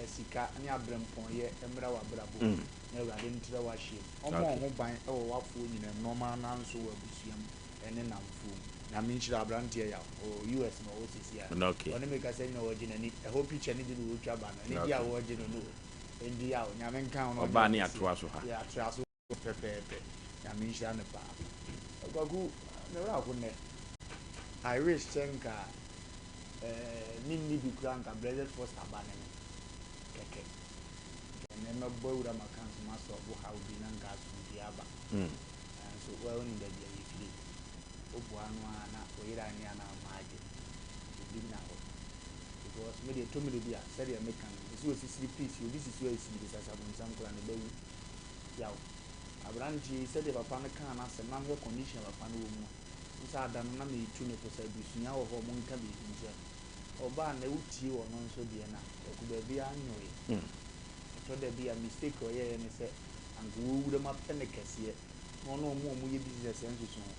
sika ne abrɛmpɔnyɛ mmra w'abrabɔ mu na Awurade ntrɛ w'ahyeɛ mu ɔmmɔ wo ho ban wɔ w'afoɔ nyinaa mu na ɔma nanso wɔ abusua mu ne nnamfoɔ mu. Nyame nhyira aberanteɛ yaw ɔwɔ US na ɔwɔ seesei a ɔne me kasa nyina ɔgye n'ani ɛhɔ picture no bi na ɔretwa ba no anigye a ɔregye no no o. Ɛndi yaw, Nyame nka wo na ɔnyɛ Ɔbaa ne wo kɛseɛ. atoa so ha. Yɛ atoa so pɛpɛɛpɛ. Nyame nhyira no paa. Kwaku, me werɛ aho nnɛ. I wish sɛ nka eh, me nni bi koraa nka Blessed Foster ba ne me kɛkɛ. Nka ɛnnɛ mɛbɔ awura m'account mu asɔlvo haw bi na nka asomdwie aba. Nanso woa wonim baabi a yɛfiri. Woboa ano ara na wo yere anyɛ a na ama agye. Ebi nna hɔ. Because me deɛ ɛtɔ mmerɛ bi a sɛdeɛ meka no mese osisiri peace obi sisi hɔ a esibiri sasabonsam koraa ne ba wu yaw abranteɛ yi sɛdeɛ papa no kaa n'asɛm na mehwɛ condition a papa no wɔ mu no wo sɛ ada no na metu no fo sɛ abusua wɔ hɔ ɔmo nka biribi nkyerɛ no ɔbaa na wotie ɔno nso deɛ na kwaku baabi a nyoe ɛtɔ da bi a mistake a ɔyɛeɛ ne sɛ anka wɔwura mu apɛ ne kɛseɛ na ɔne ɔmo a ɔmo yɛ business nsusu ho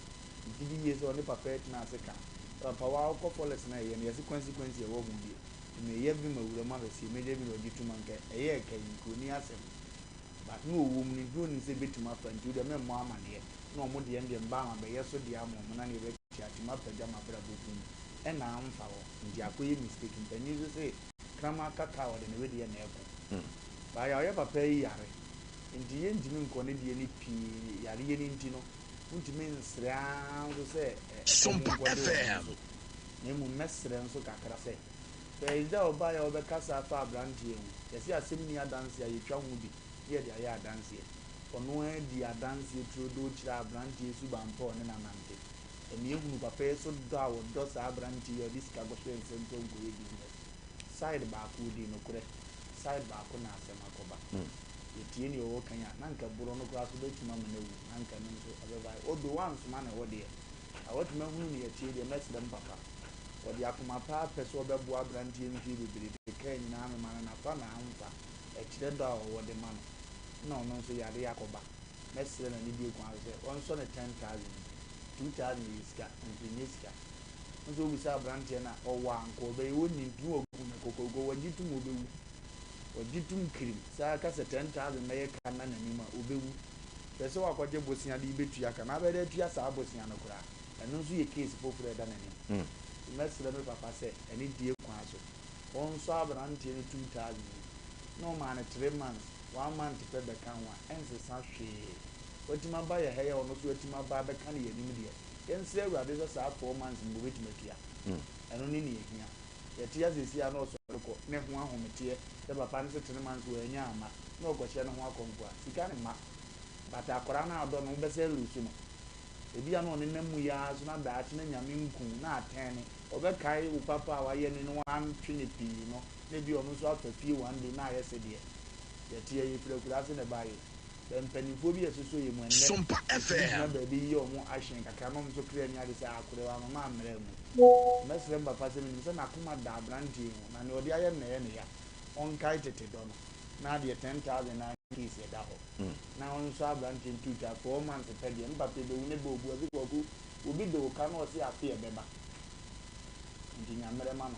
megye di yie sɛ ɔne papa yi tena ase ka Papa wa wokɔ forest na ɛyɛ no yɛse kwansi kwansi ɛwɔ ho deɛ nti meyɛ bi ma wura mu ahwɛ sɛ mɛgya bi na ɔgye tum anka ɛyɛ ɛka yi nka ɔni asɛm but na ɔwɔ mu no nti na ɔnim sɛ ɛbɛtumi afa nti wodeɛ memmɔ amaneɛ na ɔmo deɛ ndeɛ mbaa ma bɛyɛ so deɛ ama ɔmo na neɛ ɛbɛkyɛ atumi apagya mabrabɔ bum ɛna amfa hɔ nti akɔyɛ mistake mpanin nso se kraman kaka a ɔde ne wedeɛ na ɛko baayɛ ɔyɛ papa yi yare nti yɛntumi nkɔ ne deɛ ne pii yareɛ no nti no Wontumi nsrɛ ara nso sɛ ɛkɔm Sompa nkɔde wɔn FM. nso, na mmom mɛsrɛ nso kakra sɛ, first da a ɔbaeɛ a ɔbɛkasa afa aberanteɛ ho, yɛse asɛm nni adanseɛ a yɛtwa ho bi na yɛde ayɛ adanseɛ. Ɔno ara dii adanseɛ turodoo kyerɛɛ aberanteɛ yi suban pa a ɔne no anante. Ɛma yɛhunu papa yi so dɔ a ɔdɔ saa aberanteɛ yi a ɔde sika kɔhyɛɛ nsam sɛ ɔnkɔyɛ business. Side baako, ɔdii nokorɛ. Side baako na asɛm akɔba. Yɛtie nea ɔwɔ kan a, na anka borɔ no koraa so bɛtumi ama no awu, na anka ɛno nso ɛbɛba. Although woansoma ne hɔ deɛ, na woatumi ahunu nea ɛteɛ deɛ, mɛsrɛ me papa. Ɔde akoma pa ara pɛ sɛ ɔbɛboa aberanteɛ mfeɛ bebree de kaa nyinaa mema no, nafa na amfa. Ɛkyerɛ dɔ a ɔwɔ de ma no. Ɛna ɔno nso yareɛ akɔba. Mɛsrɛ no anidie kwan so sɛ ɔnsɔ ne 10,000 mu. 2,000 yɛ sika, nso ɛnyɛ sika. Wo nso wobisa aberanteɛ no a, ɔwɔ a anka ɔbɛyɛ, ɔnni nti na wagu no kɔkɔrokɔ, wagye tom ɔbɛwu. Wagye tom kirim, saa ka sɛ 10,000 mɛyɛ ka nna n'anim a, ɔbɛwu. Hwɛ sɛ wakɔgye bosea de rebɛtua ka no, abɛyɛ dɛ atua saa bosea no koraa? Ɛno nso yɛ case foforɔ a ɛda n'anim. Nti mɛsrɛ me papa sɛ, anidie kwan so, ɔnsɔ aberanteɛ no 2,000 mu, na ɔmaa no three months, one month pɛ bɛka ho a, ɛnsesa hwee. Watumi aba yɛ ha yi a ɔno nso atumi aba abɛka no yɛn anim deɛ, Yɛnsrɛ Awurade sɛ saa 4 months no wɔbɛtumi atua. Ɛno ne nea ɛhia. Yɛte ase seesei a na ɔsɔre kɔ ne ho ahometeɛ sɛ papa no se 3 months wannya amma na ɔkɔhyɛ ne ho akɔmfo a, sika no mma. But akwadaa no a ɔdɔ no wobɛsɛ lose no. Ebia na ɔnenam mu yi ara so na daakye na Nyame nku wo na atɛn no, ɔbɛkae wo papa a wayɛ no na wantwe no pii no na ebia ɔno nso afa fie one day na ayɛ sedeɛ yɛteɛ yɛfiri akuraase na ɛbaeɛ o. Bɛ mpaninfoɔ bi a ɛsosɔ yɛ mu ɛnnɛ, ɛtumi gyina baabi yɛ ɔmo ahyɛn kakra na ɔmo nso kra ani ade sɛ akorɛ wamma mammrɛ mu. Mɛsrɛ me papa sɛ menim sɛ n'akoma da abranteɛ yi ho na nea ɔde ayɛ no na ɛyɛ no ya. Ɔnkae tete dɔ no na adeɛ 10,000 no ara nyɛ case ɛda hɔ na ɔnsɔ abranteɛ nto twa 4 months pɛ deɛ me papa ɛbɛwu ne bɛ obu ɔse Kwaku obi de wo ka na ɔse afe ɛbɛba nti nya mmerɛ ma no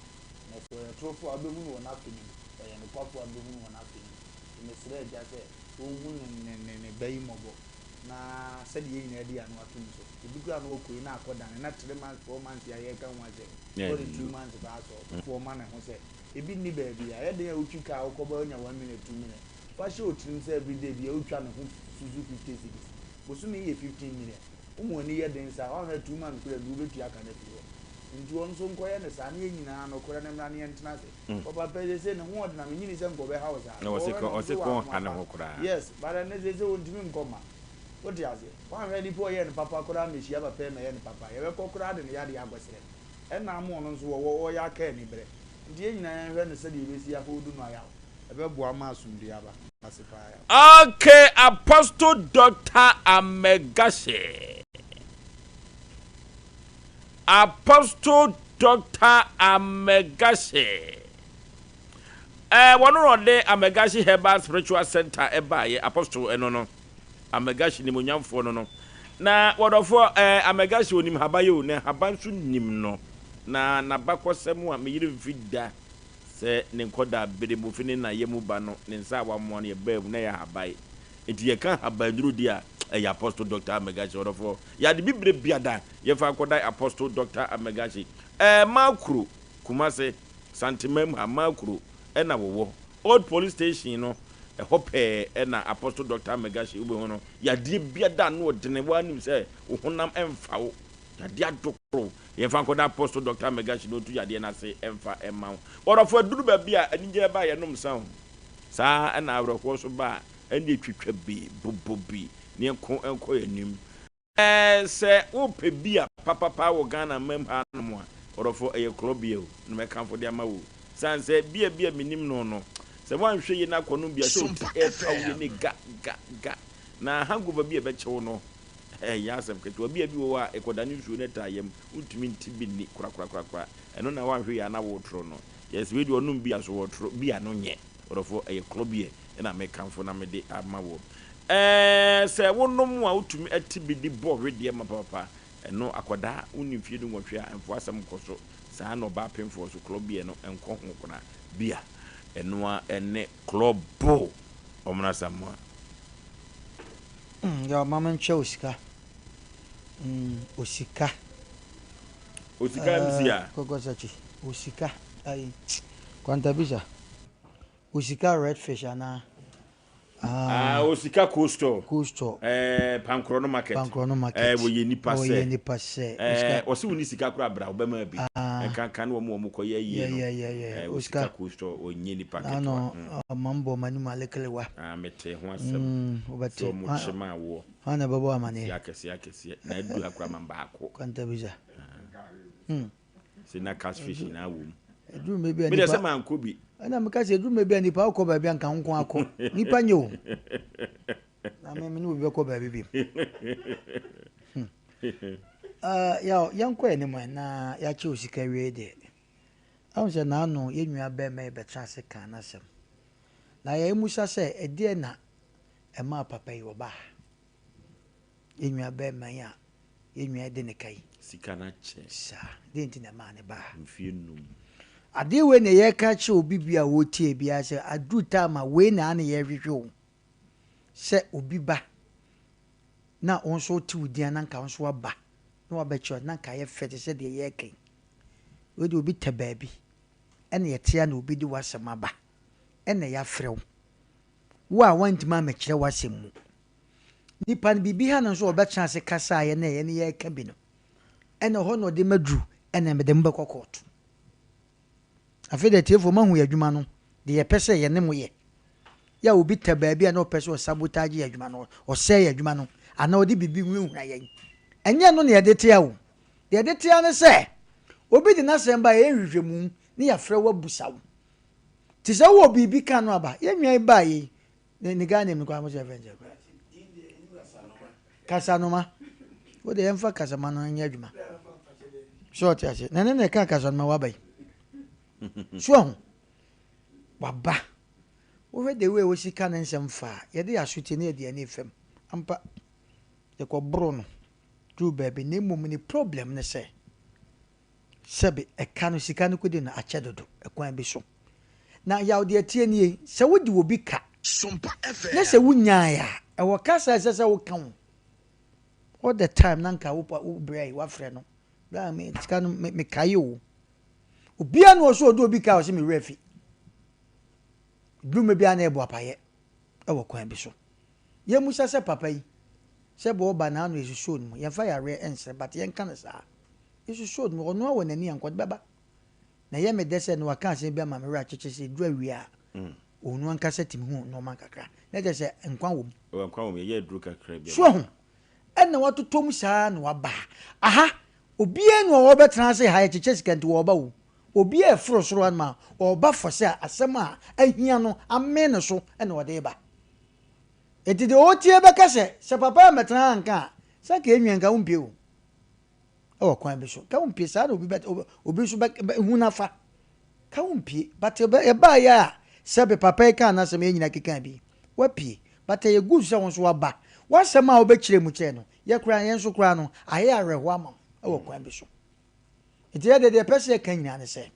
na sɛ ɔyɛ torofoɔ a wobɛhu no wɔ n'afe no mu ɔyɛ nokwafoɔ a wobɛhu no wɔ n'afe no mu nti mesrɛ agya sɛ ɔnhu ne ne ne ne ba yi mmɔbɔ na sɛdeɛ yɛn nyinaa di ano atom so. Ebi koraa na ɔkɔ yi na akɔdane na 3 months 4 months yi a yɛreka ho asɛm yi, na ɔde 2 months paa asɔ ɔfoɔ ma ne ho sɛ ebi nni baabi a. Ɛyɛ den a wotwi kaa wokɔba wonya 1 minute 2 minute. Fa hyɛ wo tirim sɛ everyday biara wotwa ne ho susu 50 cedis. Bosome yi yɛ 15 million. Wo ma w'ani yɛ den saa a, woanhwɛ a 2 months koraa bi wobɛtua ka no afiri hɔ. Nti ɔno nso nkɔyɛ no saa na yɛn nyinaa nokorɛ no mmra na yɛntena ase. Papa pɛ sese ne ho ɔden a menyini sɛ nka ɔbɛha wo saa. Na ɔse Ɔwɔ kɔ na ɔse ɔse kɔ wɔ ɔnha ne akoma ho pa. koraa. Yes but ɛnɛ sese ɔntumi nkɔ mma. Wote aseɛ? Woanhwɛ nipa ɔyɛɛ no papa koraa mmehyia papa yi mɛyɛ no papa. Yɛbɛkɔ koraa de ne yadeɛ akɔsrɛ no. Ɛna ama ɔno nso wɔwɔ ɔyɛ aka anibrɛ. Nti yɛn nyinaa yɛnhwɛ no sɛdeɛ yɛbɛsi a hold no ayaw. Ɛbɛboa ama asomdwoeɛ aba. Medase paa yaw. Okay Apostle Doctor Amegashe. Apostle Doctor Amegashe. Ɛɛ wɔn na ɔde Amegashe Herbal Spiritual Center ɛbaayɛ Apostle ɛno no Amegashe nimonyamfoɔ no no. Na wɔdɔfoɔ ɛɛ Amegashe onim haba yɛ o na haba nso nim no. Na n'abakɔsɛm a me yere mfi da sɛ ne nkɔdaa bere mu fi ne na yam ba no ne nsa a wamoa no yɛ baa mu na ɛyɛ habae. Enti yɛka habannuro di a, ɛyɛ Apostle Doctor Amegashe ɔdɔfoɔ. Yɛade bibire biada yɛmfa nkɔdan Apostle Doctor Amegashe. Ɛɛ Makuro, Kumase, Santemam ha, Makuro ɛna wɔwɔ. Old Police Station no, ɛhɔ pɛɛ ɛna Apostle Doctor Amegashe wobɛhu no. Yadeɛ biada ano ɔdene, woara nim sɛ wo honam ɛmfa wo. Yadeɛ adokoro, yɛmfa nkɔdan Apostle Doctor Amegashe na ɔntu yadeɛ no ase ɛmfa ɛmma wo. Ɔdɔfoɔ, aduru baabi a anigyeɛ ba a yɛnom nsa o. Saa ara na awerɛhoɔ nso ba a, ɛnneɛ twitwa bi, bobɔ bi, na yɛnko nkɔ yɛn anim. Sɛ wopɛ beer papapa wɔ Ghana man mu hanom a, ɔdɔfoɔ, ɛyɛ Klɔ Beer o, na mɛkamfo de ama wo o. Sane sɛ beer bi a menim no no, sɛ woanhwɛ yie na akɔnom bi a, sɛ wo ti ɛrepa wo yie ne ga, ga, ga. Na hangover bi a ɛbɛkye wo no, ɛnyɛ asɛm ketewa. Beer bi wɔ hɔ a, ɛkɔdane nsuo na ɛtaa yam, wontumi nte bi nni korakorakorakora. Ɛno na woanhwɛ yie a na woretoro no. Yes, wei deɛ ɔnom beer so wɔtoro, beer no nyɛ. Ɔdɔfoɔ, ɛyɛ Klɔ Beer na mekamfo na mede ama woɔ. Ɛɛ sɛ wonom a wotumi te bi de bɔ wedeɛ ma papapa. Ɛno akwadaa wonni mfeɛ dunwɔtwe a mfoa asɛm nkɔ so. Saa na ɔbaa pemfoɔ nso klɔ beer no nkɔ ho koraa. Beer ɛno ara ɛne klɔ bo. Ɔmena Asamoah. Mm, yaw ma menkyɛ osika. Mm, osika. Osika MC a. Kɔkɔ sakyi. Osika. Ayi. Kwantabisa. Osika red fish anaa. Ah, Osika cold store. Cold store. Eh, Pankorɔ no market. Pankorɔ no market. Eh, wɔyɛ nipa sɛ. Wɔyɛ nipa sɛ. Eh, ɔsi wo ni sika kora bra, ɔbɛma bi. Ah. Nkankan ne wɔn wɔn kɔ yɛ yie no. Yeah, yeah, yeah. Eh, Osika cold store, ɔnyɛ nipa ketewa. Ano, ɔma mbɔ m'anim alekelewa. Ah, mete ho asɛm. Wobɛte. Sɛ ɔmo kye ma awoɔ. Hwan na ɛbɛbɔ amaneɛ? Akɛseɛ akɛseɛ. Na adu ha kora ma baako. Kwantabisa. Sɛ na catfish nyinaa wɔ mu. Ɛduru mmerɛ bi a Me deɛ nipa. sɛ mankɔ bi. Ɛna meka sɛ ɛduru mmerɛ bi a nipa wokɔ baabi a nka wo nko akɔ. Nipa nyɛ o. Na me me ne obi bɛkɔ baabi bi. Hmm. Uh, yaw, yɛnkɔ anim ɛ na yɛakyɛ wo sika wie deɛ. Ahu sɛ naano yɛn nua bɛrima yi bɛtena ase kaa n'asɛm. Na yɛmmusa sɛ ɛdeɛ na ɛmaa papa yi ɔbaa ha. Yɛn nua bɛrima yi a yɛn nua yi de ne ka yi. Sika no akyɛ. Saa. Deɛ nti na ɛmaa ne baa ha. Mfie num. Adeɛ wei na yɛreka akyerɛ obi bi a ɔretie biara sɛ aduru time a wei na ana yɛrehwehwɛ o. Sɛ obi ba na wo nso wote wo din a na nka wo nso waba na wabɛkyerɛ na nka ayɛ fɛ te sɛ deɛ yɛreka yi. Wei deɛ obi tɛ baabi ɛna yɛte a na obi de w'asɛm aba ɛna yɛafrɛ wo. Wo a woantumi ammɛkyerɛ w'asɛm mu. Nipa no biribi ha no nso ɔbɛtena ase kasaeɛ na yɛne yɛreka bi no ɛna ɛhɔ na ɔde maduru ɛna mede mo bɛkɔ kɔɔto. Afei deɛ atiefoɔ moahu yɛn adwuma no deɛ yɛpɛ sɛ yɛne mo yɛ. Yɛ a obi tɛ baabi a na ɔpɛ sɛ ɔsabotage yɛn adwuma no, ɔsɛe yɛn adwuma no anaa ɔde biribi hunahuna yɛn. Ɛnyɛ ɛno na yɛde tea o. Deɛ yɛde tea ne sɛ obi de n'asɛm ba a yɛyɛ nhwehwɛmu na yɛafrɛ wo abusa wo. Nti sɛ wowɔ biribi ka no aba, yɛn nua yi baeɛ yi, Ne ne Ghana name no koraa mo sɛ yɛfrɛ no sɛ koraa. Kasanoma. Wo de yɛmfa kasama no nyɛ adwuma. So ɔte ase. Na ne na ɛka kasanoma waba yi. So ahu. Waba. Wohwɛ the way wosi ka ne nsɛm fa a, yɛde yɛ asotie ne yɛde ani fam. Ampa. Yɛkɔboro no. Duru baabi. Na mmom ne problem ne sɛ. Sɛbe ɛka no sika no kodi no akyɛ dodo ɛkwan bi so. Na yaw deɛ ɛteɛ nie, sɛ wode obi ka na sɛ wonyae a, ɛwɔ kasa a ɛsɛ sɛ woka o. All the time na nka wo wo brɛ yi wafrɛ no. Bra me sika no me mekae o. Obiara na ɔsɛ ɔde obi ka ɔsɛ me werɛ fi. Dwuma biara na ɛbɔ apayɛ ɛwɔ kwan bi so. Yɛmmusa sɛ papa yi sɛ bɔ ɔba n'ano yɛsusuo no mu yɛmfa yareɛ nsrɛ but yɛnka no saa. Yɛsusuo no mu ɔno ara wɔ n'ani a nka ɔde bɛba. Na ɛyɛ me dɛ sɛ na waka asɛm bi ama me werɛ akyekye sɛ ɛduru awia a ɔno ankasa tumi hu nnoɔma kakra. Na kyerɛ sɛ nkwa wɔ mu. Nkwa wɔ mu, yɛyɛ aduro kakra bi a. So ahu? Ɛna watotɔ mu saa na waba. Aha, obiara nni hɔ a ɔbɛtena ase ha yɛkyekyɛ sika nti wɔreba o. Obiara ɛforo soro hanom a, ɔreba fɔ sɛ asɛm a ahia no amee ne so na ɔde reba. Enti deɛ ɔretie bɛka sɛ, sɛ papa ammɛtena ha anka a, sɛ anka yɛn nua nka wompie o. Ɛwɔ kwan bi so. Ka wompie saa na obi bɛ obi nso bɛ hu n'afa. Ka wompie. But ɛbaeɛ a sɛbe papa yi kaa n'asɛm yɛn nyinaa kekaa bi. Wapie. But ɛyɛ good sɛ wo nso waba. W'asɛm a wobɛkyerɛ mu kyerɛ no, yɛ koraa yɛn nso koraa no, ayɛ awerɛhoɔ ama wo ɛwɔ kwan bi so. Nti yɛ deɛ deɛ yɛpɛ sɛ yɛka nyinaa ne sɛ,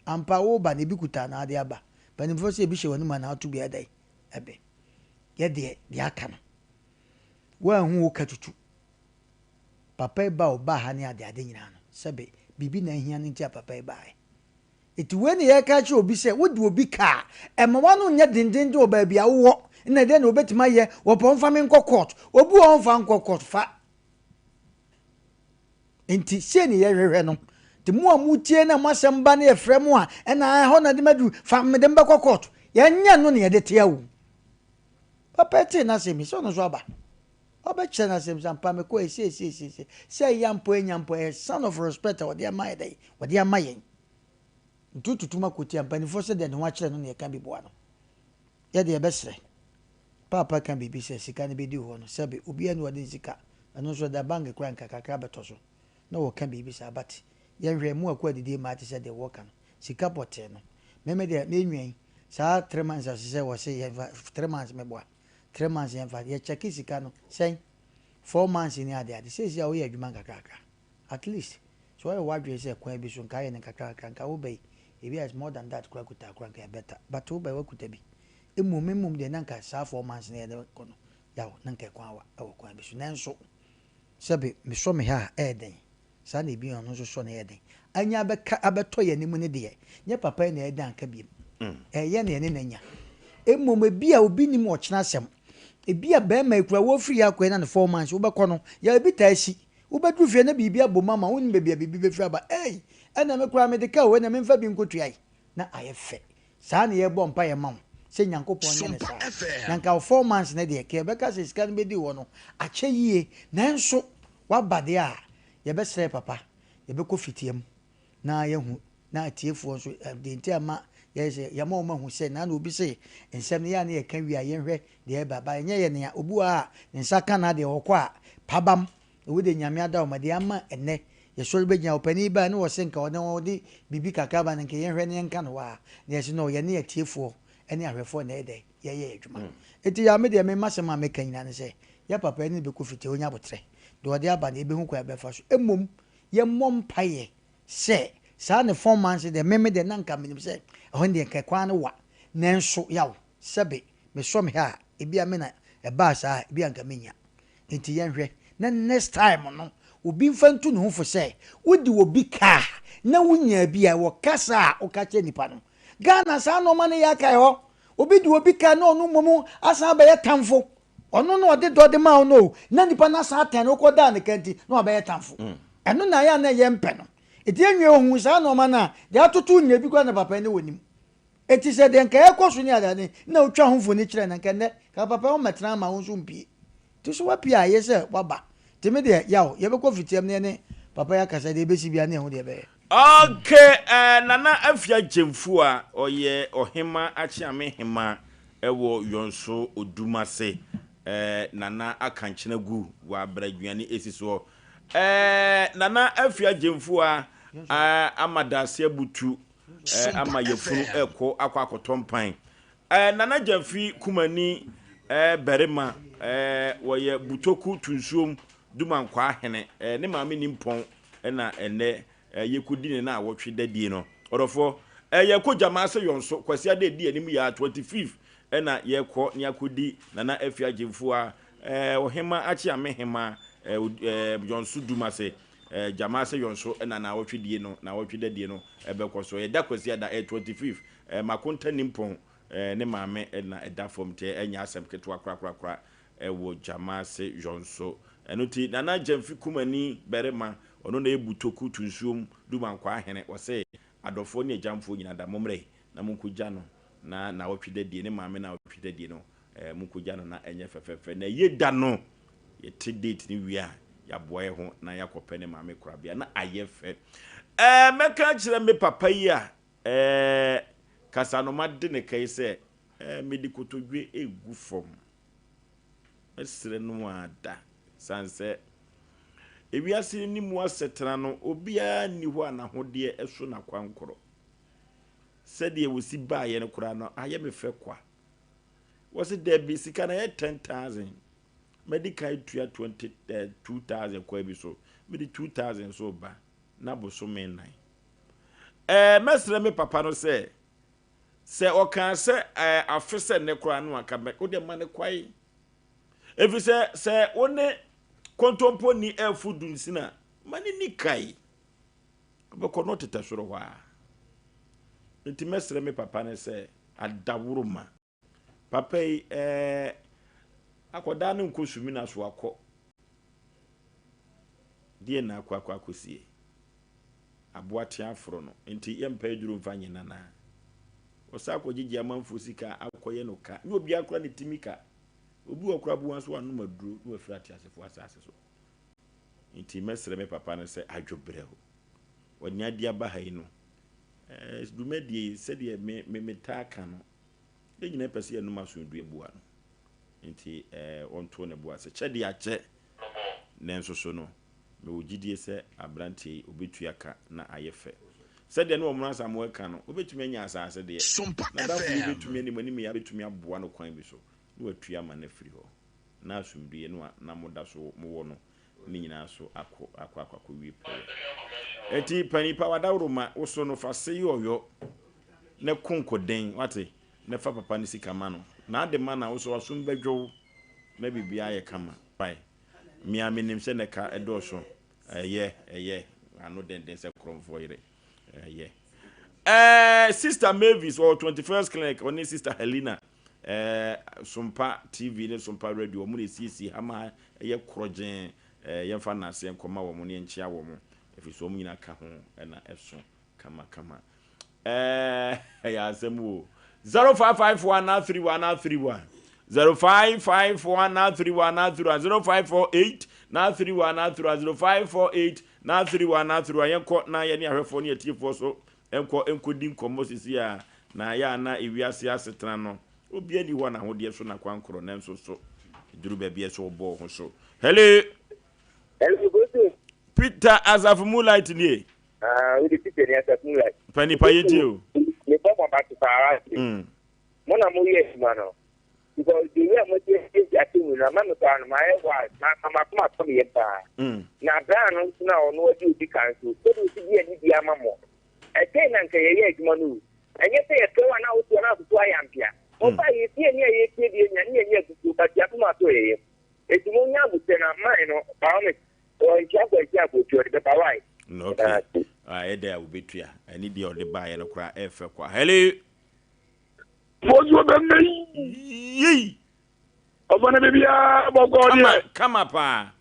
ampa woreba no ebi kuta anaa ade aba. Mpanimfoɔ sɛ ebi hyɛ w'anum anaa woto bi a ɛdɛn? Ɛbɛ. Yɛ deɛ deɛ aka no woanhu wo ka tutu. Papa yi ba a ɔbaa ha ne ade ade nyinaa no sɛbe biribi na ahia no nti a papa yi baeɛ. Nti wei na yɛreka akyerɛ obi sɛ wode obi ka a ɛmma w'ano nyɛ dendenden wɔ baabi a wowɔ na ɛdɛn na obetumi ayɛ wɔpɛ ɔmfa me nkɔ court. Obi wɔ hɔ ɔmfa nkɔ court fa. Nti sei ne yɛhwehwɛ no. Nti mo a motie na mo asɛm ba na yɛfrɛ mo a ɛna ɛhɔ na de maduru fa mede mo bɛkɔ court. Yɛnyɛ no na yɛde tea o. Papa tee n'asɛm yi sɛ ɔno nso aba. Ɔbɛkyerɛ n'asɛm sɛ ampa mekɔ ɛsei sei sei sei. Sɛ ɛyɛ mpo ɛnya mpo ɛyɛ sign of respect a ɔde ama yɛ dɛn ɔde ama yɛn. Nti wotutu ma kɔtia mpanimfoɔ sɛ deɛ ne ho akyerɛ no na yɛka bi boa no. Yɛde yɛbɛsrɛ. Paapa ka biribi sɛ sika no bɛdi hɔ no, sɛbe obiara nni hɔ a ɔde ne sika, ɛno nso ɛda bank koraa nka kakra bɛtɔ so na wɔka biribi saa but yɛnhwɛ mu akɔ adidie mmaa te sɛ deɛ wɔka no, sika pɔtee no. Me me deɛ menwɛn saa three months ase sɛ wɔse yɛmfa three months meboa, three months yɛmfa, yɛ check sika no sɛn, four months ne ade ade, seesei a woyɛ adwuma nkakrakra. At least sɛ woayɛ w'adwene sɛ kwan bi so nka ayɛ no nkakrakra nka wo ba yi ebi a it's more than that koraa kuta koraa nka ɛyɛ better but wo ba yi wakuta bi mmom me mmom deɛ na nka saa 4 months no yɛde kɔ no yaw na nka ɛkwan awa ɛwɔ kwan bi so nanso sɛbe mesɔ me ha a ɛyɛ den saa na ebi ɔno nso sɔ no ɛyɛ den anya abɛka abɛtɔ yɛn anim no deɛ nyɛ papa yi na ɛyɛ den anka biem ɛyɛ na yɛne no anya mmom ebi a obi nim ɔkyena asɛm ebi a bɛrima yi koraa wɔfiri yɛ akɔ yi na ne 4 months wobɛkɔ no yɛ ebi taa si Wobɛduru fie na biribi abom ama wo, wonnim baabi a biribi bɛfiri aba. Ei! Ɛnna me koraa mede ka o, ɛnna memfa bi nkɔtua yi. Na ayɛ fɛ. Saa na yɛbɔ mpaeɛ ma wo, sɛ Nyankopɔn nyɛ no saa. Na nka wo 4 months no deɛ, nka yɛbɛka sɛ sika no bɛdi hɔ no, akyɛ yie. Nanso, woaba deɛ a, yɛbɛsrɛ papa, yɛbɛkɔ fitia mu na yɛahu. Na atiefoɔ nso, deɛ nti a ɛma yɛyɛ sɛ yɛma wɔn ahu sɛ na na obi se nsɛm no yɛ a na yɛka wie a yɛnhwɛ deɛ ɛba ba ɛnyɛ yɛ nea obi wɔ hɔ a ne nsa ka n'adeɛ ɔkɔ a pabam ɛwɔ deɛ Nyame ada wɔn deɛ ama ɛnɛ yɛsɔre bɛgyina ɔpanin yi baa ne ɔse nka ɔne ɔde biribi kakra ba no nka yɛnhwɛ na yɛnka no hɔ a na yɛse no yɛne atiefoɔ ne ahwɛfoɔ na ɛyɛ dɛ yɛyɛ yɛ adwuma enti yaa me deɛ me masɛm a meka nyinaa ne sɛ yɛ papa yɛne no bɛkɔ fitia ɔnya abotrɛ deɛ ɔde aba no yɛbɛhu kwan a yɛbɛfa so mmom yɛmmɔ mpaeɛ Sɛ saa ne fɔn man se deɛ me me deɛ na nka menim sɛ ɛhɔ no deɛ nka kwan no wa nanso yaw sɛbe mesɔ me ha a ebia me na ɛbaa saa a ebia nka menya nti yɛnhwɛ na next time no obi mfa ntu ne ho fo sɛ wode obi ka a na wonyaa bi a ɛwɔ kasa a woka kyerɛ nipa no Ghana saa nnoɔma no yɛ akae hɔ obi de obi ka na ɔno mmom asan abɛyɛ tamfo Ɔno na ɔde dɔ de maa wo no o, na nipa no asan atɛn no, wokɔdaa ne ka nti, na wabɛyɛ tamfo. Ɛno na ɛyɛ a na yɛmpɛ no. Enti yɛn nua ohuu saa nnoɔma no a, deɛ atoto nyina bi koraa na papa yi ne wɔnim. Enti sɛ deɛ nka ɛrekɔ so ne adeade na wotwa ho mfoni kyerɛ no a, nka nnɛ, nka papa yi ɔmmɛtena ama wo nso mpue. Nti so woapue a, ɛyɛ sɛ woaba. Nti me deɛ, yaw, yɛbɛkɔ fitiam na yɛne papa yi akasa, deɛ ɛbɛsi biara ne yɛahu deɛ ɛbɛyɛ. Ok eh, Nana Afia Gyamfua a ɔyɛ Ɔhema Akyeame Hema wɔ Yɔnso Odumase eh, Nana Akankyena gu wɔ Abraduane esi soɔ eh, Nana Afia Gyamfua eh, ama daase abutu eh, ama yafunu ɛkɔ akɔ akɔtɔ mpan eh, Nana Gyamfi Kumani eh, barima eh, wɔyɛ Butoku Tunsuom Dumankwaa hene eh, ne maame Nimpɔn na ɛnnɛ yɛkɔdi ne naawɔtwe dadie no. Ɔdɔfoɔ, yɛkɔ Gyamaase Yɔnso, Kwasiada ɛdi anim yi ara, 25th, na yɛkɔ ne akɔdi Nana Afia Gyamfua, Ɔhema Akyeame Hema, Yɔnso Dumase, Gyamaase Yɔnso na naawɔtwe die no, naawɔtwe dadie no bɛkɔ so. Ɛda Kwasiada, 25th, Makonta Nimpɔn ne maame na ɛda fam nti ɛnyɛ asɛm ketewa korakorakora wɔ Gyamaase Yɔnso. Ɛno nti Nana Gyamfi Kumani barima, ɔno na ɛbu toku to nsuom Dumankwaa hene, ɔse adɔfoɔ ne agyamfoɔ nyina da mommrɛ yi na monkɔgya no na naawɔtwe dadie, ne maame naawɔtwe dadie no monkɔgya no na ɛnyɛ fɛfɛɛfɛ. Na ɛyɛ da no yɛte date no wie a yɛaboa yɛ ho na yɛakɔpɛ ne maame korabea na ayɛ fɛ. Ɛɛ mɛka akyerɛ me papa yi a ɛɛ kasanoma de ne ka yi sɛ ɛɛ mede kotodwe regu fam. Mɛsrɛ no ara da. Esiane sɛ ewiase no mu asetena no, obiara nni hɔ a n'ahodeɛ so n'akwankorɔ. Sɛdeɛ wɔsi baeɛ no koraa no, ayɛ me fɛ kwa. Wɔse dabi, sika no ɛyɛ 10,000. Madi kan atua 22,000 kwan bi so. Mede 2,000 nso reba na bosome nnan. Ɛɛ, mɛsrɛ me papa no sɛ, Sɛ ɔkaa sɛ, Ɛɛ, afe sɛ nnɛ koraa no anka mɛ, wo deɛ ma no kwae. Efisɛ sɛ wo ne kontomponi refo dunsin a, ma no nni kae. Ɔbɛkɔ na ɔtetɛ soro hɔ ara. Enti mɛsrɛ me papa no sɛ, adaworoma. Papa yi, ɛɛ, akwadaa no nkɔ sumina so akɔ. Deɛ na akɔ akɔ akɔsie? Aboa tea aforo no, nti yɛmpɛ aduro mfa nyɛ no anaa? Ɔsan akɔgyegye amanfoɔ sika akɔyɛ no ka. Nyɛ obiara koraa na ɛtumi ka. Obi wɔ koraa boa nso wanom aduro na wafiri ateasefoɔ asase so. Nti mɛsrɛ me papa no sɛ adwobrɛw. Ɔne adeɛ aba ha yi no, eh, dwumadie yi sɛdeɛ me, me, metaa ka no, yɛn nyinaa pɛ sɛ yɛnom asomdwoeɛ boa no. Nti eh, ɔnto ne bo ase. Kyɛ deɛ akyɛ, nanso so no, Mewɔ gyidie sɛ aberanteɛ yi ɔbɛtua ka na ayɛ fɛ. Sɛdeɛ ne Ɔmono Asamoah ka no, ɔbɛtumi anya asase deɛ. N'adamfo yi bɛtumi anim anim yi abɛtumi aboa no kwan bi so na watua ama no afiri hɔ. Na asomdwoeɛ no a na moda so mowɔ no ne nyinaa so akɔ akɔ akɔ akɔwie pɛyɛ. Enti panin pa w'adaworoma wo so no fa se yɔyɔ na ko nkoden wate na fa papa no sika ma no. Na ade ma no a wo so w'asom bɛdwo wo na biribiara ayɛ kama. Bye. Me ara menim sɛ ne ka dɔɔso. Ɛyɛ, ɛyɛ. Ano denden sɛ korɔmfoɔ yere. Ɛyɛ. Ɛɛ, Sister Mavis wɔ 21st Clinic, ɔne Sister Helena, ɛɛ, Sompa TV ne Sompa Radio, wɔn na esiesie ha ma ɛyɛ korɔgyeen. Ɛɛ, yɛmfa nnaseɛ nkɔma wɔn ne yɛnkyea wɔn, ɛfiri sɛ wɔn nyinaa ka ho na ɛso kamakama. Ɛɛ ɛyɛ asɛm o. 0554 931 931 0554 931 931 0548 931 931 0548 931 931 yɛnkɔ na yɛne ahwɛfoɔ ne atiefoɔ so nkɔ nkɔdi nkɔmmɔ sisi a na ayɛ a na ewiase asetena no obiara nni hɔ a n'ahodeɛ so n'akwankorɔ nanso so ɛduru baabi a ɛsɛ ɔbɔ wo ho so. Hello. Hello, Kosi. Peter Asafo Moonlight nie. Ah, wode Peter ni Asafo Moonlight. Pa nipa yɛ tie o. Me bɔ mo abato paa ase. Mo na mo yɛ adwuma no. Because the way a mo siesie atemmu no ama me koraa no mayɛ wild. Ma ma makoma atɔ me yam paa. Na bra no nso na ɔno ɔde odi kan nso sɛdeɛ ɔsi di anidie ama mo. Ɛsɛn na nka yɛyɛ adwuma no o. Ɛnyɛ sɛ yɛfrɛ wo a na wotoa na atoto ayɛ ampea. Ɔbaa yɛtie ani a yɛtie deɛ nya ne yɛnyɛ abufuo but yɛakoma atɔ yɛn yam. Enti monya aboterɛ na mine no by all means ɔntua kɔ akyi akɔtua ɔde bɛba why? No okay. Ah, ɛdɛ a wobɛtua. Ɛne deɛ ɔde baeɛ no koraa ɛfɛ kwa. Hello. Fosuo bɛmɛ yi. Ɔfɔ no biribiara bɔkɔɔ deɛ. Kama kama paa.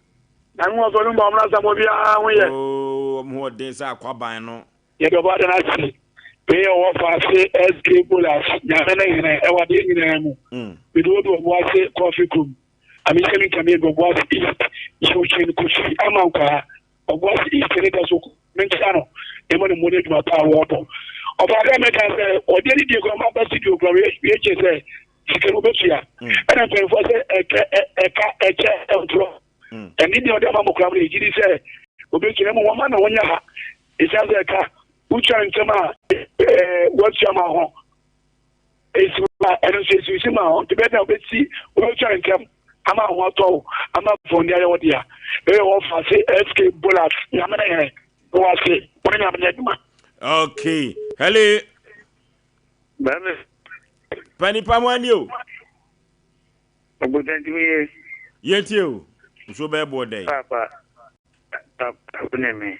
Na me wɔfɔ no mbɔ ɔmo asɛm obiara ho yɛ. Oo ɔmo ho ɔden sɛ akwaban no. Yɛde ɔbɔ adan ase. Wei yɛ ɔwɔ faase SK Bolas Nyame ne hene ɛwɔ adeɛ nyinaa mu. Mede wo du ɔbo ase kɔfe kurom. Amisɛm ntɛm yɛ du ɔbo ase East Eugene Kofi Amankwaa. Ɔboase East ne da so menkyea no na ɛma no mmɔ no adwuma pa a wɔrebɔ. Ɔbaa dɛ mɛka sɛ ɔde ne die kora ma ba studio kora wei kyɛ sɛ sika no wobɛtua. Mm. Ɛna mpanyinfoɔ sɛ ɛkɛ ɛka ɛkyɛ ɛmporɔ. Mm. Ɛne deɛ ɔde ama mo kora mo no yɛgye di sɛ obɛtua na mmom wɔma na wɔnyɛ ha. Ɛsiane sɛ ɛka wotua ntɛm a ɛɛ wɔatua ma ho. Esi ma ɛno nso esisi ma hɔ nti bɛyɛ dɛ wobɛsi wobɛtwa ntɛm ama ho atɔ wo ama fɔndi ayɛ wo dea bɛyɛ wɔ fa se SK Bolas nyame ne hene wɔ ase wɔne nyame nyɛ adwuma. Okay. Hello. Bɛmi. Panipa ho ani o. Ɔbɔdantumi ye. Yɛntie o. Nsuo bɛyɛ boɔ dɛn? Paapa, paapa wo ne me.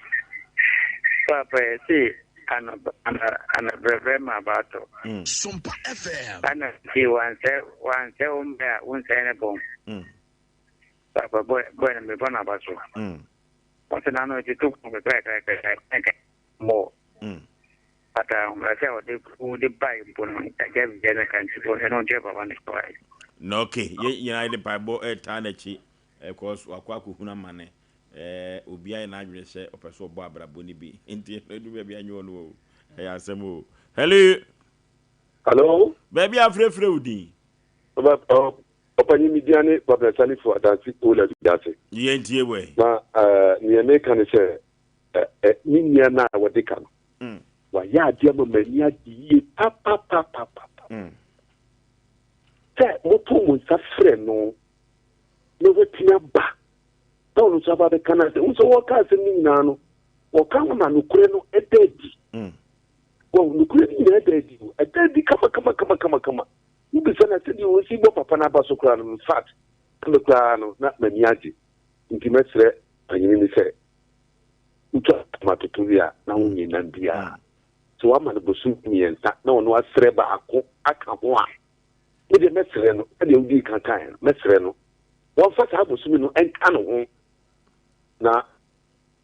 Paapa yɛse anɔpa ana brɛbrɛ ma aba atɔ. Sompa FM. Ana nti wansɛ wansɛ wo mmerɛ a wonsɛe ne bɔn. Paapa bɔ bɔ no mebɔ no aba so. Wɔte n'ano ɛtutu kɔn kɛkɛkɛkɛ mmɔ. But ahobrɛase a ɔde wode bae mpo no, agya biribiara na ka nti bɔ ɛno nkyerɛ papa no sɛ wayɛ. Na okay, yɛn nyinaa yɛde mpaebɔ ɛretaa n'akyi because wakɔ akɔhunu amane. Ɛɛ obi ayɛ n'adwene sɛ ɔpɛ sɛ ɔbɔ abrabɔ no bi nti ɛno edu baabi anyɛ ɔno o. Ɛyɛ asɛm o. Hello. Hello. Baabi a afrɛfrɛ wo din. Ɔpanyin mi din ne Kwabena Salifu Adansi Ola Wiase. Yɛn tie wɛ. Na nea meka ne sɛ ne nua no a wɔde ka no, wayɛ adeɛ ama m'ani agye yie papapapapa. Sɛ moto mo nsa frɛ no na watumi aba na ɔno nso aba bɛka no asɛm. Wo sɛ wɔka asɛm no nyinaa no, wɔka ho na nokorɛ no ɛda adi. Wɔn nokorɛ no nyinaa ɛda adi. Ɛda adi kama kama kama kama kama. Wobisa no sɛdeɛ wɔsi bɔ papa no aba so koraa no, in fact, na me koraa no na m'ani agye. Nti mɛsrɛ panyini no sɛ Wotwa tomato wie a, na wonnye nam biara. Sɛ woama no bosome mmiɛnsa na ɔno asrɛ baako aka ho a, me deɛ mɛsrɛ no, sɛdeɛ wodii kan kaeɛ no, mɛsrɛ no wɔmfa saa bosome no nka ne ho na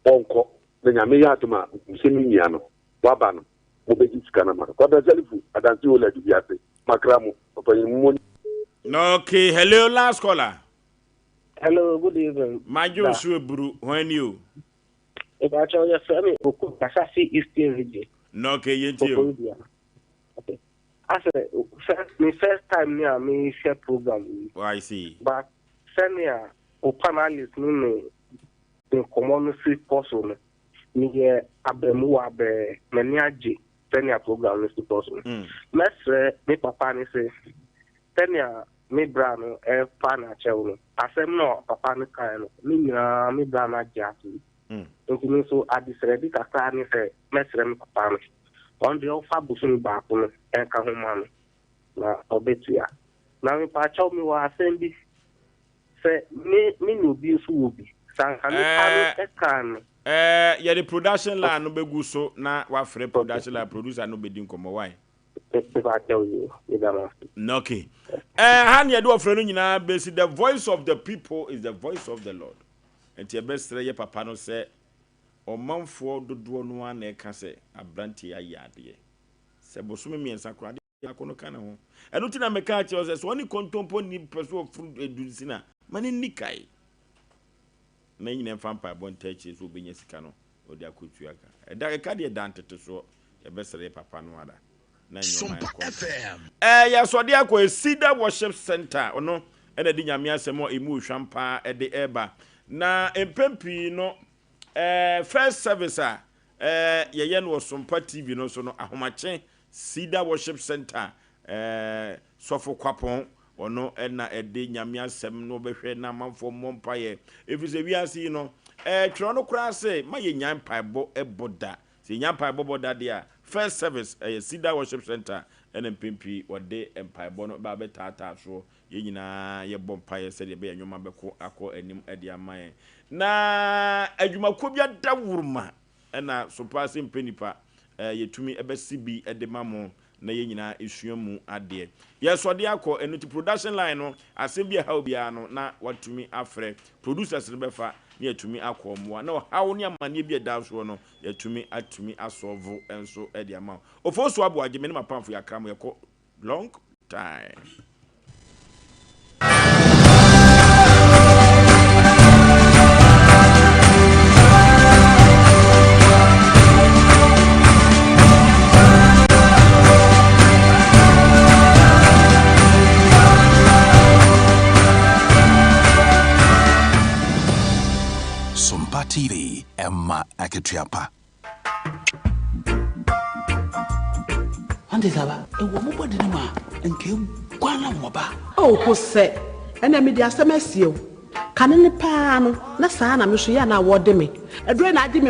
ɔnkɔ. Na Nyame yɛ adom a, menim sɛ me nua no, waba no, mobɛgye sika no ama no. Kwabena Salifu, Adanse Ola Dubiase, makra mo, ɔpanyin mo. Okay, hello, last caller. Hello, good evening. Madwo so eburu, hwan ni o? Ìbàkyɛw yɛfrɛ me Oku Kasase Eastern Region. Na okay, yɛntie o. Okay. Asɛ first me first time ni a mehwɛ program yi. Oh, I see. But sɛnea o panelist no ne nkɔmmɔ no si kɔ so no, meyɛ abamuwa bɛɛ, m'ani agye sɛnea program no si kɔ so no. Mɛsrɛ me papa ne sɛ sɛnea me bra no repa no akyɛw no, asɛm no a papa no kae no, ne nyinaa me bra no agye atom. Nti me nso adesrɛde kakra ne sɛ mɛsrɛ me papa no, ɔno deɛ ɔmfa bosome baako no nka ho ma no na ɔbɛtua. Na mepaakyɛw mewɔ asɛm bi, sɛ me me ne obi nso wɔ bi, sɛ anka nipa no kaa no. Ɛɛ, yɛde production line no bɛgu so na wafrɛ production line, producer no bɛdi nkɔmmɔ, why? Okay. Eh, ha ne yɛde ɔfrɛ no nyinaa bɛsi the voice of the people is the voice of the Lord. Nti ɛbɛsrɛ yɛ papa no sɛ ɔmanfoɔ dodoɔ no ara na ɛka sɛ aberanteɛ ayɛ adeɛ. Sɛ bosome mmiɛnsa koraa adeɛ baako no ka ne ho. Ɛno ti na meka akyerɛ sɛ sɛ ɔne kontompo ni pɛ so ɔforo edunsin a ma ne nni kae. Na nyina mfa mpaebɔ nta akyire sɛ ɔbɛnya sika no ɔde akɔtua ka. Ɛda ɛka deɛ da ntetesoɔ. Yɛbɛsrɛ yɛ papa no ara na nneɛma nkɔ nkan. Ɛɛ yɛasɔde akɔ Cedar Worship Center, ɔno na ɛde Nyame asɛm a ɛmu hwam paa ɛde ɛreba. Na mpɛn pii no, ɛɛ first service a ɛɛ yɛyɛ no wɔ Sompa TV no so no, Ahomakye Cedar Worship Center, ɛɛ Sɔfo Kwapɔn, ɔno na ɛde Nyame asɛm no ɔbɛhwɛ na amanfoɔ mmɔ mpaeɛ. Ɛfiri sɛ wiase yi no, ɛɛ twerɛ no koraa se ma yɛnnyae mpaebɔ bɔ da. Sɛ yɛnya mpaebɔ bɔ da deɛ a, first service ɛyɛ Cedar Worship Center ɛna mpɛn pii wɔde mpaebɔ no ba bɛtaataa soɔ. Yɛn nyinaa yɛbɔ mpaeɛ sɛdeɛ ɛbɛyɛ nneɛma bɛkɔ akɔ anim de ama yɛn. Na adwumakuo bi adaworoma ɛna so paa sɛ mpɛ nipa yɛtumi bɛse bi de ma mo na yɛn nyinaa sua mu adeɛ. Yɛsɔ de akɔ, ɛno nti production line no, asɛm bi a ɛhaw biara no na watumi afrɛ, producers no bɛfa na yɛatumi akɔ mmoa, na ɔhaw ne amanneɛ bi a ɛda soɔ no yɛatumi atumi asɔlvo nso de ama wo. Ofosu Aboagye, me ne m'apamfo yɛakra mo, yɛkɔ long time. Sompa TV, ɛma akatua pa. Ante saba, ɛwɔ mo bɔde no mu a, nka eguan na wɔba. Oh, Hosɛ, ɛnna mede asɛm asie wo. Kane no paa no, na saa na me nso yɛ a na wɔde me. Aduro na agye me.